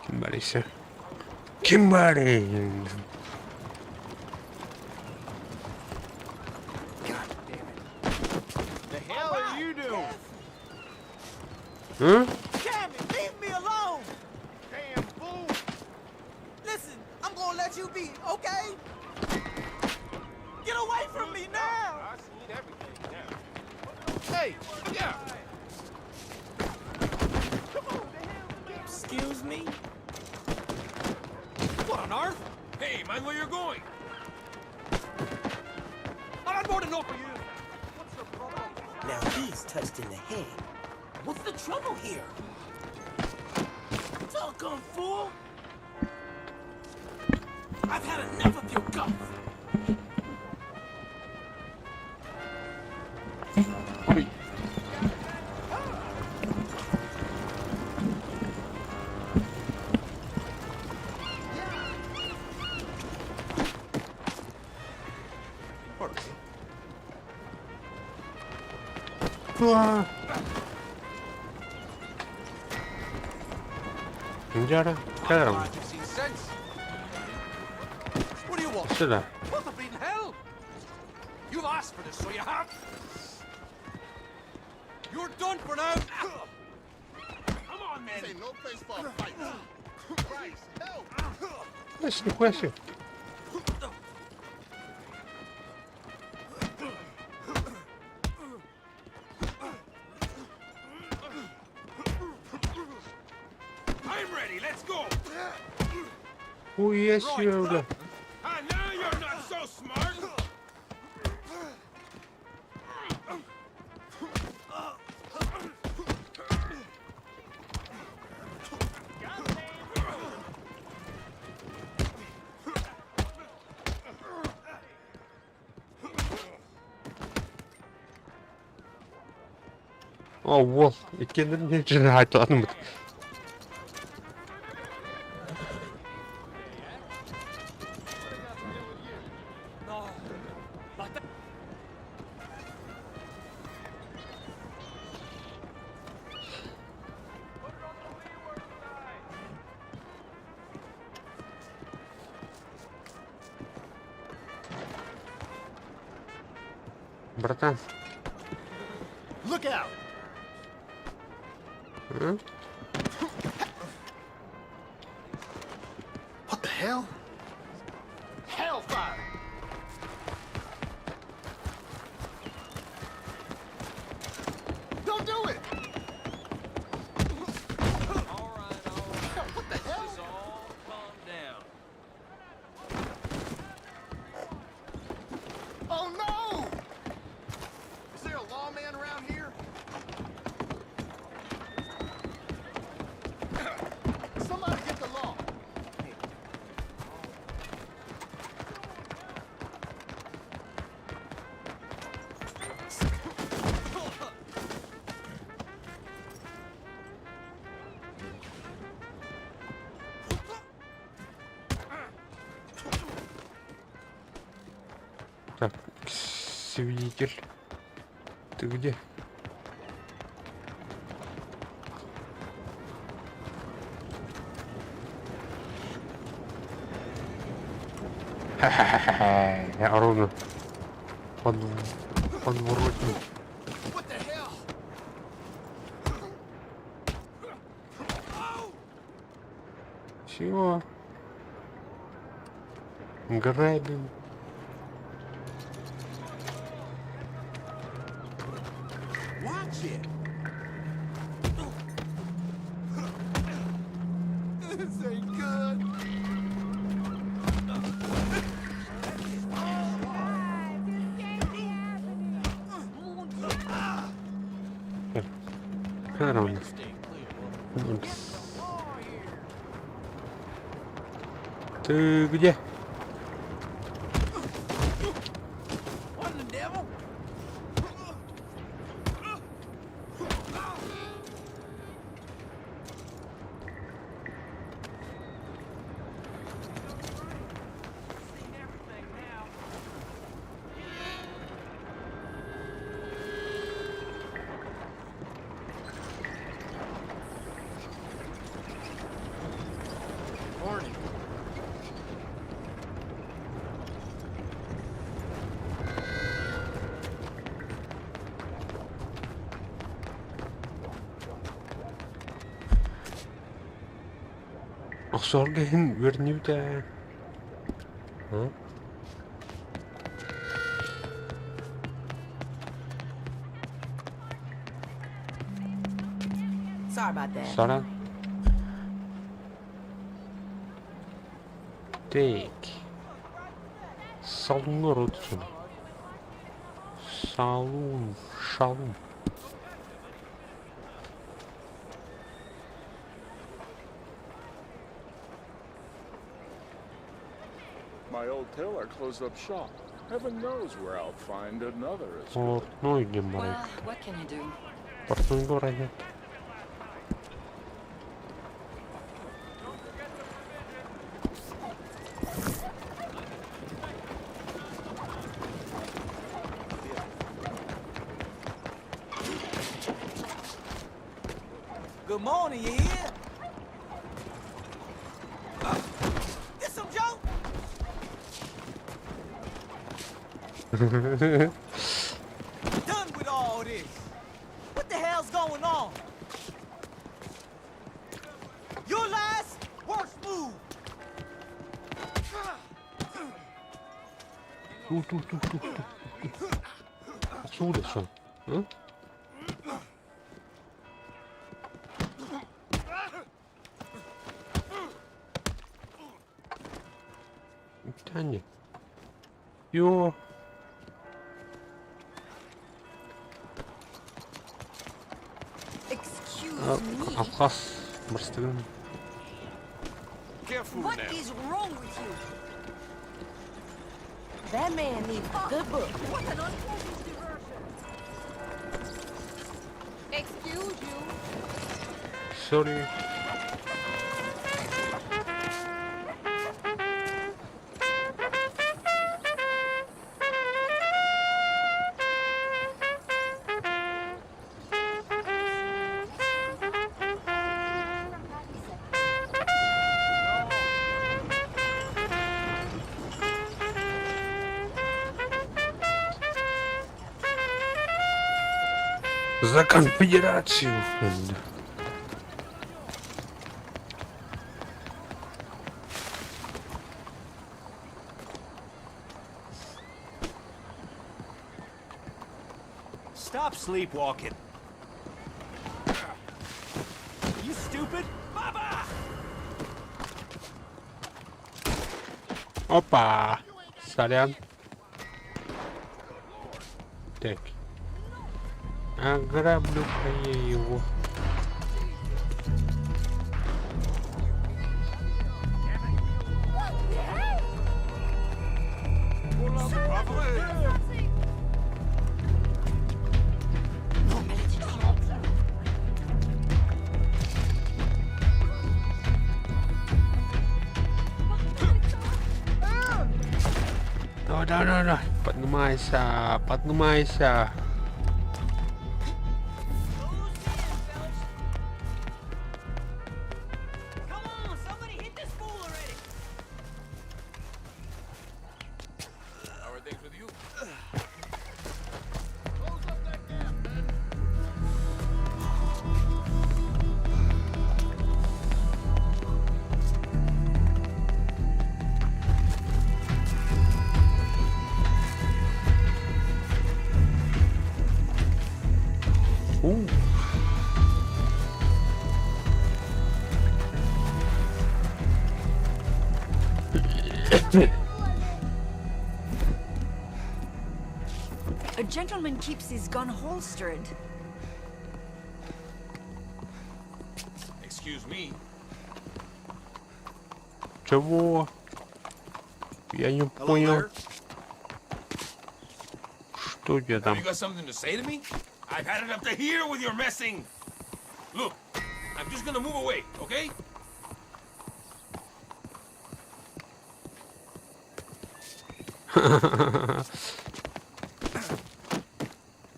Ким барыйся? Ким барый? The hell are you doing? А? Damn it, leave me alone! Damn fool! Listen, I'm gonna let you be, okay? Get away from me now! I seen everything now. Hey, yeah! Excuse me? What on earth? Hey, mind where you're going. I got more to know for you. Now he's touched in the head. What's the trouble here? Dadgum fool! I've had enough of your guff! Ой. Уа! Дьара, кэлэр You've seen sense. What do you want? Сюда. What the bleeding hell? You've asked for this, so you have. You're done for now. Come on, man. This ain't no place for a fight. Christ, help! Знаешь, нихуя себе. I'm ready. Let's go. Хуя себе, бля. Ah, now you're not so smart. О, уол, иккиэннэрин дьиҥ хаайталаатым. Братан. Look out! А? What the hell? Hellfire! Don't do it! What the hell? Just all calm down. Oh no! Is there a lawman around here? Somebody get the law. Так, свидетель. Ты где? Ха-ха-ха-ха. Я ровно под подворотник. What the hell? Чего? Грабим. Watch it. This ain't good. Так, ровно. Ты где? What in the devil? Morning. Охсорго иһин үөрэннибит ээ. А? Sorry about that. Сара. Так. Салоннар отсын. Салун, шалун. My old tailor closed up shop. Heaven knows where I'll find another as good. Портной диэн Well, барайт. what can you do? Портнойга барайт. Good morning, you hear? This some joke? Done with all this. What the hell's going on? Your last worst move. Ту-ту-ту-ту-ту. Отсюда что? А? Тяни. Ё. Excuse me. Алхас мырстыгын. Careful What now. is wrong with you? That man needs a good book. What an unpleasant diversion. Excuse you. Sorry. За конфедерацию! Stop sleepwalking. You stupid? Baba! Опа! Сорян. Так. Ограблю-ка я его. Давай, давай, давай, давай. Поднимайся, поднимайся. How are things with you? У. A gentleman keeps his gun holstered. Excuse me. Чего? Я не Hello понял. there. Что у тебя Have там? you got something to say to me? I've had it up to here with your messing. Look, I'm just gonna move away, okay?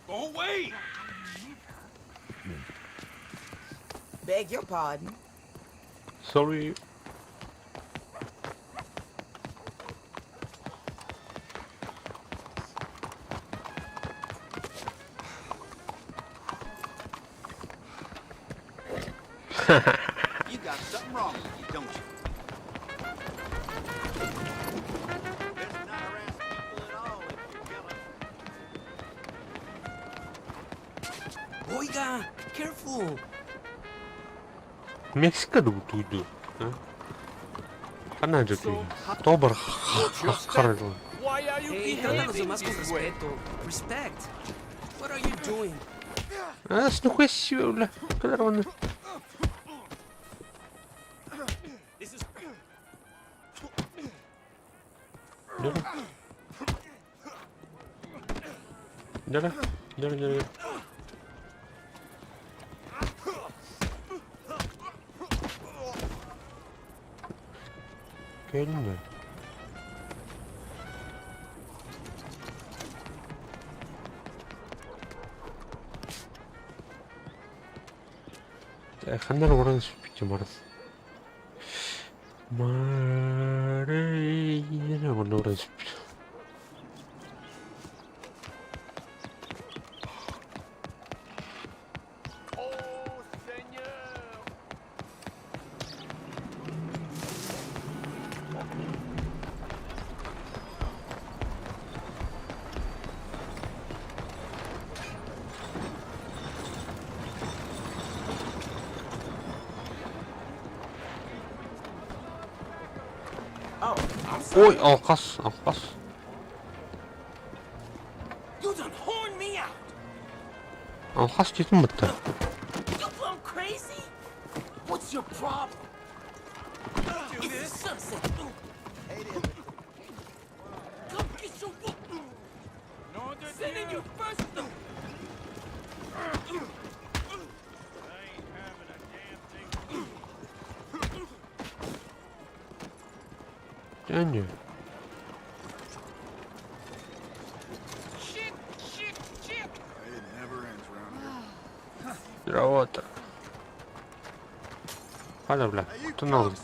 Go away! Beg your pardon. Sorry. You got something wrong with you, don't you? Best not harass people at all if you're gonna. Oiga, careful. Мексика туйду. Ханна же туйду. Тобр харыл. Why are you Hey, trata a los behaving demás con this way? respeto. Respect. What are you doing? А, с нихуя себе, бля. Кадарваны. This is. Дьэ Дьэ дьэ дьэ Кэллэ. Ханна эрэ баран сүппүччэ баран. Манна баран сүппүт. Ой, алкас, алкас. You done horned me out. Алкас диэтим бытта. You plumb crazy? What's your problem? It's the sunset. Come get your whoop. Sending you first. Дяню. Shit, shit, shit. It never ends round here. Работа. Хада, бля, кто надо?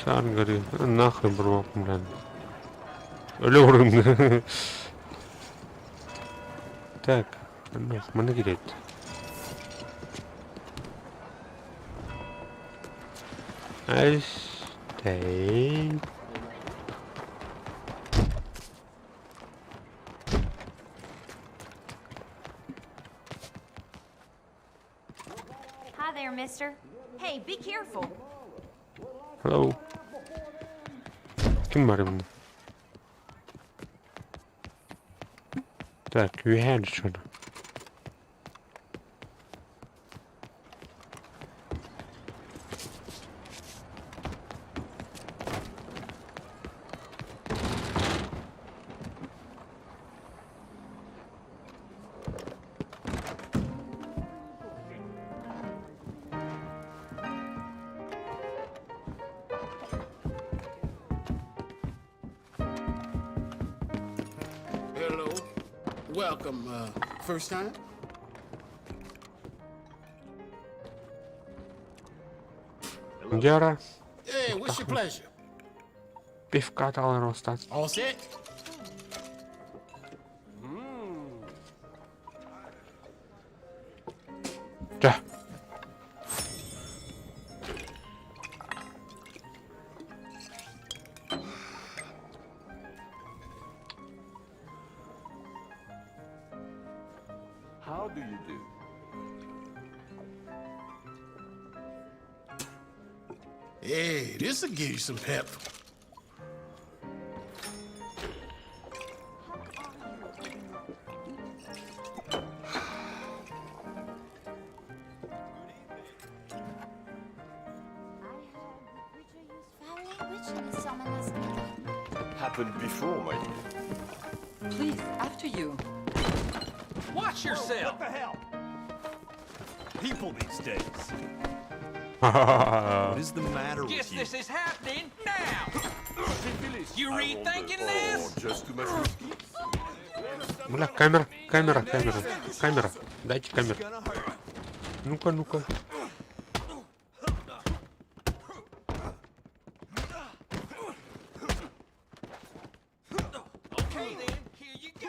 Царь говорит, нахуй брок, блин. Өлө Так, ну, маны кирет. I stay. Hi there, mister. Hey, be careful. Hello. Ким бар мында? Так, үһән шуны. Hello. Welcome, first time? Дяра, Hey, what's your pleasure? пивка талар остат. All set? Дьэ. How do you do? Hey, this'll give you some pep. Happened before, my dear. Please, after you. Watch yourself. What the hell? People these days. What is the matter with Guess you? this is happening now. You rethinking this? Oh, just too much whiskey? Бля, камера, камера, камера, камера. Дайте камеру. Ну-ка, ну-ка. Okay then, here you go.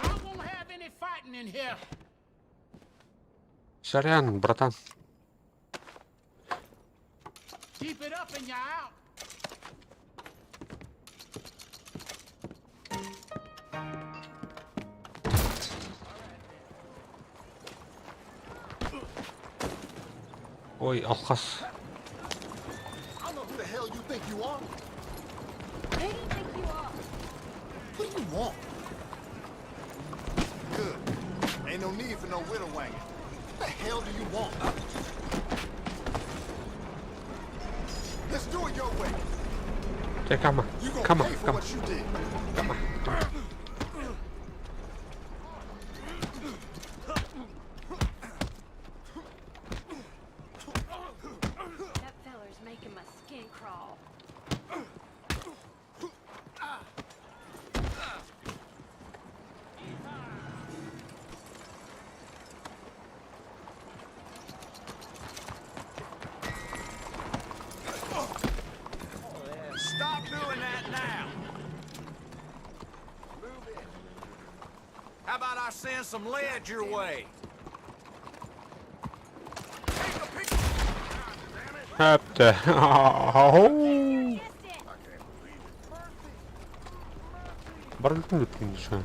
I won't have any fighting in here. Сорян, братан. Keep it up and you're out. Ой, алкас. I don't know who the hell you think you are. Who do you think driving no widow wagon. What the hell do you want? Let's do it your way. Чэ, come on. You gonna Come on, pay for come on. what you did. Come on. Come on. That feller's making my skin crawl. Stop doing that now. Move it. How about I send some lead your way? Хапта. Ау. Барылтын бүткін şu.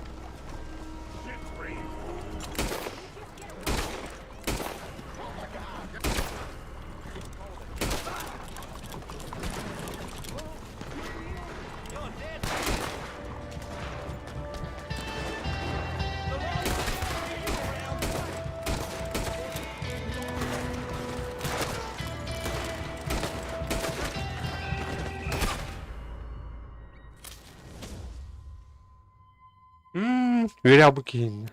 Үөрэх бу киһини.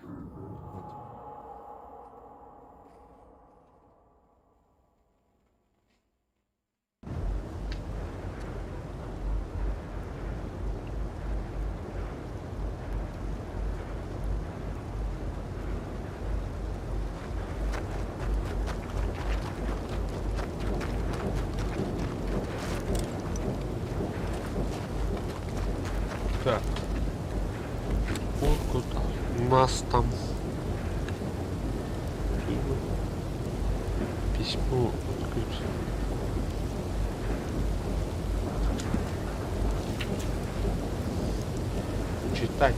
Так. Вот куда у нас там письмо открыть. Читать.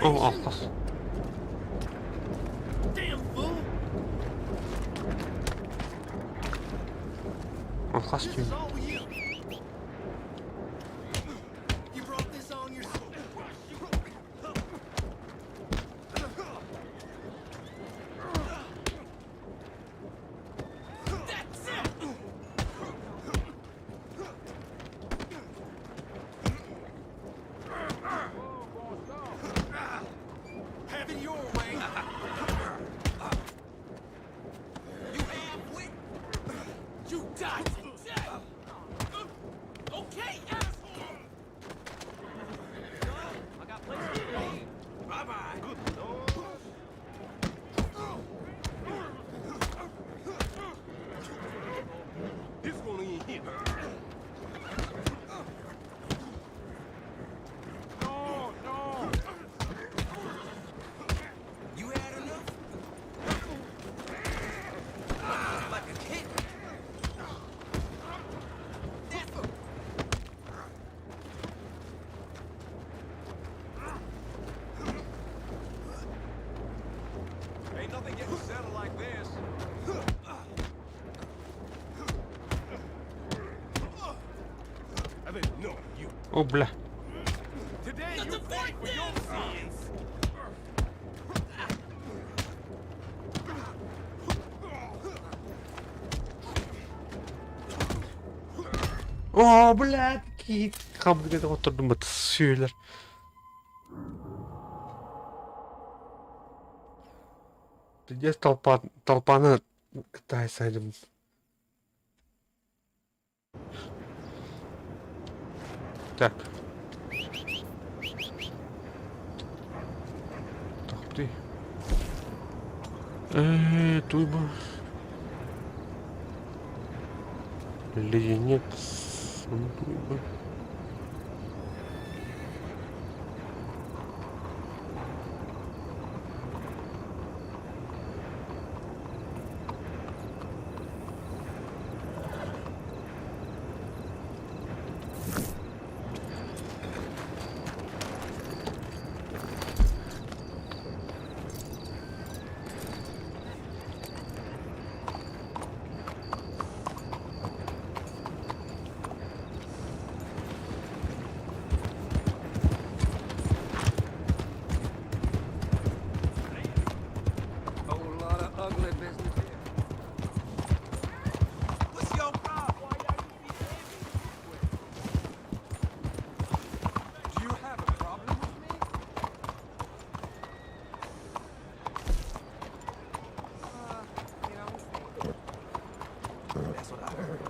О, алкас. Алкас диэн. Have it your way. You halfwit. You die today. Okay, asshole. I got places to be. Bye-bye. Good Lord. This one ain't here. No, no. You had enough? Like a kid. That's a... Ain't nothing getting settled like this. I've had enough of you. О, бля. Today you pay for your sins. О, бля, какие хамдыга отырдым бат сүйелер. Пиздец толпа, толпаны Кытай сайдым. Так. Так, ты. Туйба. Леденец. Туйба. Whole lot of ugly business here. What's your problem? Do you have a problem with me? You don't say. That's what I heard.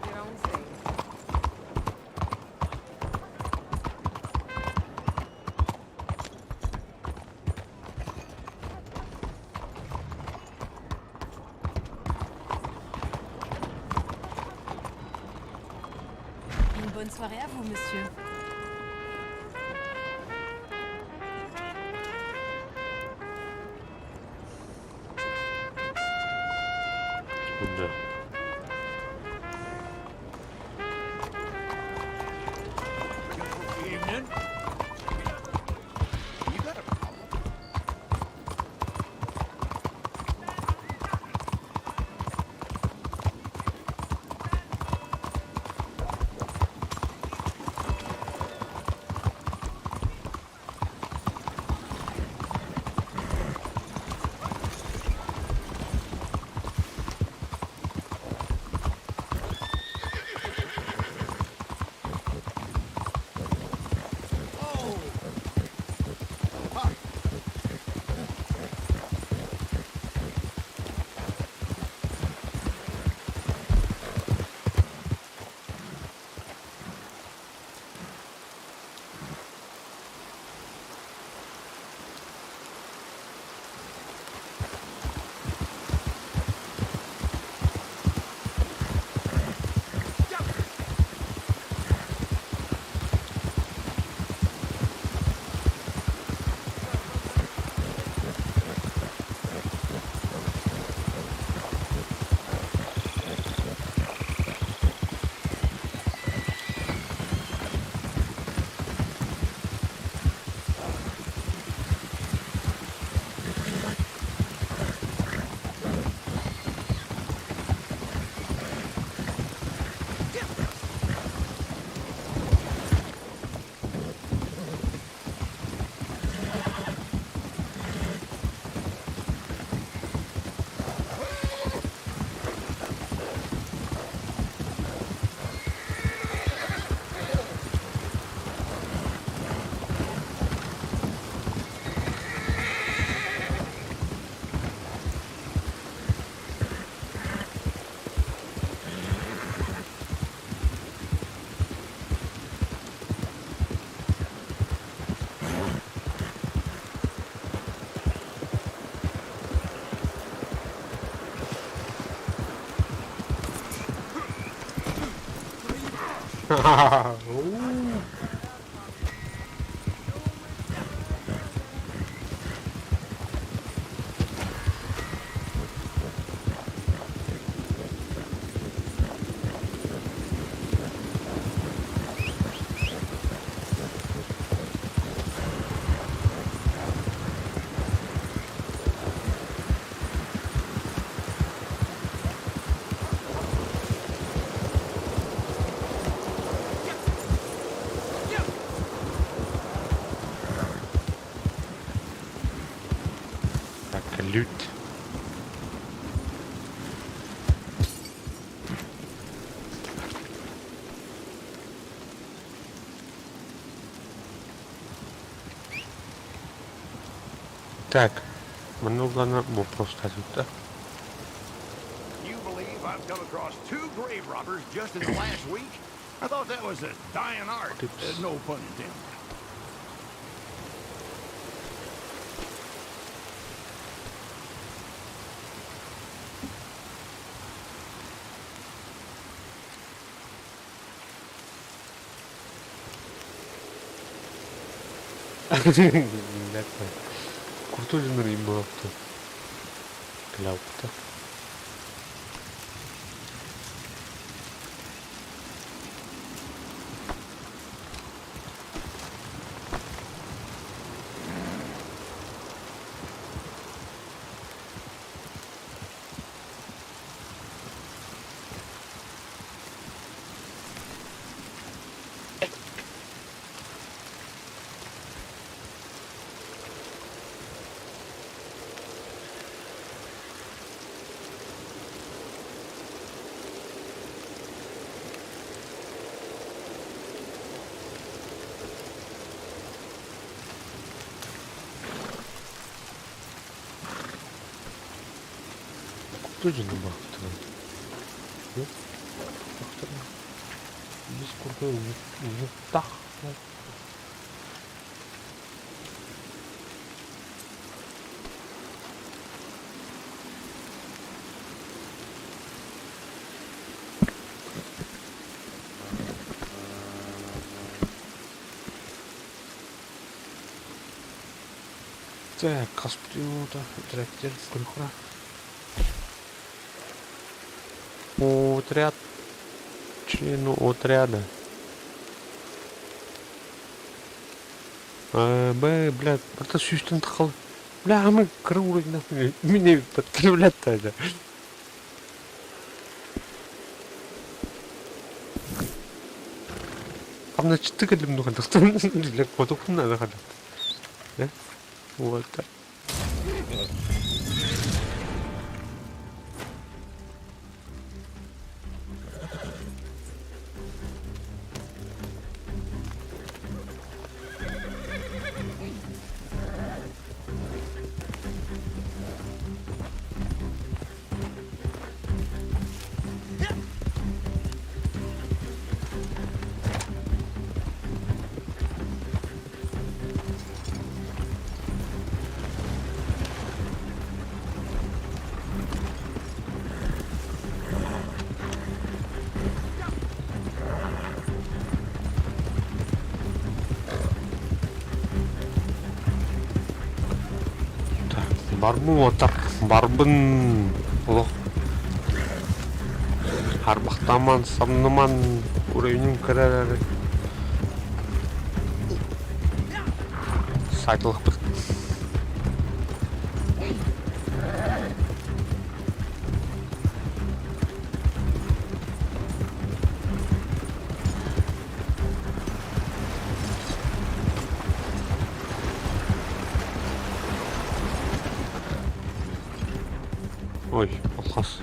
You don't say. Une bonne soirée à vous, monsieur. Да. Evening. You got a problem? Так, лють. Так, манна углана вопрос да? You believe I've come across two grave robbers just in the last week? I thought that was a dying art. No pun intended. Крутой был. Кляуп-то. Куртужина бахтана. Biz kurdu yuttah. Так, каспиота, трактир, курхура. Отряд. Члену отряда. А, Б, бля, это сүүстэн тахал. Бля, мы крылы нахуй. Меня подкреплять тогда. Хамначты кэлим ну хандахтан. Бля, котокун надо хандахтан. Да? Вот так. Барбын отар, барбын олох. Харбахтаман, самныман, уровенем кырарары. Сайтылық. Ой, алхас.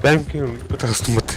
Бэйэм ким ытаҕастыммыт.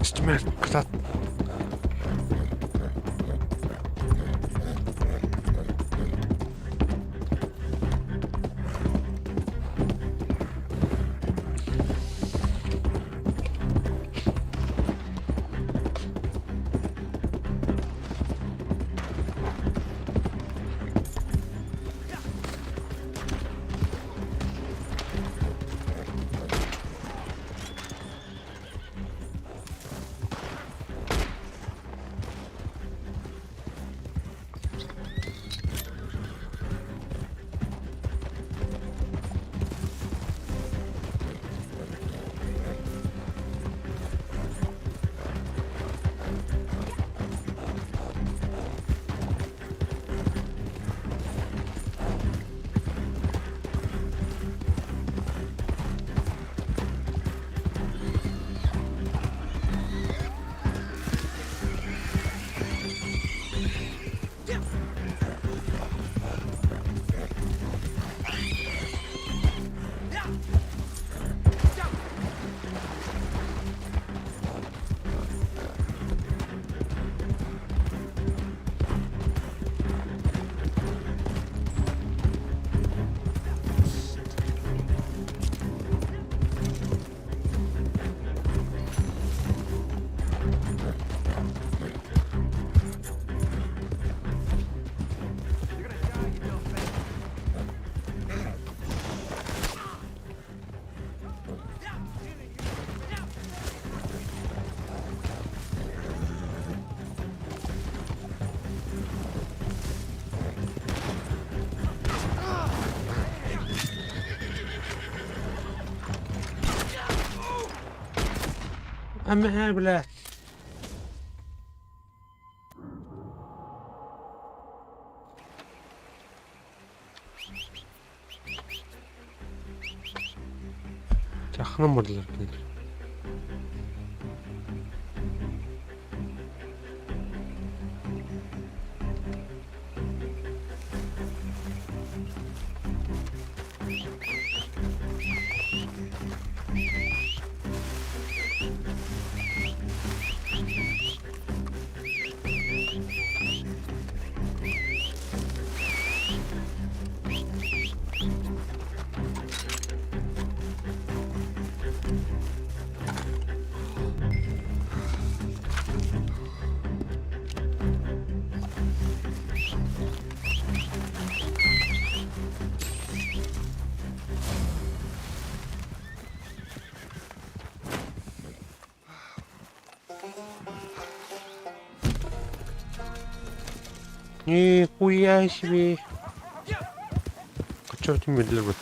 Үстүмэ кытаат. Эмэ блядь. Чахынан бардылар кинилэр. Нихуя себе! А чё ты медленно?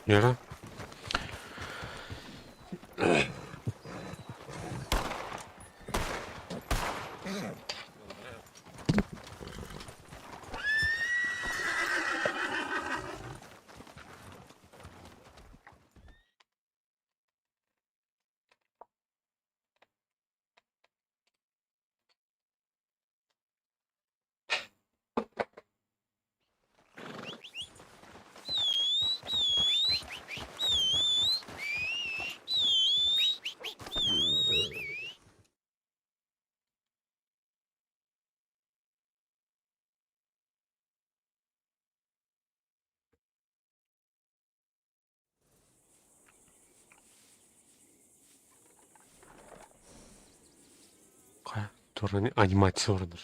Яра. Туран анимация ордер.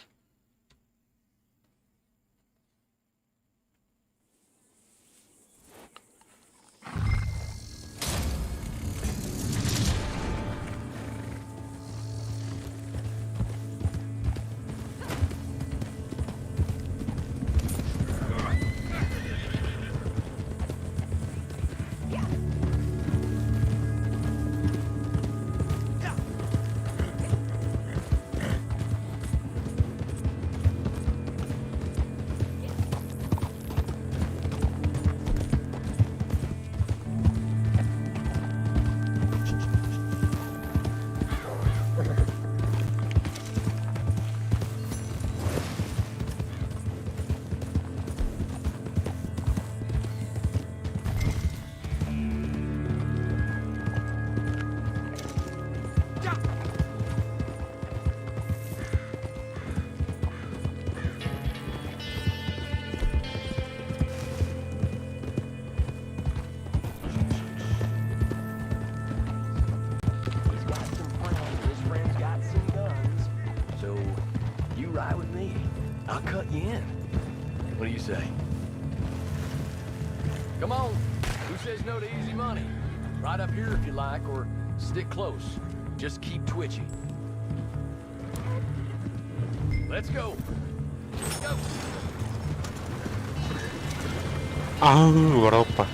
He's got some friends, and his friends got some guns. So you ride with me. I'll cut you in. What do you say? Come on. Who says no to easy money? Ride up here if you like, or stick close. Just keep twitching. Let's go. Go. Аа, Европа.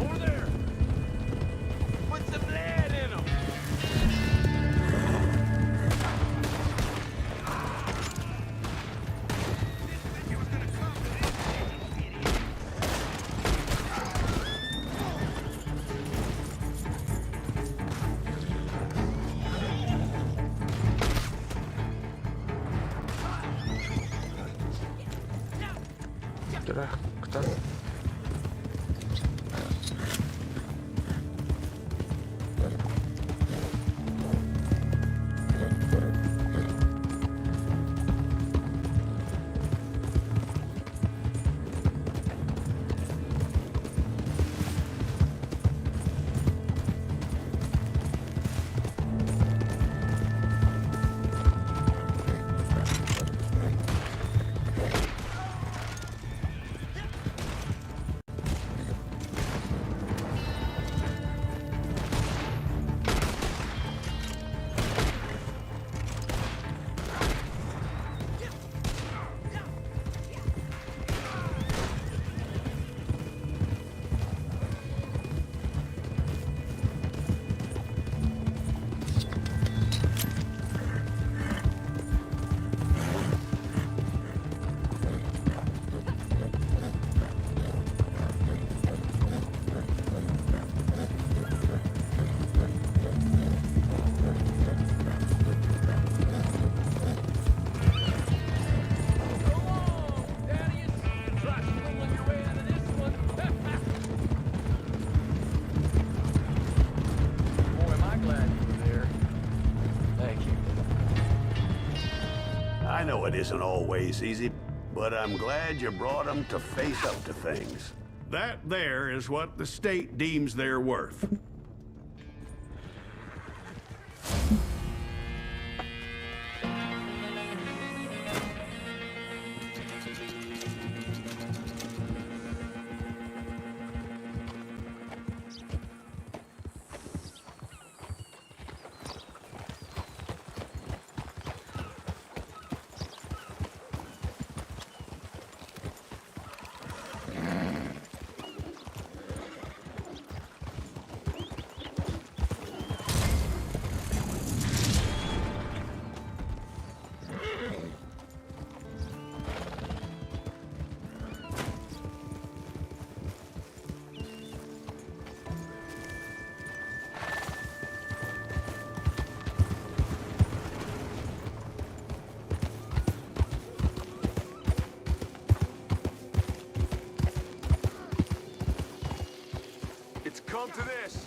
Over there. Put some lead in 'em. Кто? it isn't always easy, but I'm glad you brought 'em to face up to things. That there is what the state deems they're worth. It's come to this.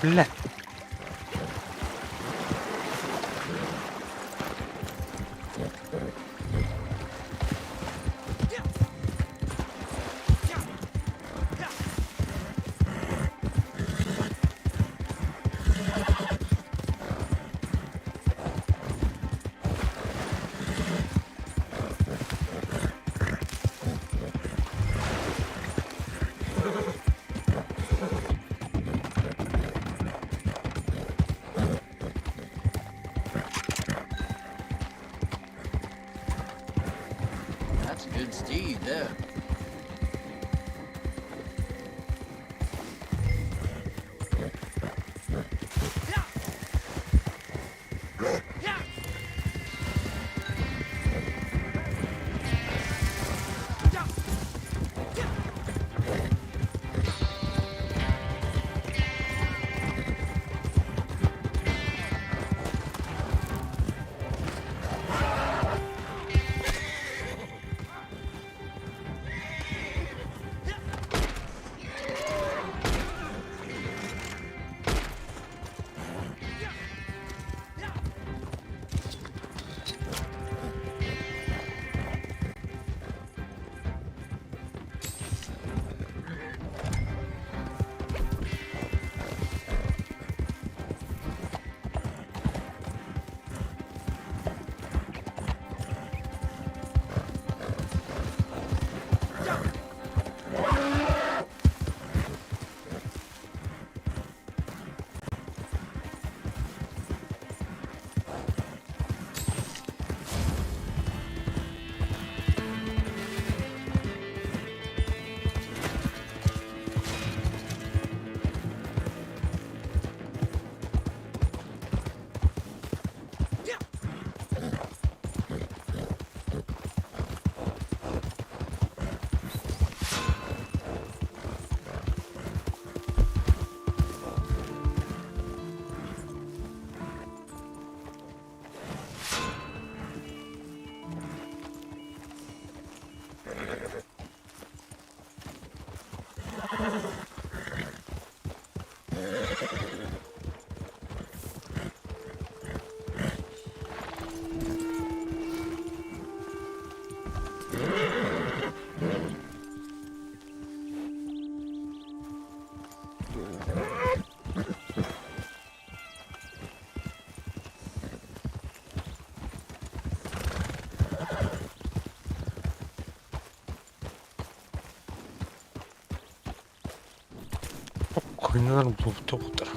Бля. That's a good steed there. Ханналар булбуттар.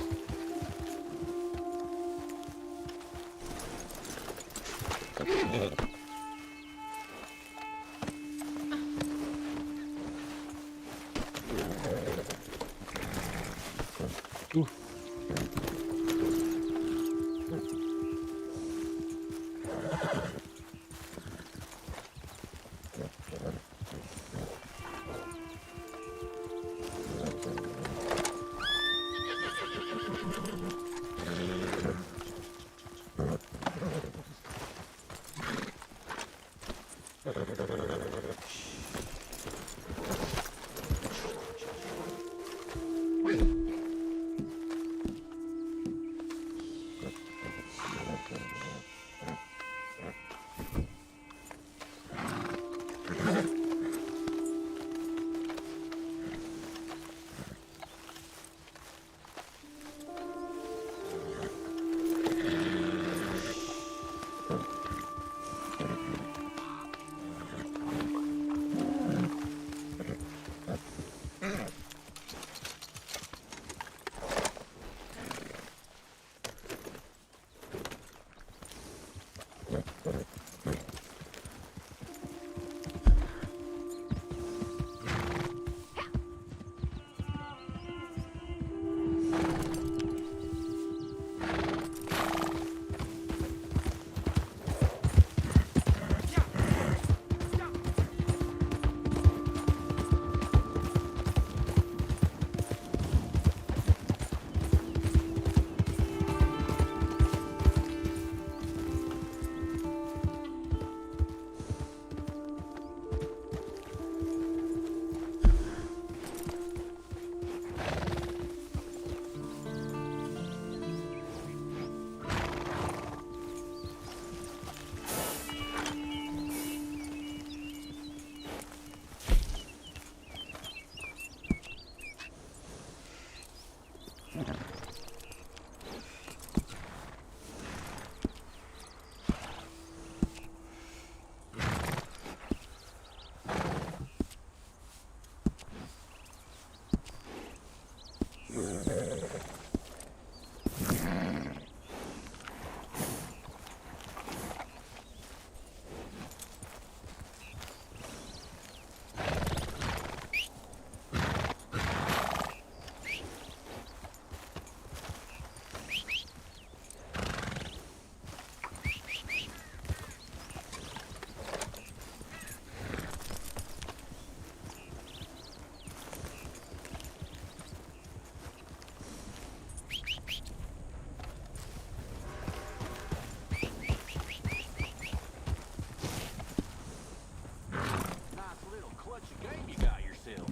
Nice little clutch of game you got yourself.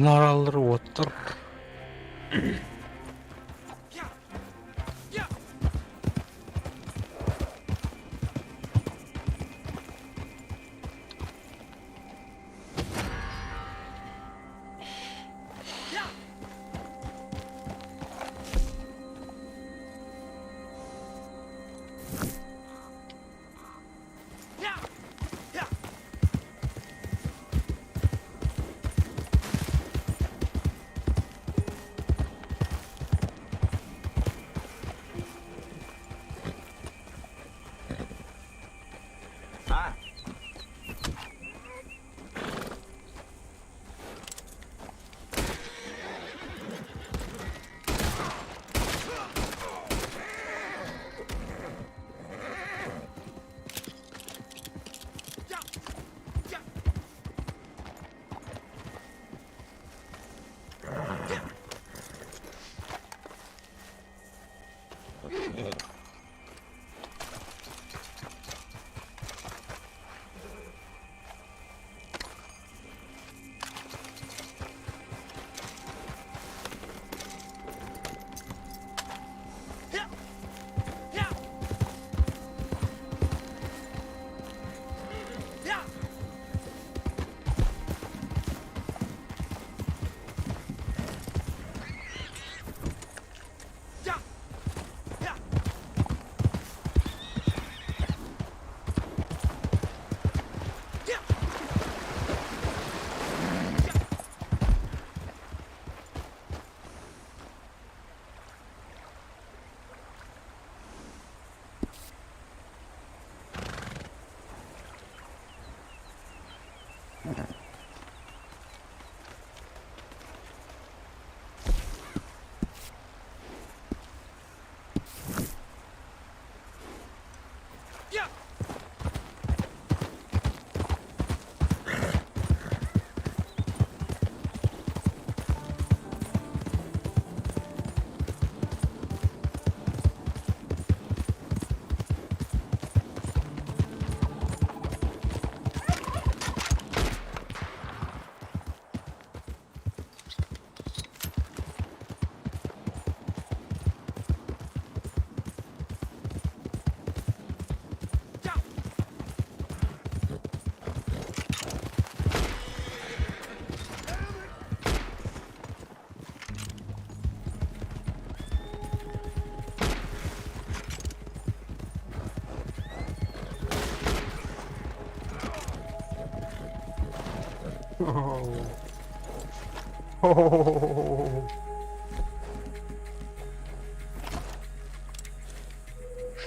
Наралар уоттар.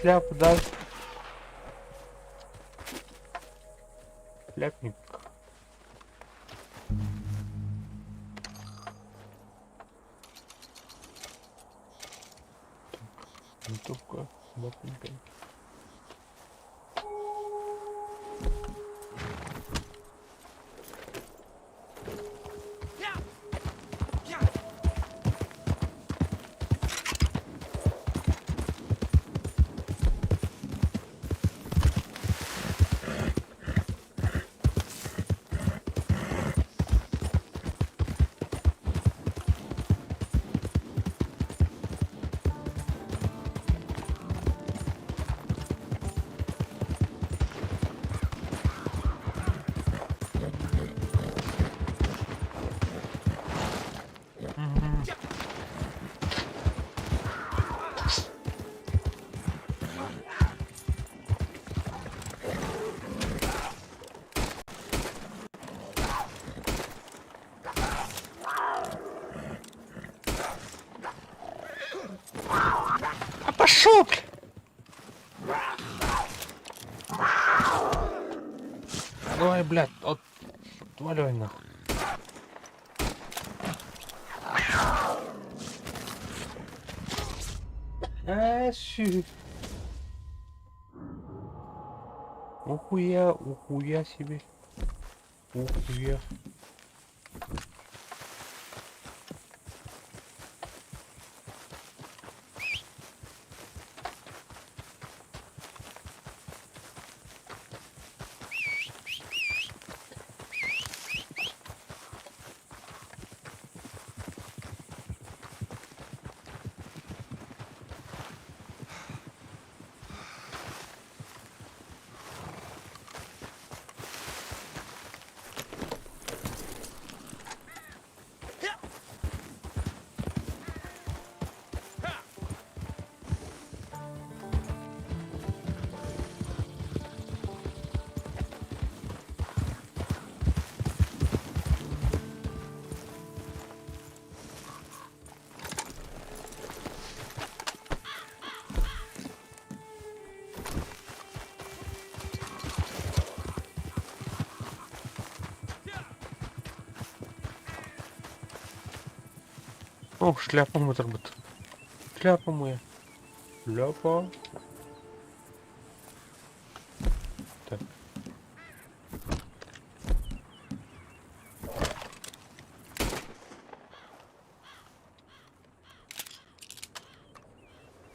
Шляпу дай. Шляпник. Так, винтовка, бабонька. А пошел! Давай, блядь, от... отваливай нахуй. А, щи. Ухуя, ухуя себе. Ухуя. О, шляпа мытырбыт. Шляпа моя. Шляпа. Так.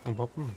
Убаппын.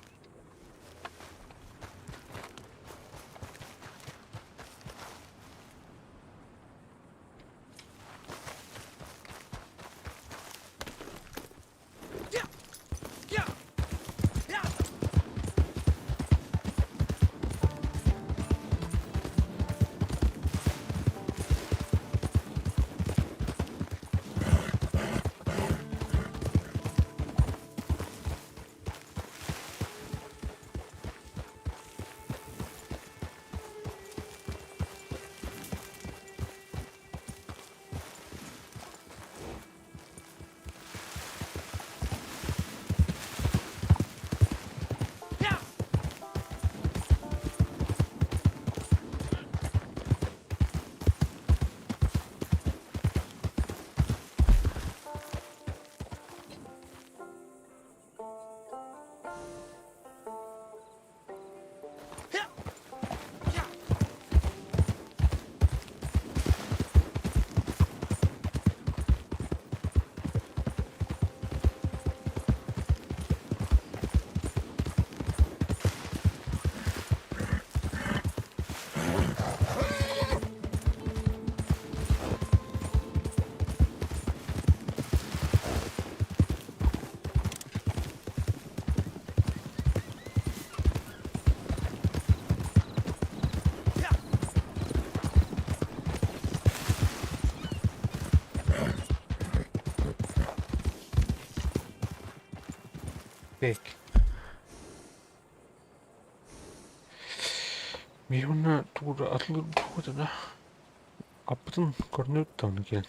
Так. Миһуна туура атлыр да. Аппытын көрнөт даҕаны кэлин.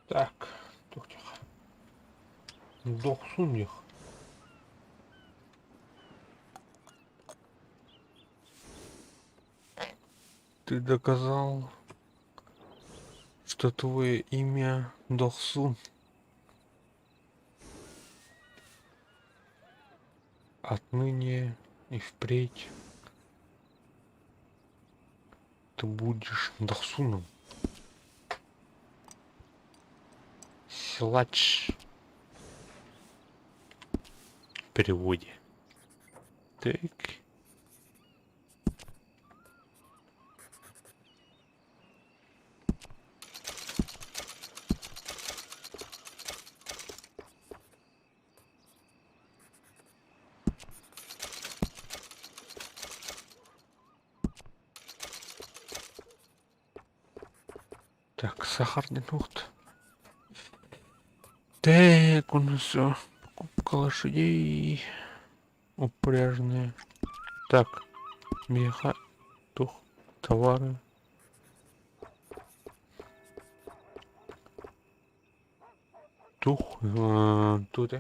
Так, туох Дохсун диэх. Ты доказал, что твое имя Дохсун. Отныне и впредь ты будешь Дохсуном. Силач. В переводе. Так. Так, сахарный нухт. Так, у нас все. Покупка лошадей. Упряжные. Так, меха, тух, товары. Тух, тут.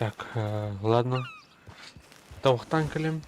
Так, ладно. Табахтаан кэлиэм.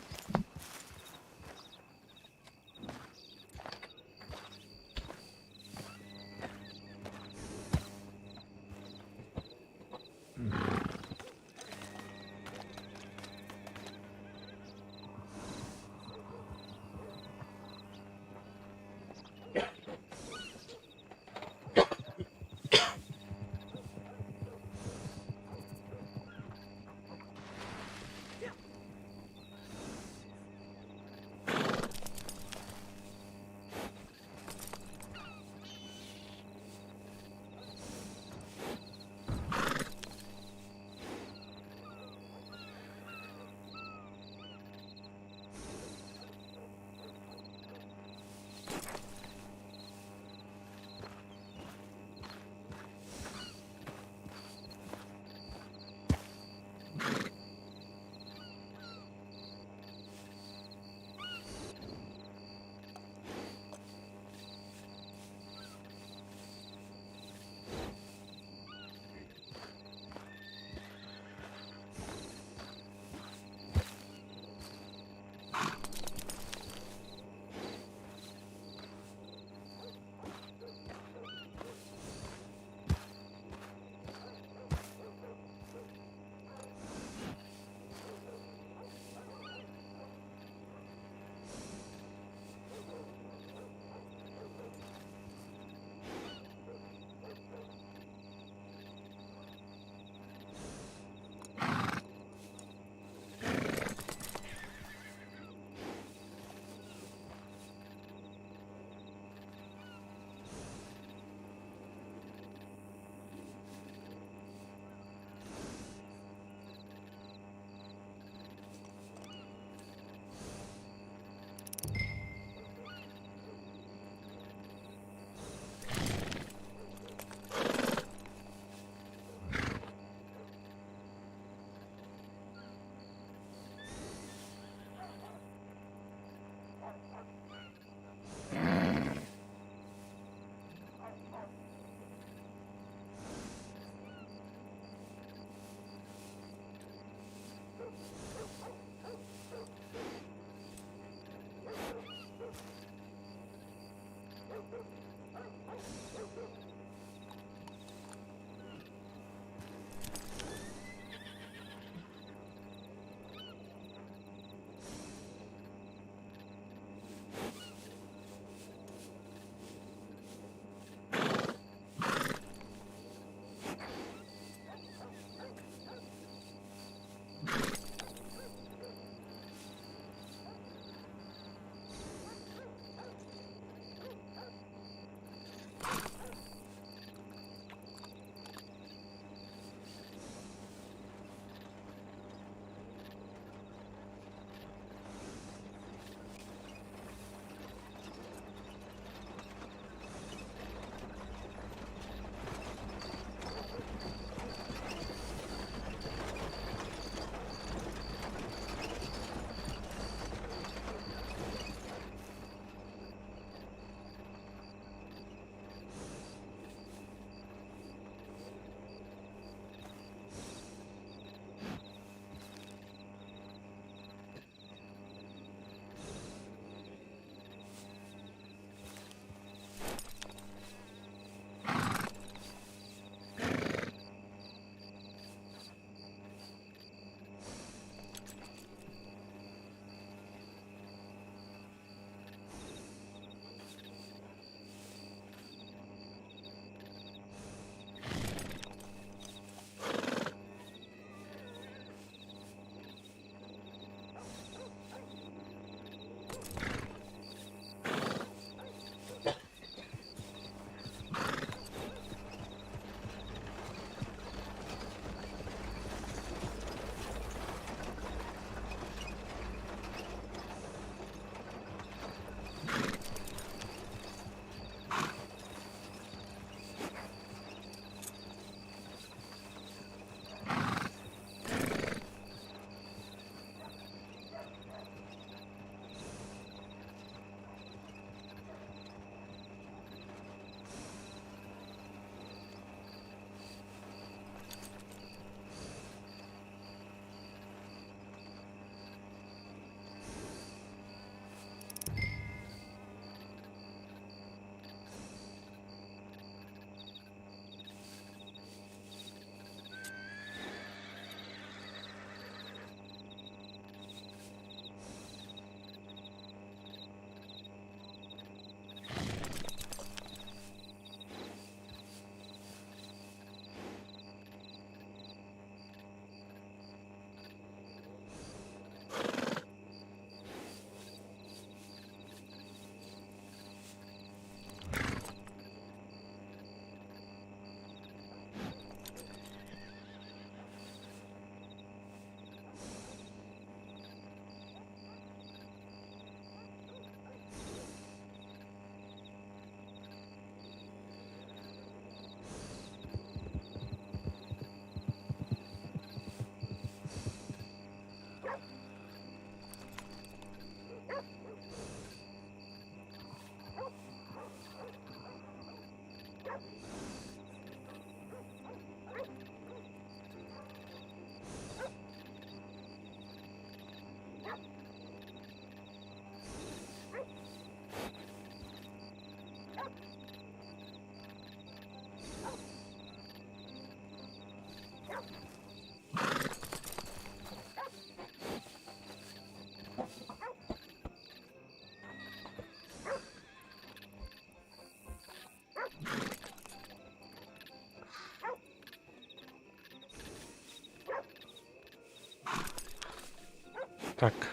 Так.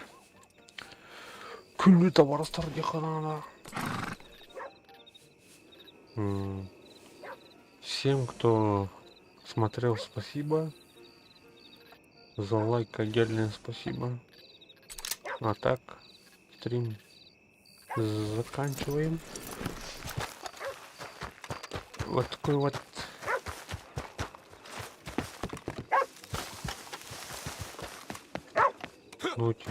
Күндү табаарыстар диэххэ Всем, кто смотрел, спасибо. За лайк отдельное спасибо. А так, стрим заканчиваем. Вот такой вот лутик.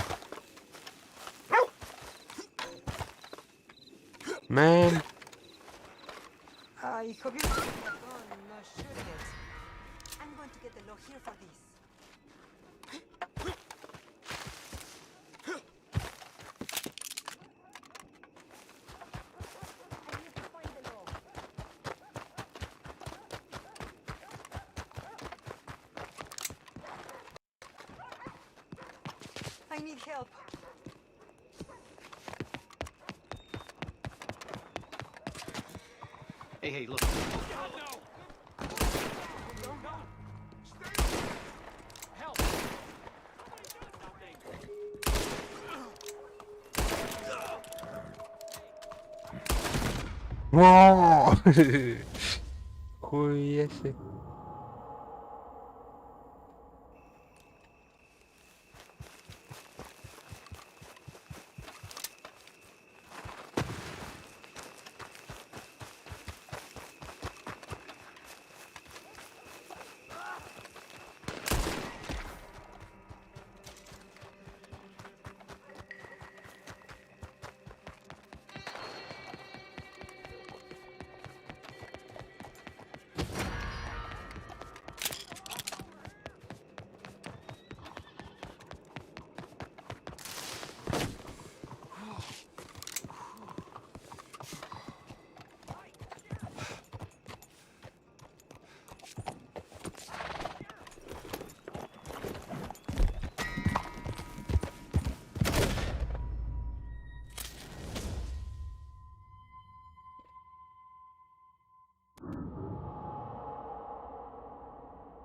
Man. I hope you gun shooting it. I'm going to get the law here for this. I need help. Hey, hey, look. Во! Хуя себе.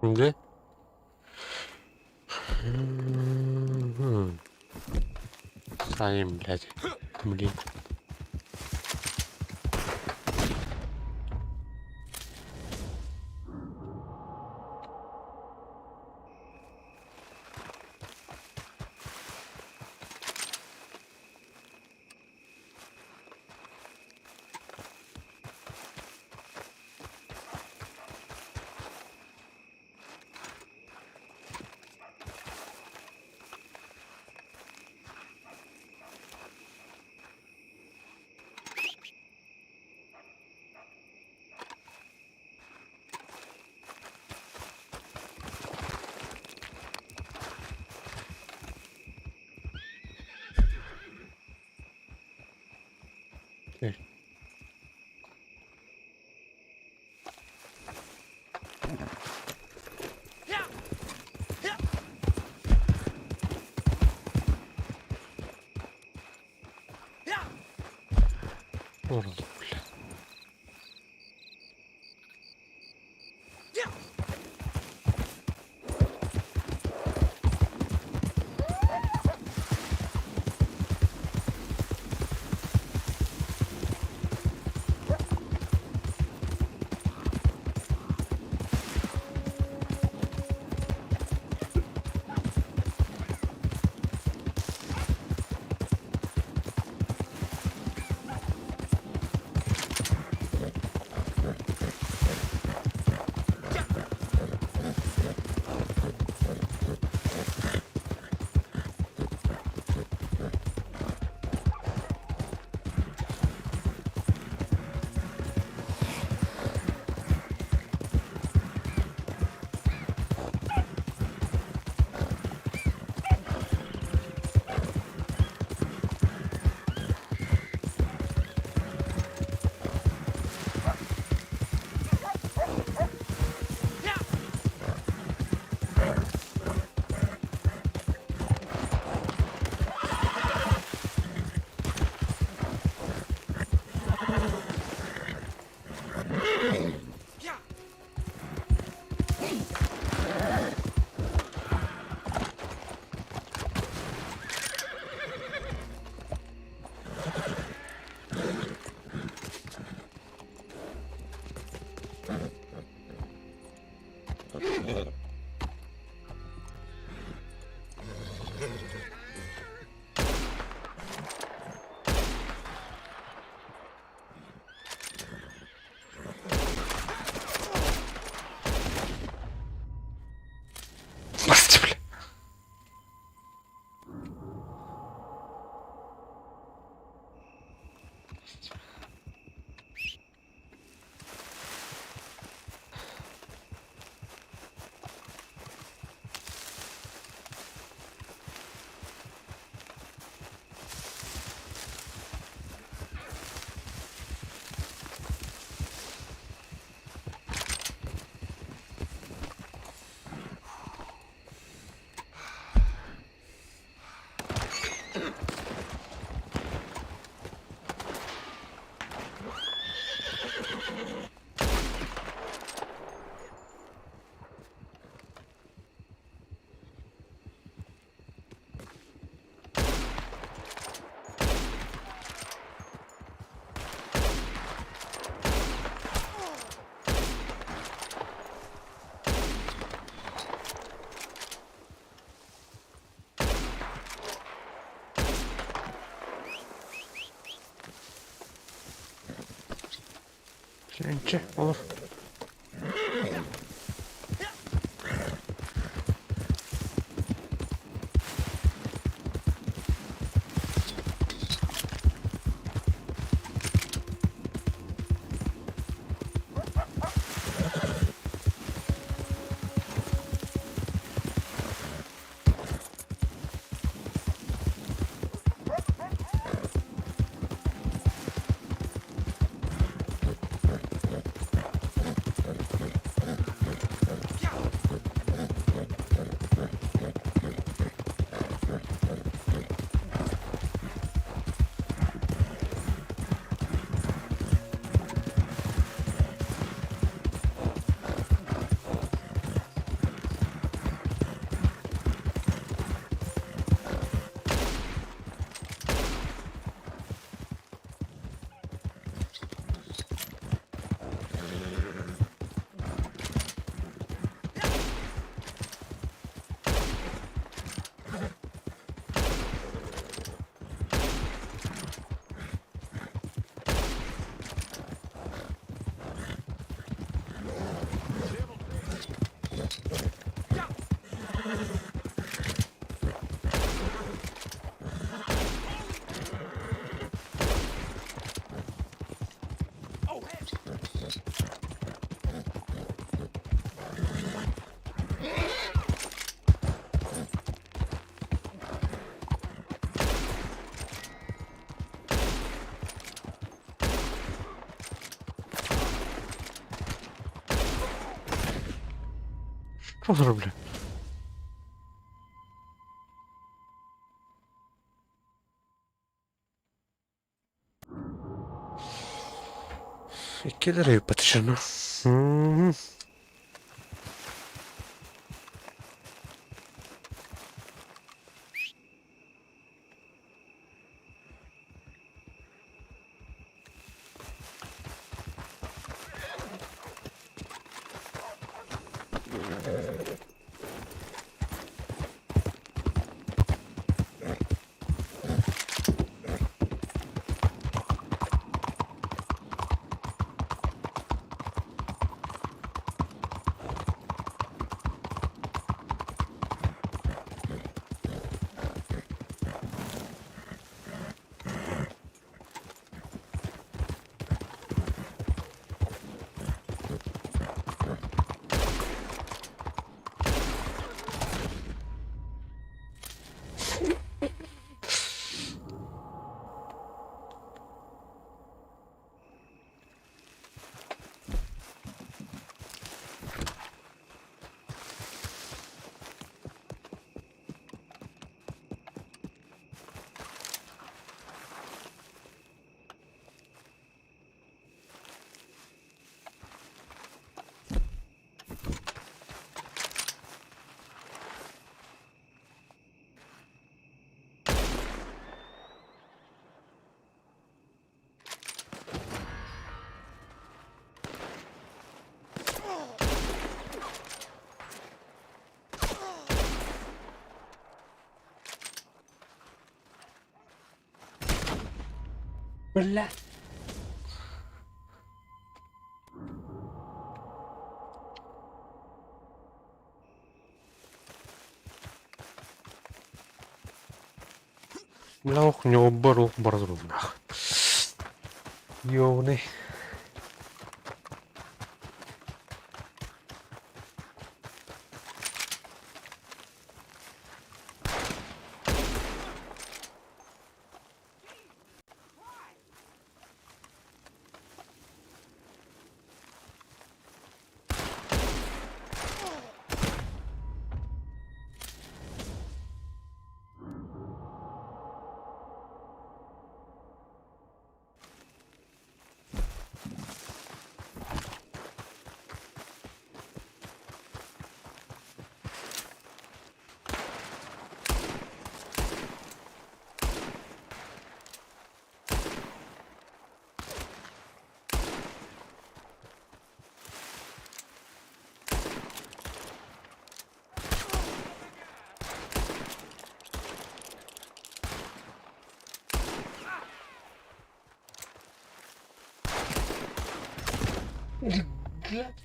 Дьэ. Сайын, блядь. Блин. Окей. Орло, бля. Басты, бля. Чэ, olur. Що зроблю? Иккилэр ыыппатышына. Бля. Бля, ох, ньуобар ох бара турбунах. Ёбаный.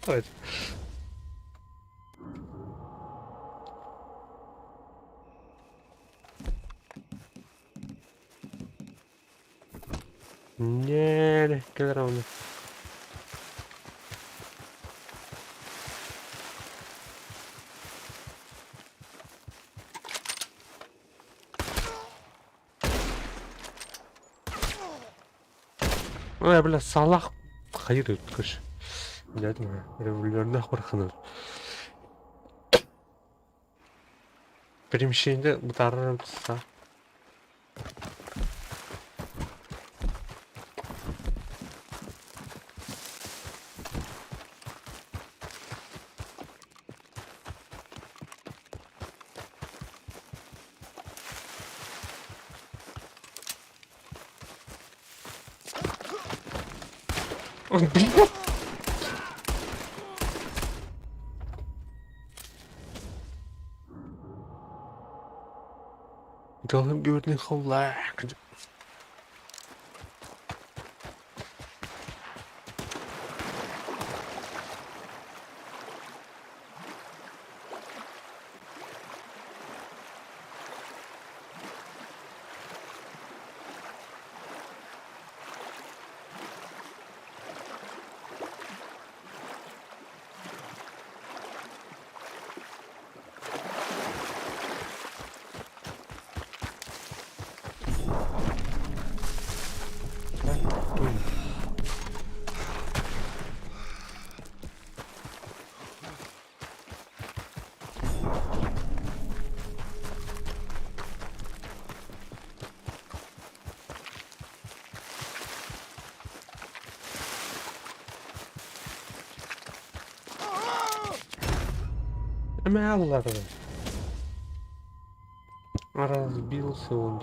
Блядь. Не, кэлэр аны. Ой, бля, Салах хайыр өткөш. Блядь, револьвернах барханыр. Перемещение бытарыр са. Блядь. Galım gördün xovlak. Мяллар. Разбился он.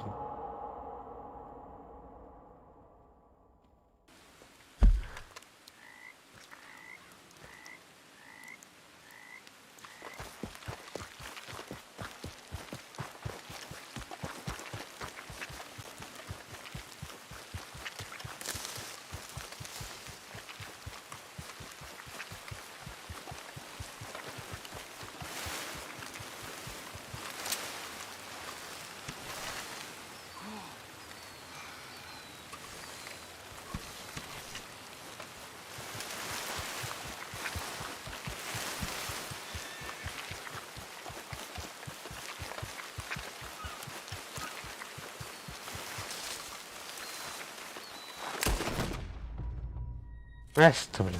Место, бля.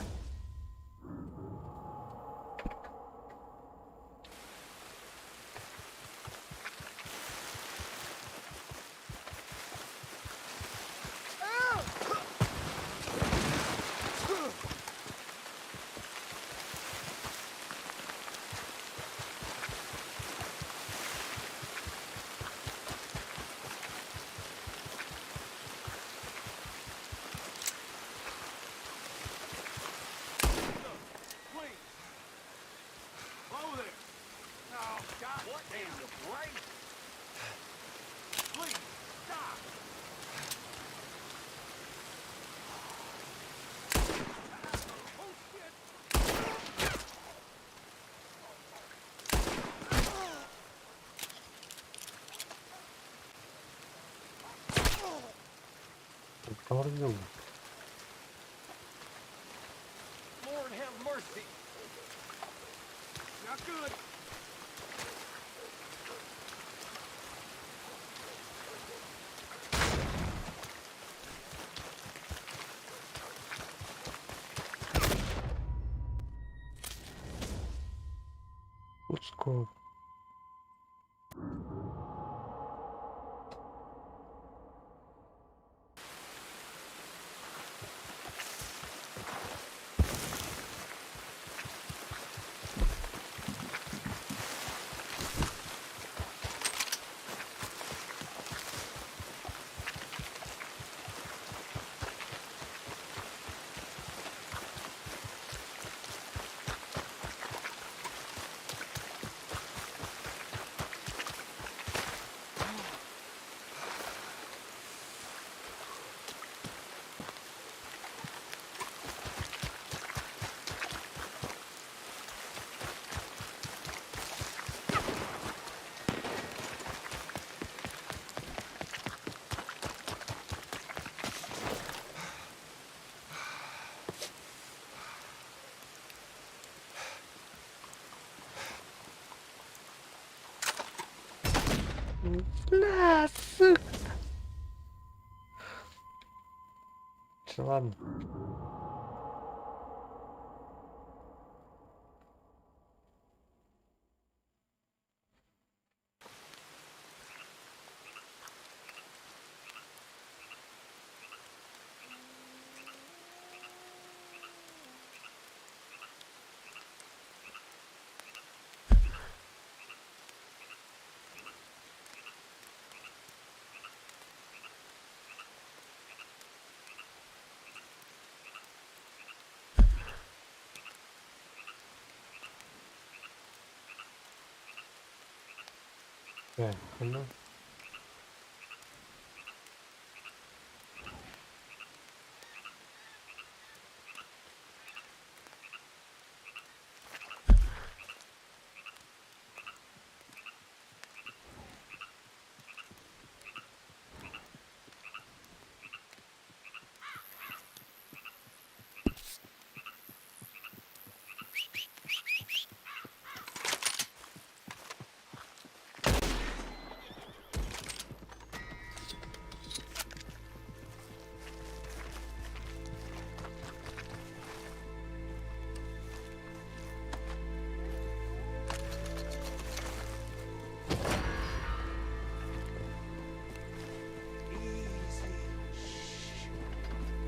Тормозил. Lord have mercy. Not good. Let's go. Бля, сука. Че, ладно. Так, ну.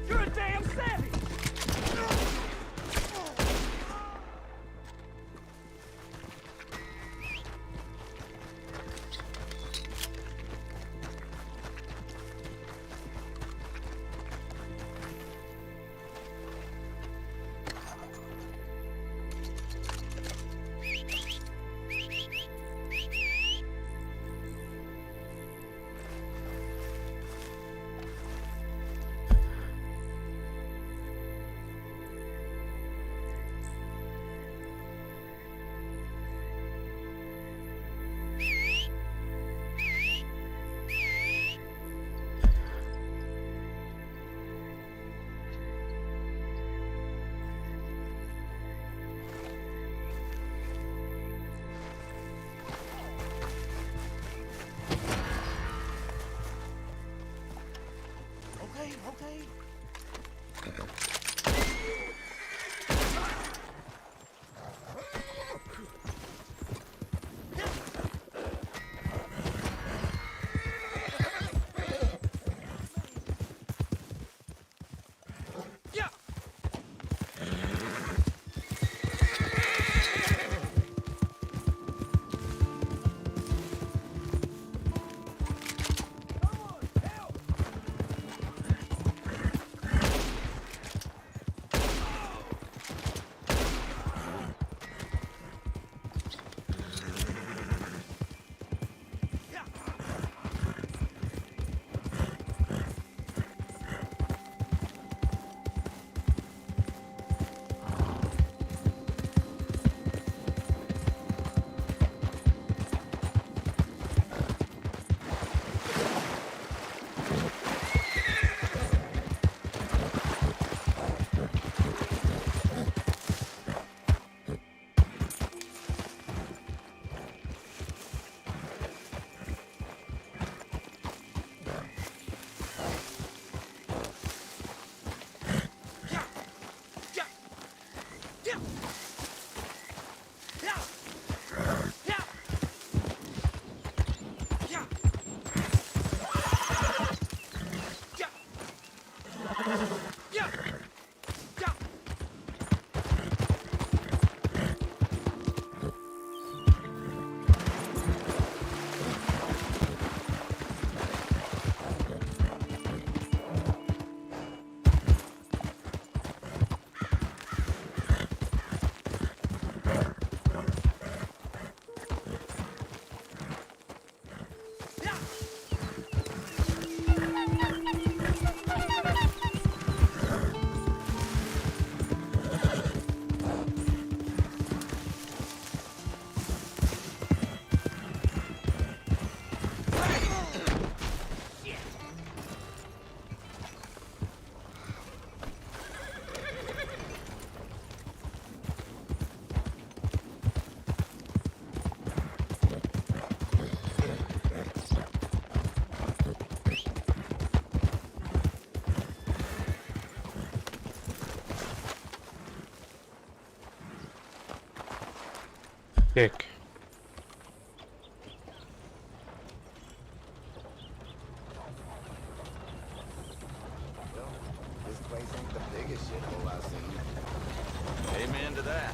You're a damn savage! Okay, okay. Yeah. Так. Well, this place ain't the biggest shithole I've seen. Amen to that.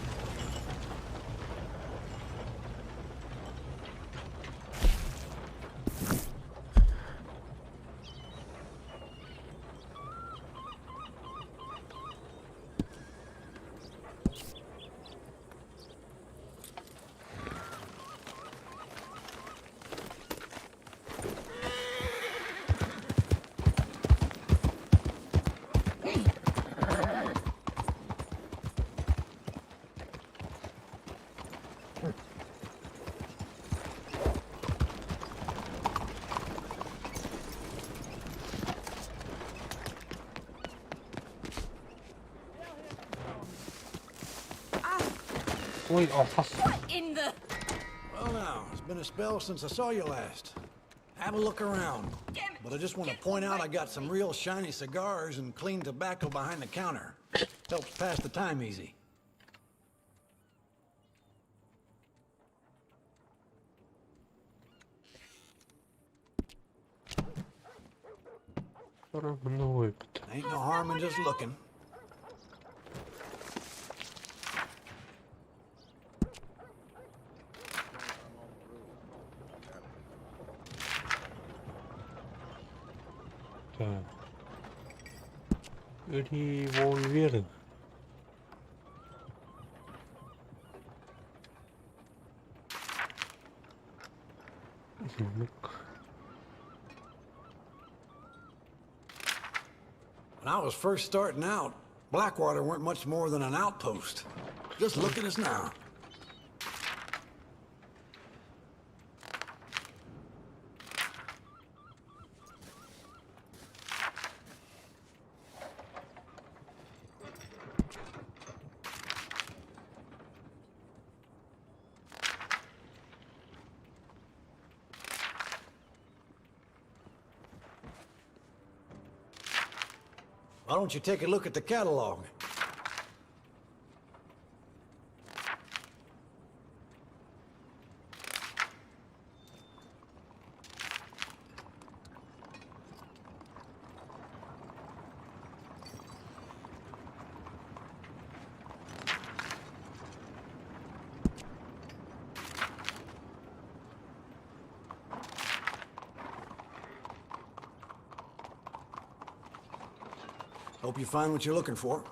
Ой, алхас. In the... Well now, it's been a spell since I saw you last. Have a look around. But I just want to point out I got some real shiny cigars and clean tobacco behind the counter. Helps pass the time easy. Ain't no harm in just looking. Так. Револьверы. Ну-ка. When I was first starting out, Blackwater weren't much more than an outpost. Just look at us now. Why don't you take a look at the catalog? Hope you find what you're looking for.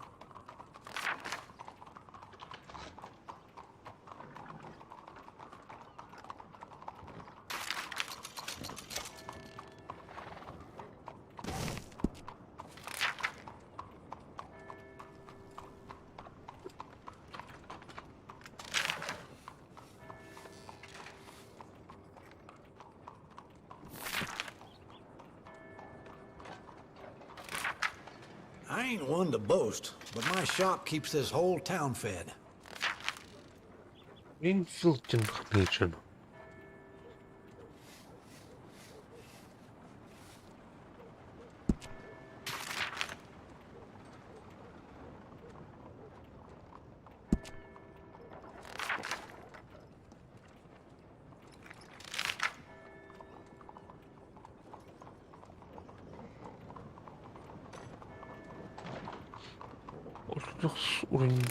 I ain't one to boast, but my shop keeps this whole town fed. Greenfield диэн отмечен. Уровень.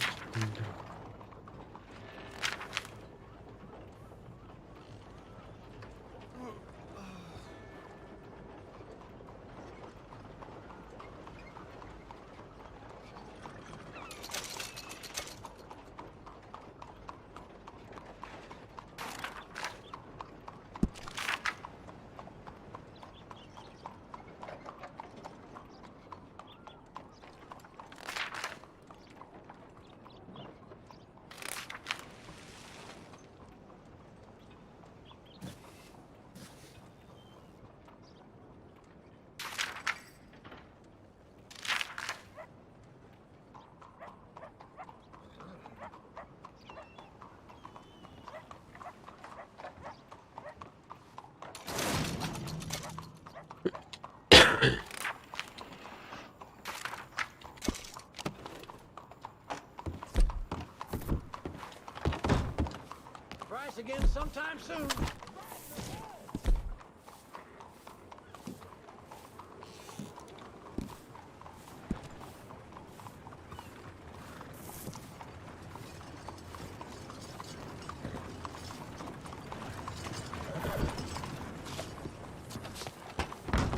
again sometime soon.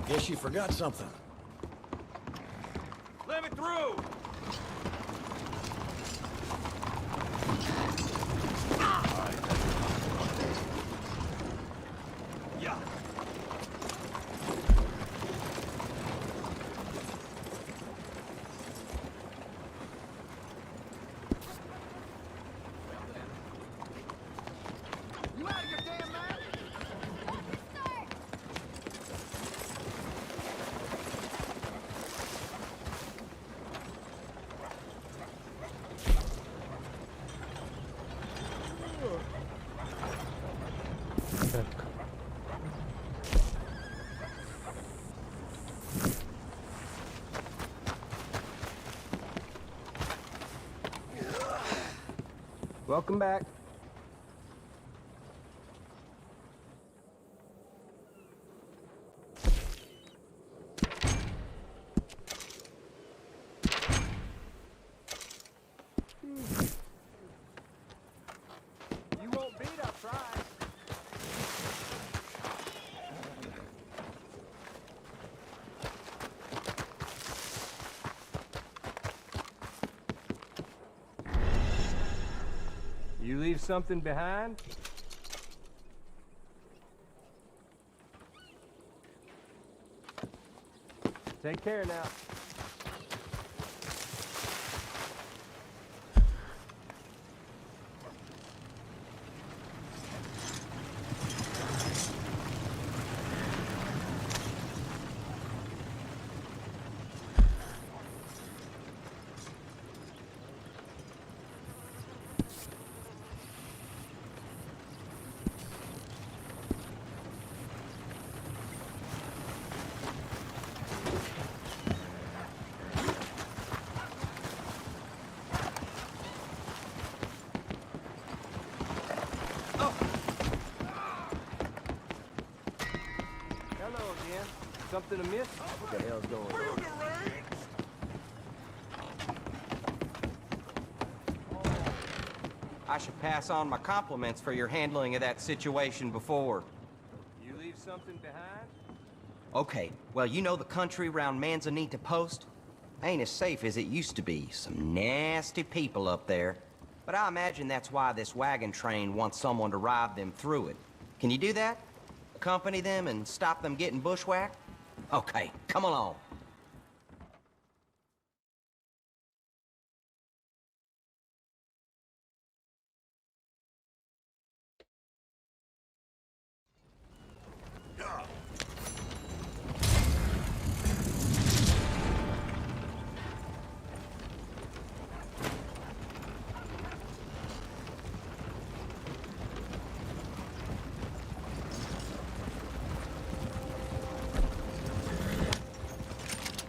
Guess you forgot something. Let me through! Yeah. You out of your damn mind? Так. Welcome back. You won't beat our price. You leave something behind? Take care now. Hello again. Something amiss? What the hell's going on? I should pass on my compliments for your handling of that situation before. You leave something behind? Okay, well, you know the country round Manzanita Post? Ain't as safe as it used to be. Some nasty people up there. But I imagine that's why this wagon train wants someone to ride them through it. Can you do that? Accompany them and stop them getting bushwhacked? Okay, come along.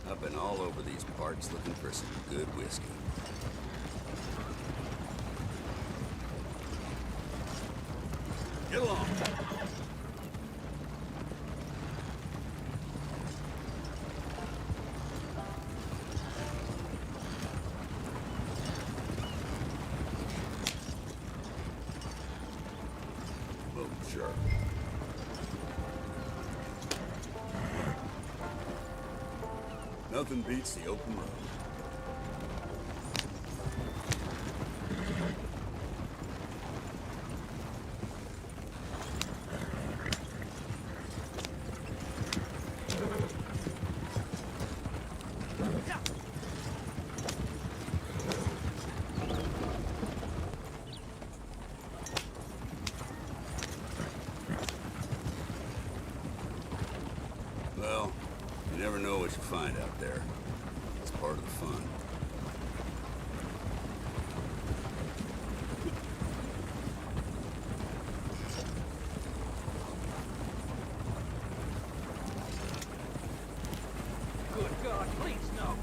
I've been all over these parts looking for some good whiskey. Get along. Well, sure. Nothing beats the open road. Well, you never know what you find out there. It's part of the fun. Good God, please, no.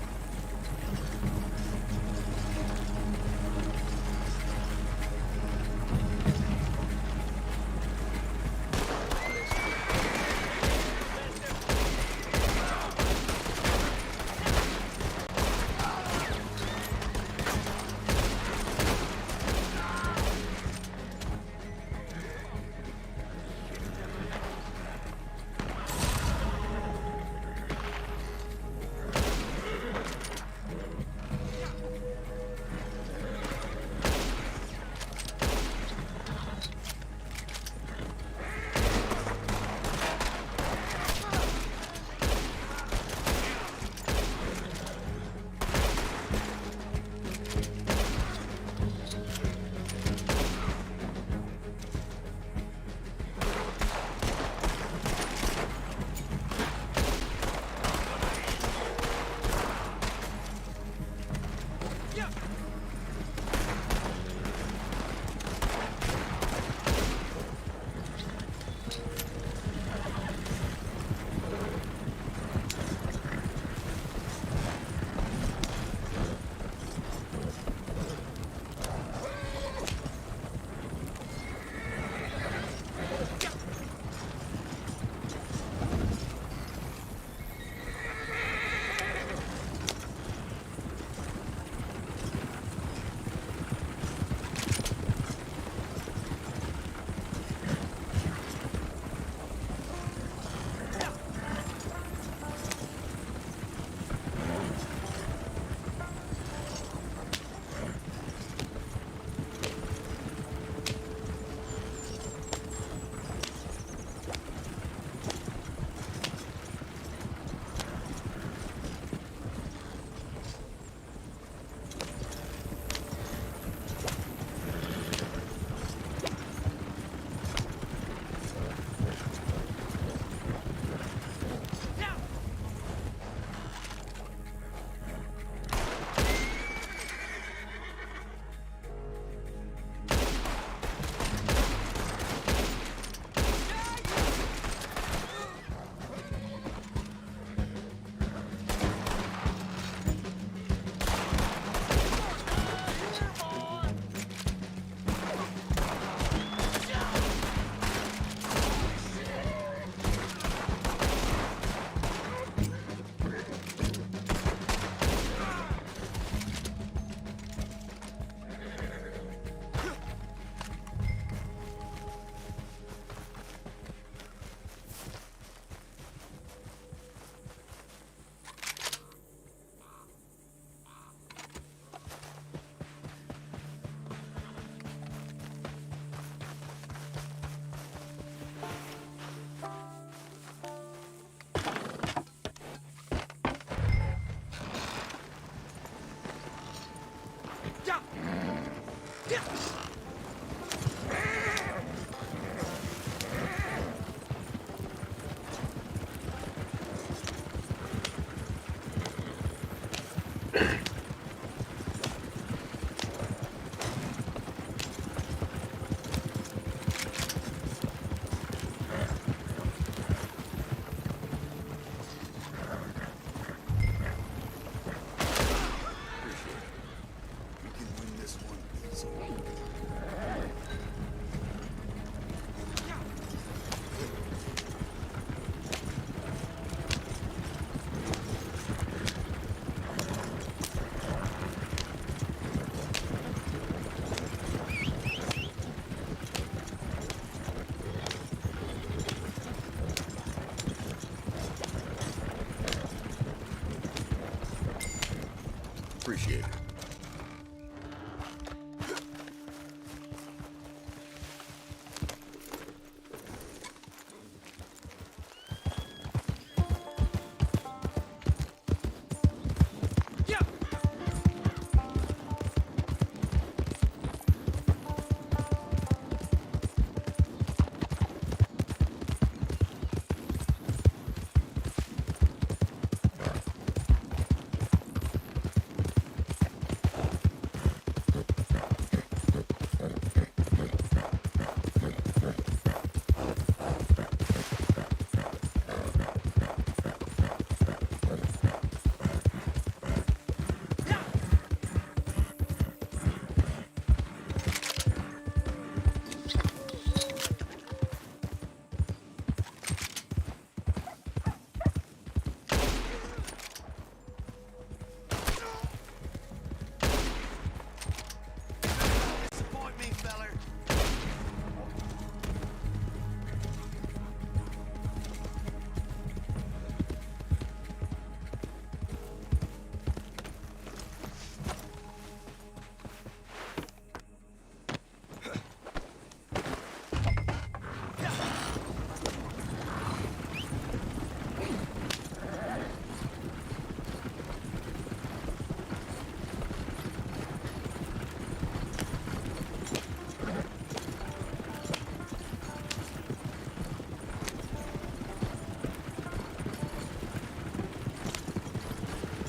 Appreciate it.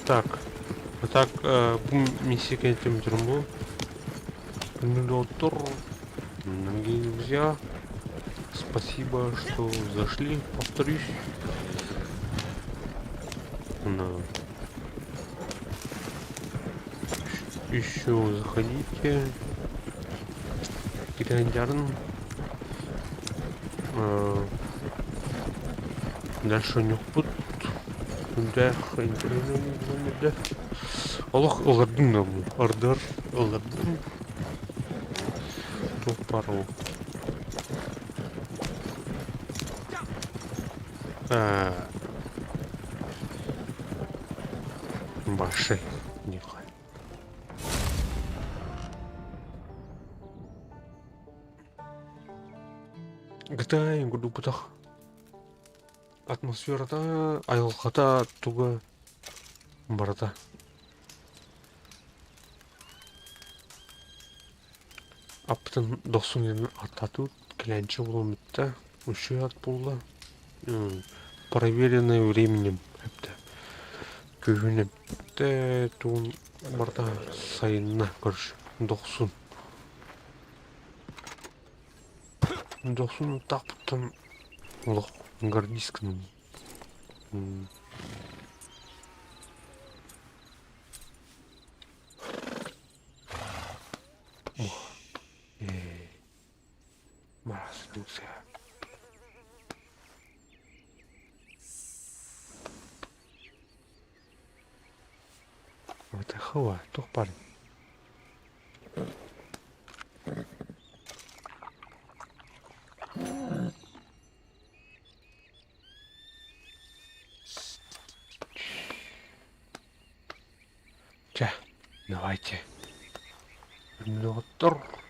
Так, а так бу миссия кэнниттэн бүтэрим бу. Доктор, дорогие друзья, спасибо, что зашли, повторюсь. На. Еще заходите. Кирандярн. Дальше нюхпут. Олох ылырдым да бу. Ырдыр, ылырдым. Туох баар ол? Баши. Гытай курдукпутах атмосферата, айылҕата туга барыта. Аппытын дохсун диэн аттаатыбыт, кэлээнчи буолан бүттэ, үчүгэй ат буолла. Проверенное временем эптэ. Күһүн эптэ, тугун барыта сайынна короче, дохсун. Дохсун аттаахпыттан олох гордись гынным. Хова, туох баарый? Чэ, давайте. Доҕоттор.